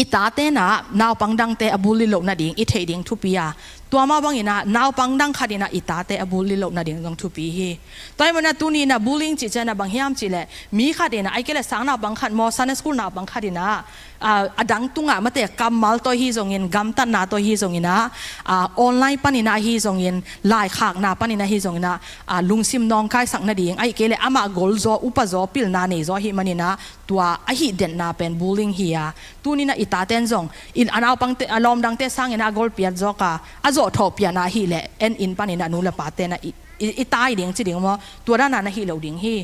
i tate in ah naupang dangte a bully loh nading i theih ding thupi a, tua mah bangin ah naupang dang khat in ah i tate a bully loh nading zong thupi hi. Tua ahih manin ah tuni in ah bullying cih ciang ah bang hiam cih leh mi khat in ah, ahih kei leh sang naupang khat maw, Sunday school naupang khat in ah, ah, a dang tungah mate, kammal tawh hi zongin, gamtatna tawh hi zongin ah, ah, online panin ah hi zongin, laikhakna panin ah hi zongin ah, ah, lungsim nawngkaisak nading, ahih kei leh amah golzaw, upazaw, pilna neizaw ahih manin ah, tua ahih denna pen bullying hi a, tuni in ah i taten zong in a naupangte, a lawmdangte sangin ah a golpiat zawk a, a zawhthawh pian ahih leh en inn panin ah nu le paten ah i, i, i tai ding ci ding maw, tua dan a na hih loh ding hi.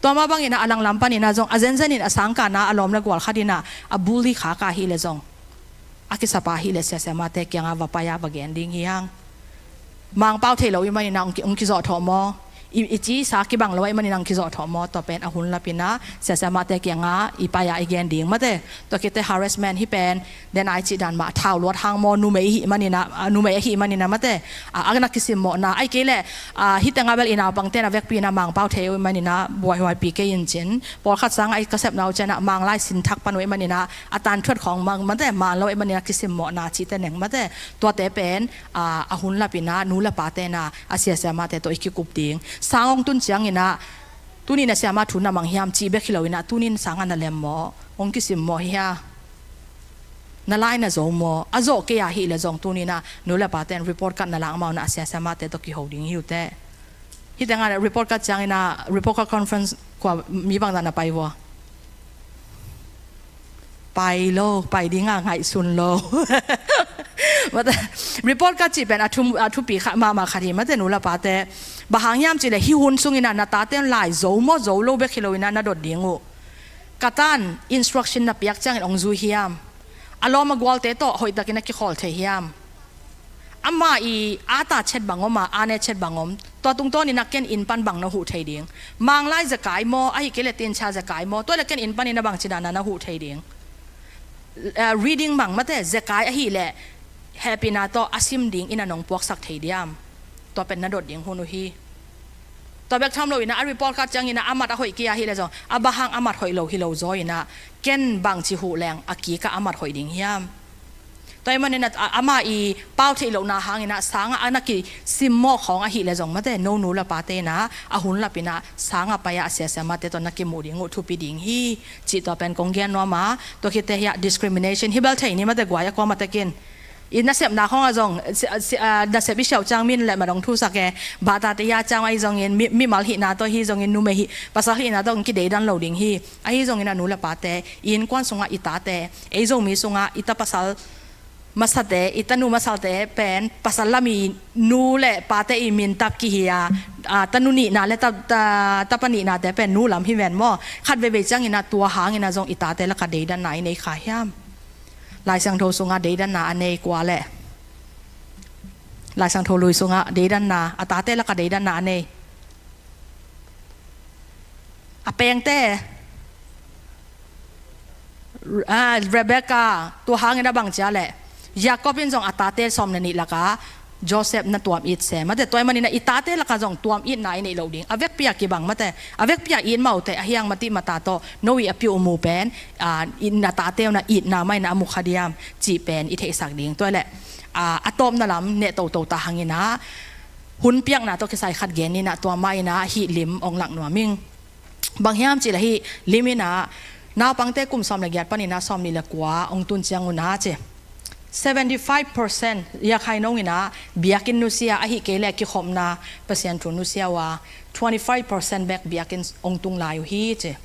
Tua mah bangin ah a langlam panin ah zong a zenzen in a sangkahna a lawm le gual khat in ah a bully khak ahih leh zong a kisap ahih leh sia siamahte kiangah va pai a va gen ding hi hang. Mangpau thei lo ahih manin ah hong ki, hong kizawhthawh maw? I, i cisa kibang lo ahih manin ah hong kizawhthawh maw? Tua pen a hun lapin ah sia siamahte kiangah i pai a i gen ding mate. Tua khit teh harassment hih pen den a i cih dan mah, thau luat hang maw, numei ahih manin ah, ah, numei ahih manin ah mate, ah, a na kisimmawhna, ahih kei leh, ah, hih teng ah bel i naupangte in ah vekpi in ah Mangpau thei uh ahih manin ah buaihuaipi kei in cin, pawlkhat sangah i ka sepna uh ciang ah Manglai sinthak pan uh ahih manin ah a tanthuat khawng mang mate, man lo ahih manin ah kisimmawhna cihte neng mate. Tuate pen, ah, a hun lapin ah nu le paten ah a sia siamahte tawh i kikup ding. Sang hong tun ciangin ah tuni in ah siamah thu na mang hiam cih bek hi lo in ah tuni in sang ah na lem maw, hong kisimmawh hi hia? Na lai na zo maw? A zawh kei ahih leh zong tuni in ah nu le paten report card na lak, amau in ah a sia siamahte tawh kiho ding hi uh teh. Hih teng ah report card ciangin ah report card conference kua mi bangzah na pai uh a? Pai lo, pai ding a ngaihsun lo. Mate, report card cih pen a thu, a thupi khat mahmah khat hi mate, nu le pate. Bang hang hiam cih leh hih hun sungin ah na taten lai zo maw zo lo bek hi lo in ah na dot ding uh. Ka tan instruction na piak ciangin hong zui hiam? A lawm a gualte tawh hoihtakin a kikhawl thei hiam? Amah i ata chet bang om a, a ne chet bang om, tua tungtawnin ah ken inn pan bang na huh thei ding? Manglai zekai maw, ahih kei leh tincha zekai maw, tua leh ken inn panin ah bangci dan a na huh thei ding? Eh, reading bang mate, zekai ahih leh hehpihna tawh a sim ding in ah nong puaksak thei diam? Tua pen na dot ding hun uh hi. Tua bek tham lo in ah a report card ciangin ah a mat a hoih kei ahih leh zong, a bang hang a mat hoih lo hi lo zaw in ah, ken bangci huh leng a kik ah a mat hoih ding hiam? Tua ahih manin ah, a, amah i pau theih lohna hangin ah sang ah a na kisimmawh khawng ahih leh zong mate, no nu le pate in ah a hun lapin ah sang ah pai a a sia siamahte tawh na kimuh ding uh thupi ding hi, cih tua pen kong gen nuam a. Tua khit teh hiah discrimination hi bel thei ni mate, guai a kuamah tekin. I nasepna khawngah zong, si, si, ah, nasep i siauh ciang min le ma dong thusak e, bahtate hia ciang ahi zongin, mi, mimal hihna tawh hi zongin, numei hih, pasal hihna tawh hong kideidan lo ding hi. Ahi zongin ah nu le pate, i innkuan sungah i tate, ei Zomi sungah i ta pasal masate, i tanu masalte pen pasal lam i nu le pate i min tap kihi a, ah, tanu nihna le ta, ta, tapa nihnate pen nu lam hi ven maw? Khat veivei ciangin ah tua hangin ah zong i tate lakah deidanna i nei kha hiam? Lai Siangtho sungah deidanna a nei kua leh? Lai Siangtho lui sungah deidanna, a tate lakah deidanna a nei. A pengte, ah, Rebecca, tua hangin a bang cia leh? Jacob in zong a tate sawm le nih lakah Joseph na tuam it se. Mate, tua ahih manin ah i tate lakah zong tuam itna i neih loh ding. A vekpi a kibang mate, a vekpi a it mawk teh, a hiang matih mata tawh, no i a piu mu pen, ah, i na tate un ah itna mah in ah a mu kha diam cih pen i theihsak ding. Tua leh, ah, a tawpna lam neh toto ta hangin ah, hun piakna tawh kisai khat gen in ah, tua mah in ah hih lim ong lak nuam ing. Bang hiam cih leh hih lim in ah, naupangte kum sawm le giat panin ah sawm nih le kua ong tun ciang un ah ci, seventy five percent, Rakhine ong in ah, biakinn nusia, ahih kei leh kikhopna, Pasian thu nusia uh a, twenty five percent bek biakinn ong tung lai uh hi ci.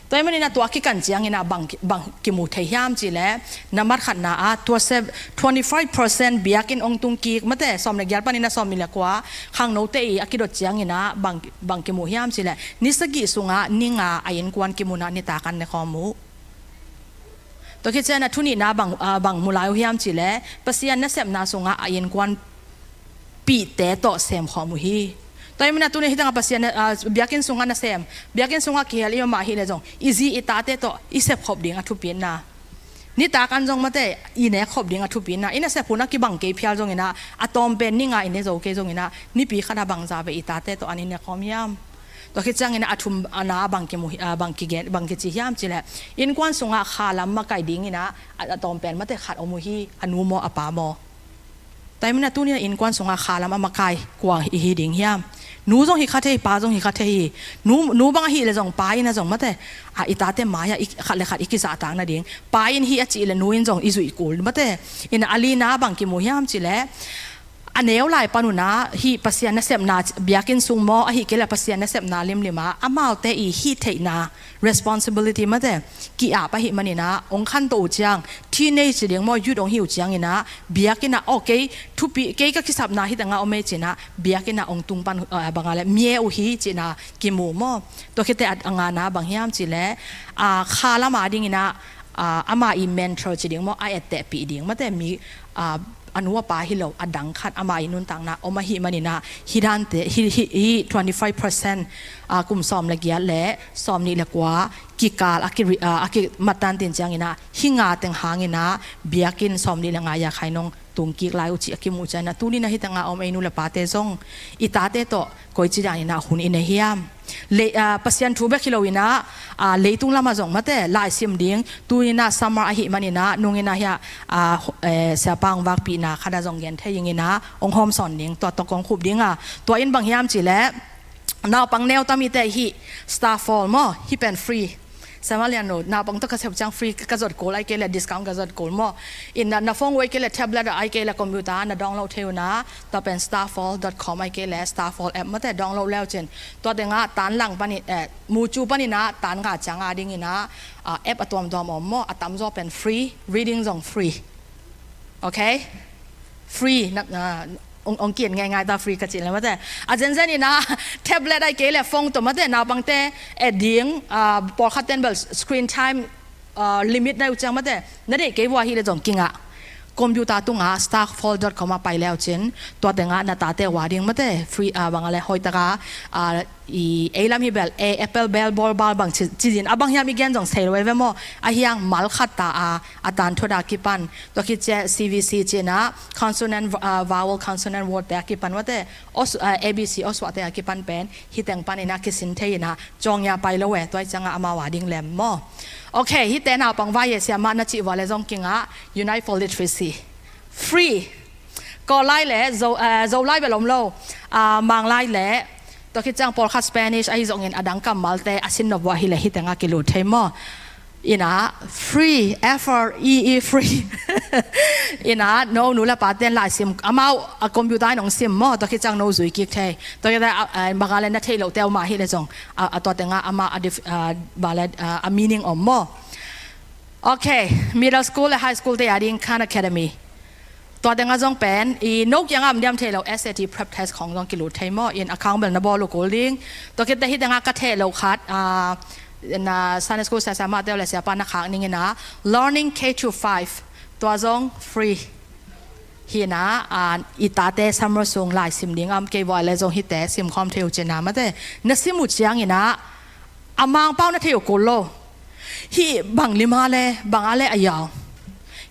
Tua ahih manin ah tua kikan ciangin ah bang, bang kimu thei hiam cih leh, na mat khatna ah, tua se, twenty five percent biakinn ong tung kik mate, sawm le giat panin ah sawm nih le kua, khangnote i a kidot ciangin ah bang, bang kimu hiam cih leh, ni sagih sungah ni nga a innkuan kimun ah nitak an ne khawm uh. Tua khit ciang ah thu nihna bang, ah, bang mu lai uh hiam cih leh, Pasian nasepna sungah a innkuan pihte tawh sem khawm uh hi. Tua ahih manin ah tuni hih tangah Pasian, ah, biakinn sungah nasem, biakinn sungah kihel i om mah ahih leh zong, i zi i tate tawh i sep khop ding a thupitna. Nitak an zong mate, i ne khop ding a thupitna. I nasep hun a kibang kei phial zongin ah, a tawm pen ni nga i ne zo kei zongin ah, nipi khat ah bangza vei i tate tawh an i ne khawm hiam? Tua khit ciangin ah a thumna bang kimu, ah, bang kigen, bang kici hiam cih leh, innkuan sungah kha lam makai dingin ah, a, a tawm pen mate khat om uh hi, a nu maw, a pa maw. Tua ahih manin ah tuni-in ah innkuan sungah kha lam a makai kua i hi ding hiam? Nu zong hi kha thei, pa zong hi kha thei hi. Nu, nu bang ahih leh zong pa in ah zong mate, ah, i tate mai-ah i, khat le khat i kizahtak nading. Pa in hih a cih leh nu in zong i zuih kul mate. In ah a lina bang kimu hiam cih leh, a neu lai pan un ah hih Pasian nasepna, biakinn sung maw, ahih kei leh Pasian nasepna limlim ah, amaute i hih theihna, responsibility mate, ki-ap ahih manin ah, ong khanto uh ciang, teenage ding maw, youth ong hi uh ciangin ah, biakinn ah, okay, thupi, kei ka kisapna hih tangah om ei ci-in ah, biakinn ah ong tung pan, ah, bang a leh, mie uh hi ci-in ah kimu maw. Tua khit teh a, a ngana bang hiam cih leh, ah, kha lam a dingin ah, ah, ama i mentor ci ding maw, a ettehpih ding mate, mi, ah, a nu a pa hi lo, a dang khat, ama i nuntakna om ahih manin ah, hih dante, hih, hih, hih twenty five percent, ah, kum sawm le giat le sawm nih le kua kikal a ki, ah, a kimat tan tin ciangin ah, hih nga teng hangin ah, biakinn sawm nih le nga Rakhine ong tung kik lai uh cih a kimuh ciangin ah, tuni-in ah hih tangah om ei nu le pate zong, i tate tawh koici danin ah hun i nei hiam? Le, ah, Pasian thu bek hi loin ah, ah, leitung lamah zong mate, laisim ding, tuni-in ah summer ahih manin ah, nungin ah hiah, ah, eh, siapa ong vakpihna khat ah zong gen thei ing in ah, ong hawmsawn ding, tua tawh kong khup ding a. Tua in bang hiam cih leh, naupang neu tami te hih Starfall maw, hih pen free. Samalian lo, naupang tawh ka sep ciang free ka zot kul, ahih kei leh discount ka zot kul maw. In ah na phone uh ahih kei leh tablet ah ahih kei leh computer ah na download thei un ah, tua pen starfall dot com ahih kei leh Starfall app mate download le uh cin. Tua tengah tan lang panin, eh, mucu panin ah tan nga ciang a dingin ah, ah, app a tuamtuam om maw, a tamzaw pen free, reading zong free. Okay? Free, na, na, ong, ong ki-en ngeingai ta, free ka cih leh mate. A zenzen in ah, tablet ahih kei leh phone tawh mate, naupangte et ding, ah, pawlkhat ten bel screen time, ah, limit na hi uh ciang mate, na deih kei uh ahih leh zong kingah. Computer tungah starfall dot com ah pai le uh cin, tua tengah na tate uh a ding mate, free, ah, bang a leh hoih taka, ah, i ei lam hi bel, eh, apple bel, ball ball bang ci, ci zin, a bang hiam i gen zong sei lo ei ve maw, a hiang mal khat ta a, a tan thot a kipan, tua khit ciang C V C ci-in ah, consonant, ah, vowel, consonant word te a kipan mate, os, ah, A B C, oswak te a kipan pen, hih teng panin ah kisin thei in ah, cawng ya pai lo eh, tua ahih ciangah amau a ding lem maw. Okay, hihte naupang vai-e siamah na cih uh a leh zong kingah, Unite for Literacy. Free. Kawl lai le, Zo, eh, Zolai bel om lo, ah, Manglai le, tua khit ciang pawlkhat Spanish ahi zongin a dang kammalte a sin nop uh ahih leh hih tengah kilut thei maw. In ah, free, F R E E, free. In ah, no nu le pa ten laisim, amau a computer in ong sim maw, tua khit ciang no zui kik thei. Tua khit ciang, ah, ah, bang a leh na theih loh te om ahih leh zong, ah, ah, tua tengah amau a dif-, ah, bang a leh, ah, a meaning om maw. Okay, middle school le high school te a ding Khan Academy. Tua tengah zong pen, i no kiangah om diam thei lo, S A T prep test khong zong kilut thei maw, in account bel na bawl uh kul ding. Tua khit teh hih tengah ka thei loh khat, ah, na Sunday school siamah te uh le siapa na khak ning in ah, Learning K to five, Tua zong free hi-in ah, i tate summer sung lai sim ding a om kei vua leh zong hihte sim khawm thei uh cihna mate. Na sim uh ciangin ah a Mangpau na thei uh kul lo. Hih bang lim a leh, bang a leh a yau.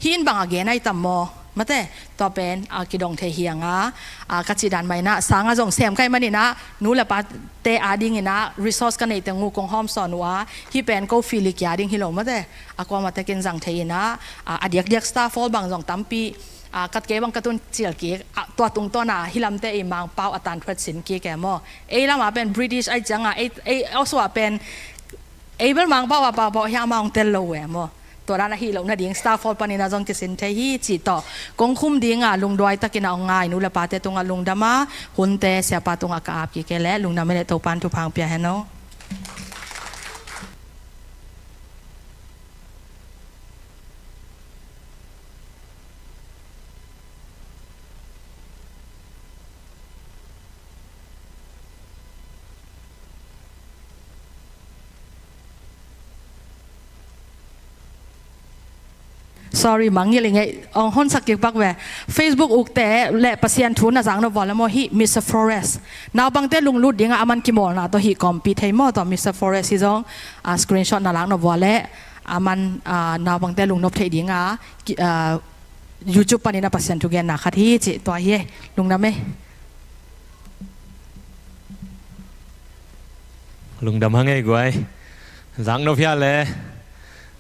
Hih in bang a gen ahi tam maw? Mate, tua pen a kidong thei hi hang a, a ka cih dan mah in ah, sang a zong sem ka hih manin ah, nu le pate adingin ah resource ka neih teng uh kong hawmsawn uh a, hih pen ko feel hi kia ding hi lo mate. A kuamah tekin zang thei in ah, a, a diakdiak Star Fall bang zong tampi, a, kat kei bang ka tun cial kik, a, tua tungtawn a hih lamte i Mangpau a tan thuat sin kik e maw. Ei lam a pen British ahi ciang a, ei, ei, also a pen ei bel Mangpau a pau pau hi a, amau hong tel lo e maw. Tua dan ahi loh nading Star Fall panin ah zong kisin thei hi cih tawh kong khum ding a, lungduai takin ah hong ngai nu le pate tungah lungdam a, hunte siapa tungah ka ap kik e leh lungdam e leh Topa'n thupha hong pia hen aw. Sorry, mangngilh ing ei, hong honsak kik pak ve. Facebook ukte leh Pasian thu na zak nop vua leh maw, hih Mister Forest, naupangte lunglut ding a, aman kimawlna tawh hih kawmpi thei maw, tua Mister Forest hi zong, a, screenshot na lak nop vua leh aman, a, naupangte lungnop theih ding a, ki-, a, YouTube panin ah Pasian thugenna khat hi cih tua hi e. Lungdam e. Lungdam hang ei guai. Zak nop hial e.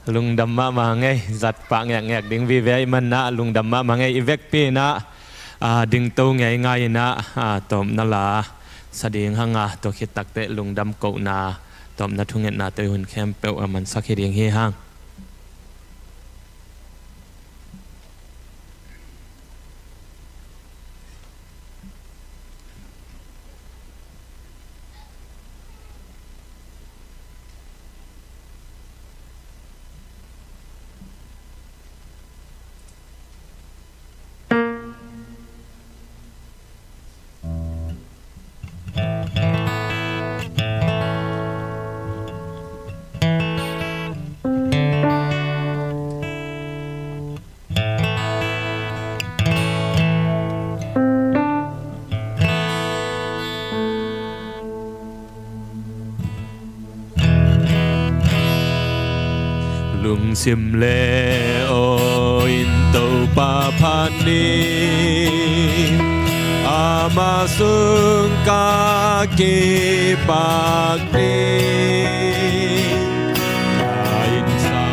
Lungdam mahmah hang ei. Zat pah ngekngek ding vive ahih manin ah lungdam mahmah hang ei. I vekpi in ah, a, dingto ngeingai in ah, a, tawpna la sa ding hang a, tua khit takteh lungdam kohna, tawpna thungetna tawh i hun khempeuh a mansak hi ding hi hang. Lungsim le aw in Topa phat ni, ama sung ka kipak ni. Ka innsa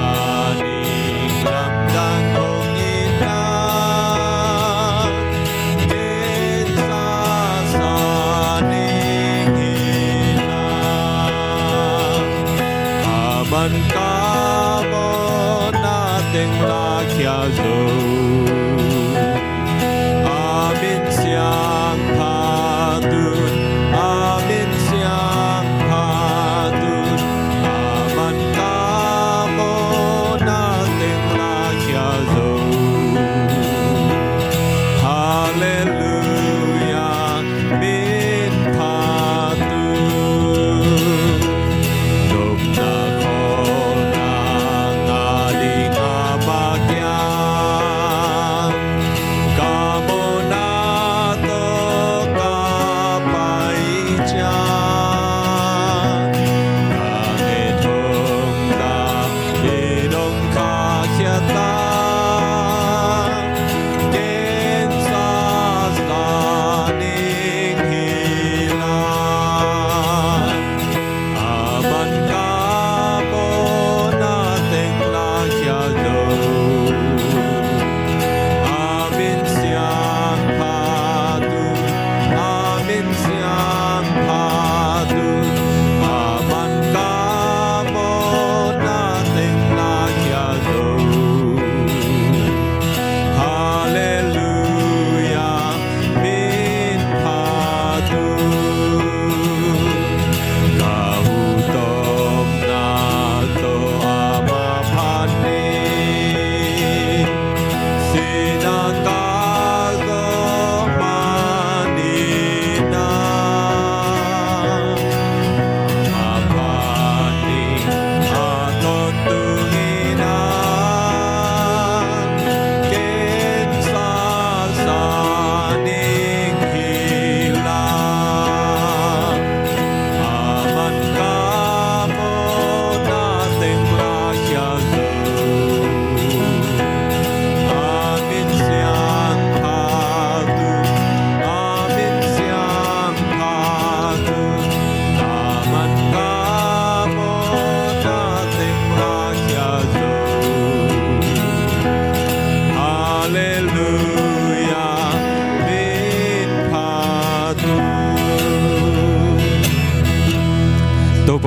ning lamdang hong in la, ken sasa ning hi la. Aman ka mawhna teng la khia zo. A min siangtho un, a min siangtho un, aman ka mawhna teng la khia zo. Halleluiah, min phat un, nopna khawlna ngah ding a mah kia.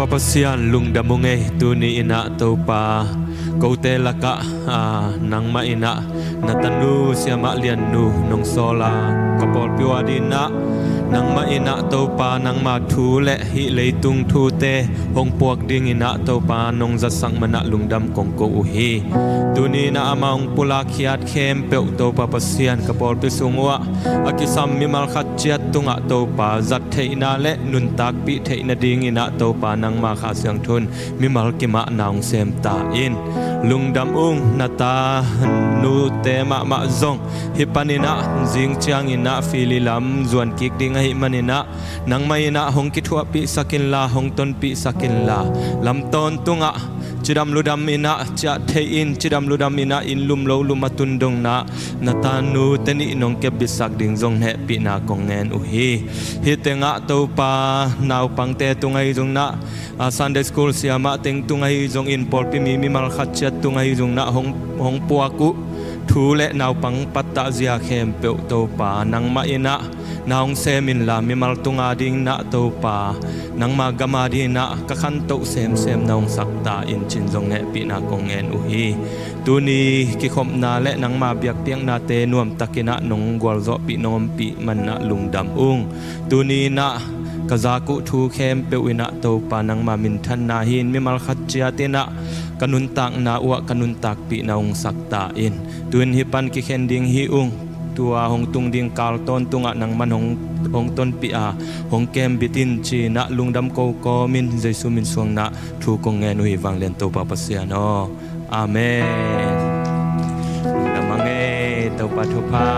Pasian lungdam ung ei, tuni in ah Topa, kote lakah, aa, nangmah in ah na tanu Siamah Liannu nong sawl a, ka pawlpi uh adingin ah nangmah in ah Topa, nangma thu le hih leitung thute hong puak dingin ah Topa nong zatsak man ah lungdam kong ko uh hi. Tuni in ah amah hong pulak khiat khempeuh Topa Pasian, ka pawlpi sung uh ah a kisam mimal khat ciat tungah Topa zat theihna le nuntakpih theih nadingin ah Topa nangma Kha Siangtho in mimal kimah na hong sem ta in. Lungdam ung, na tanute mahmah zong hih panin ah zing ciangin ah fili lam zuan kik ding ahih manin ah nangmah in ah hong kithuahpihsak inla, hong tonpihsak inla, lam tawntungah cidam ludam in ah ciah thei in, cidam ludam in ah inn lum lo lum a tun dongin ah na tanute nih nong kepbitsak ding zong hehpihna kong ngen uh hi. Hih tengah Topa, naupangte tung ahi zongin ah, aa, Sunday school siamah teng tung ahi zongin, pawlpi mi mimal khat ciat tung ahi zongin ah hong, hong puak uh thu le naupang pattah zia khempeuh Topa, nangmah in ah na hong sem inla, mimal tung adingin ah Topa, nangma gam adingin ah ka khantoh semsem na hong sak ta in, ci-in zong hehpihna kong ngen uh hi. Tuni kikhopna le nangma biakpiaknate nuamtakin ah nong gualzawhpih, nong ompih man ah lungdam ung. Tuni in ah ka zak uh thu khempeuh in ah Topa, nangma minthanna hi-in, mimal khat ciat in ah ka nuntakna uh ah ka nuntakpih na hong sak ta in. Tu-in hih pan kikhen ding hi ung. Tua hong tung ding kal tawntungah nangman hong, hong tonpih a, hong kembit in, ci-in ah lungdam ko kawmin Jesu min suang in ah thu kong ngen uh hi, vanglian Topa Pasian aw. Amen. Lungdam ang ei, Topa thupha.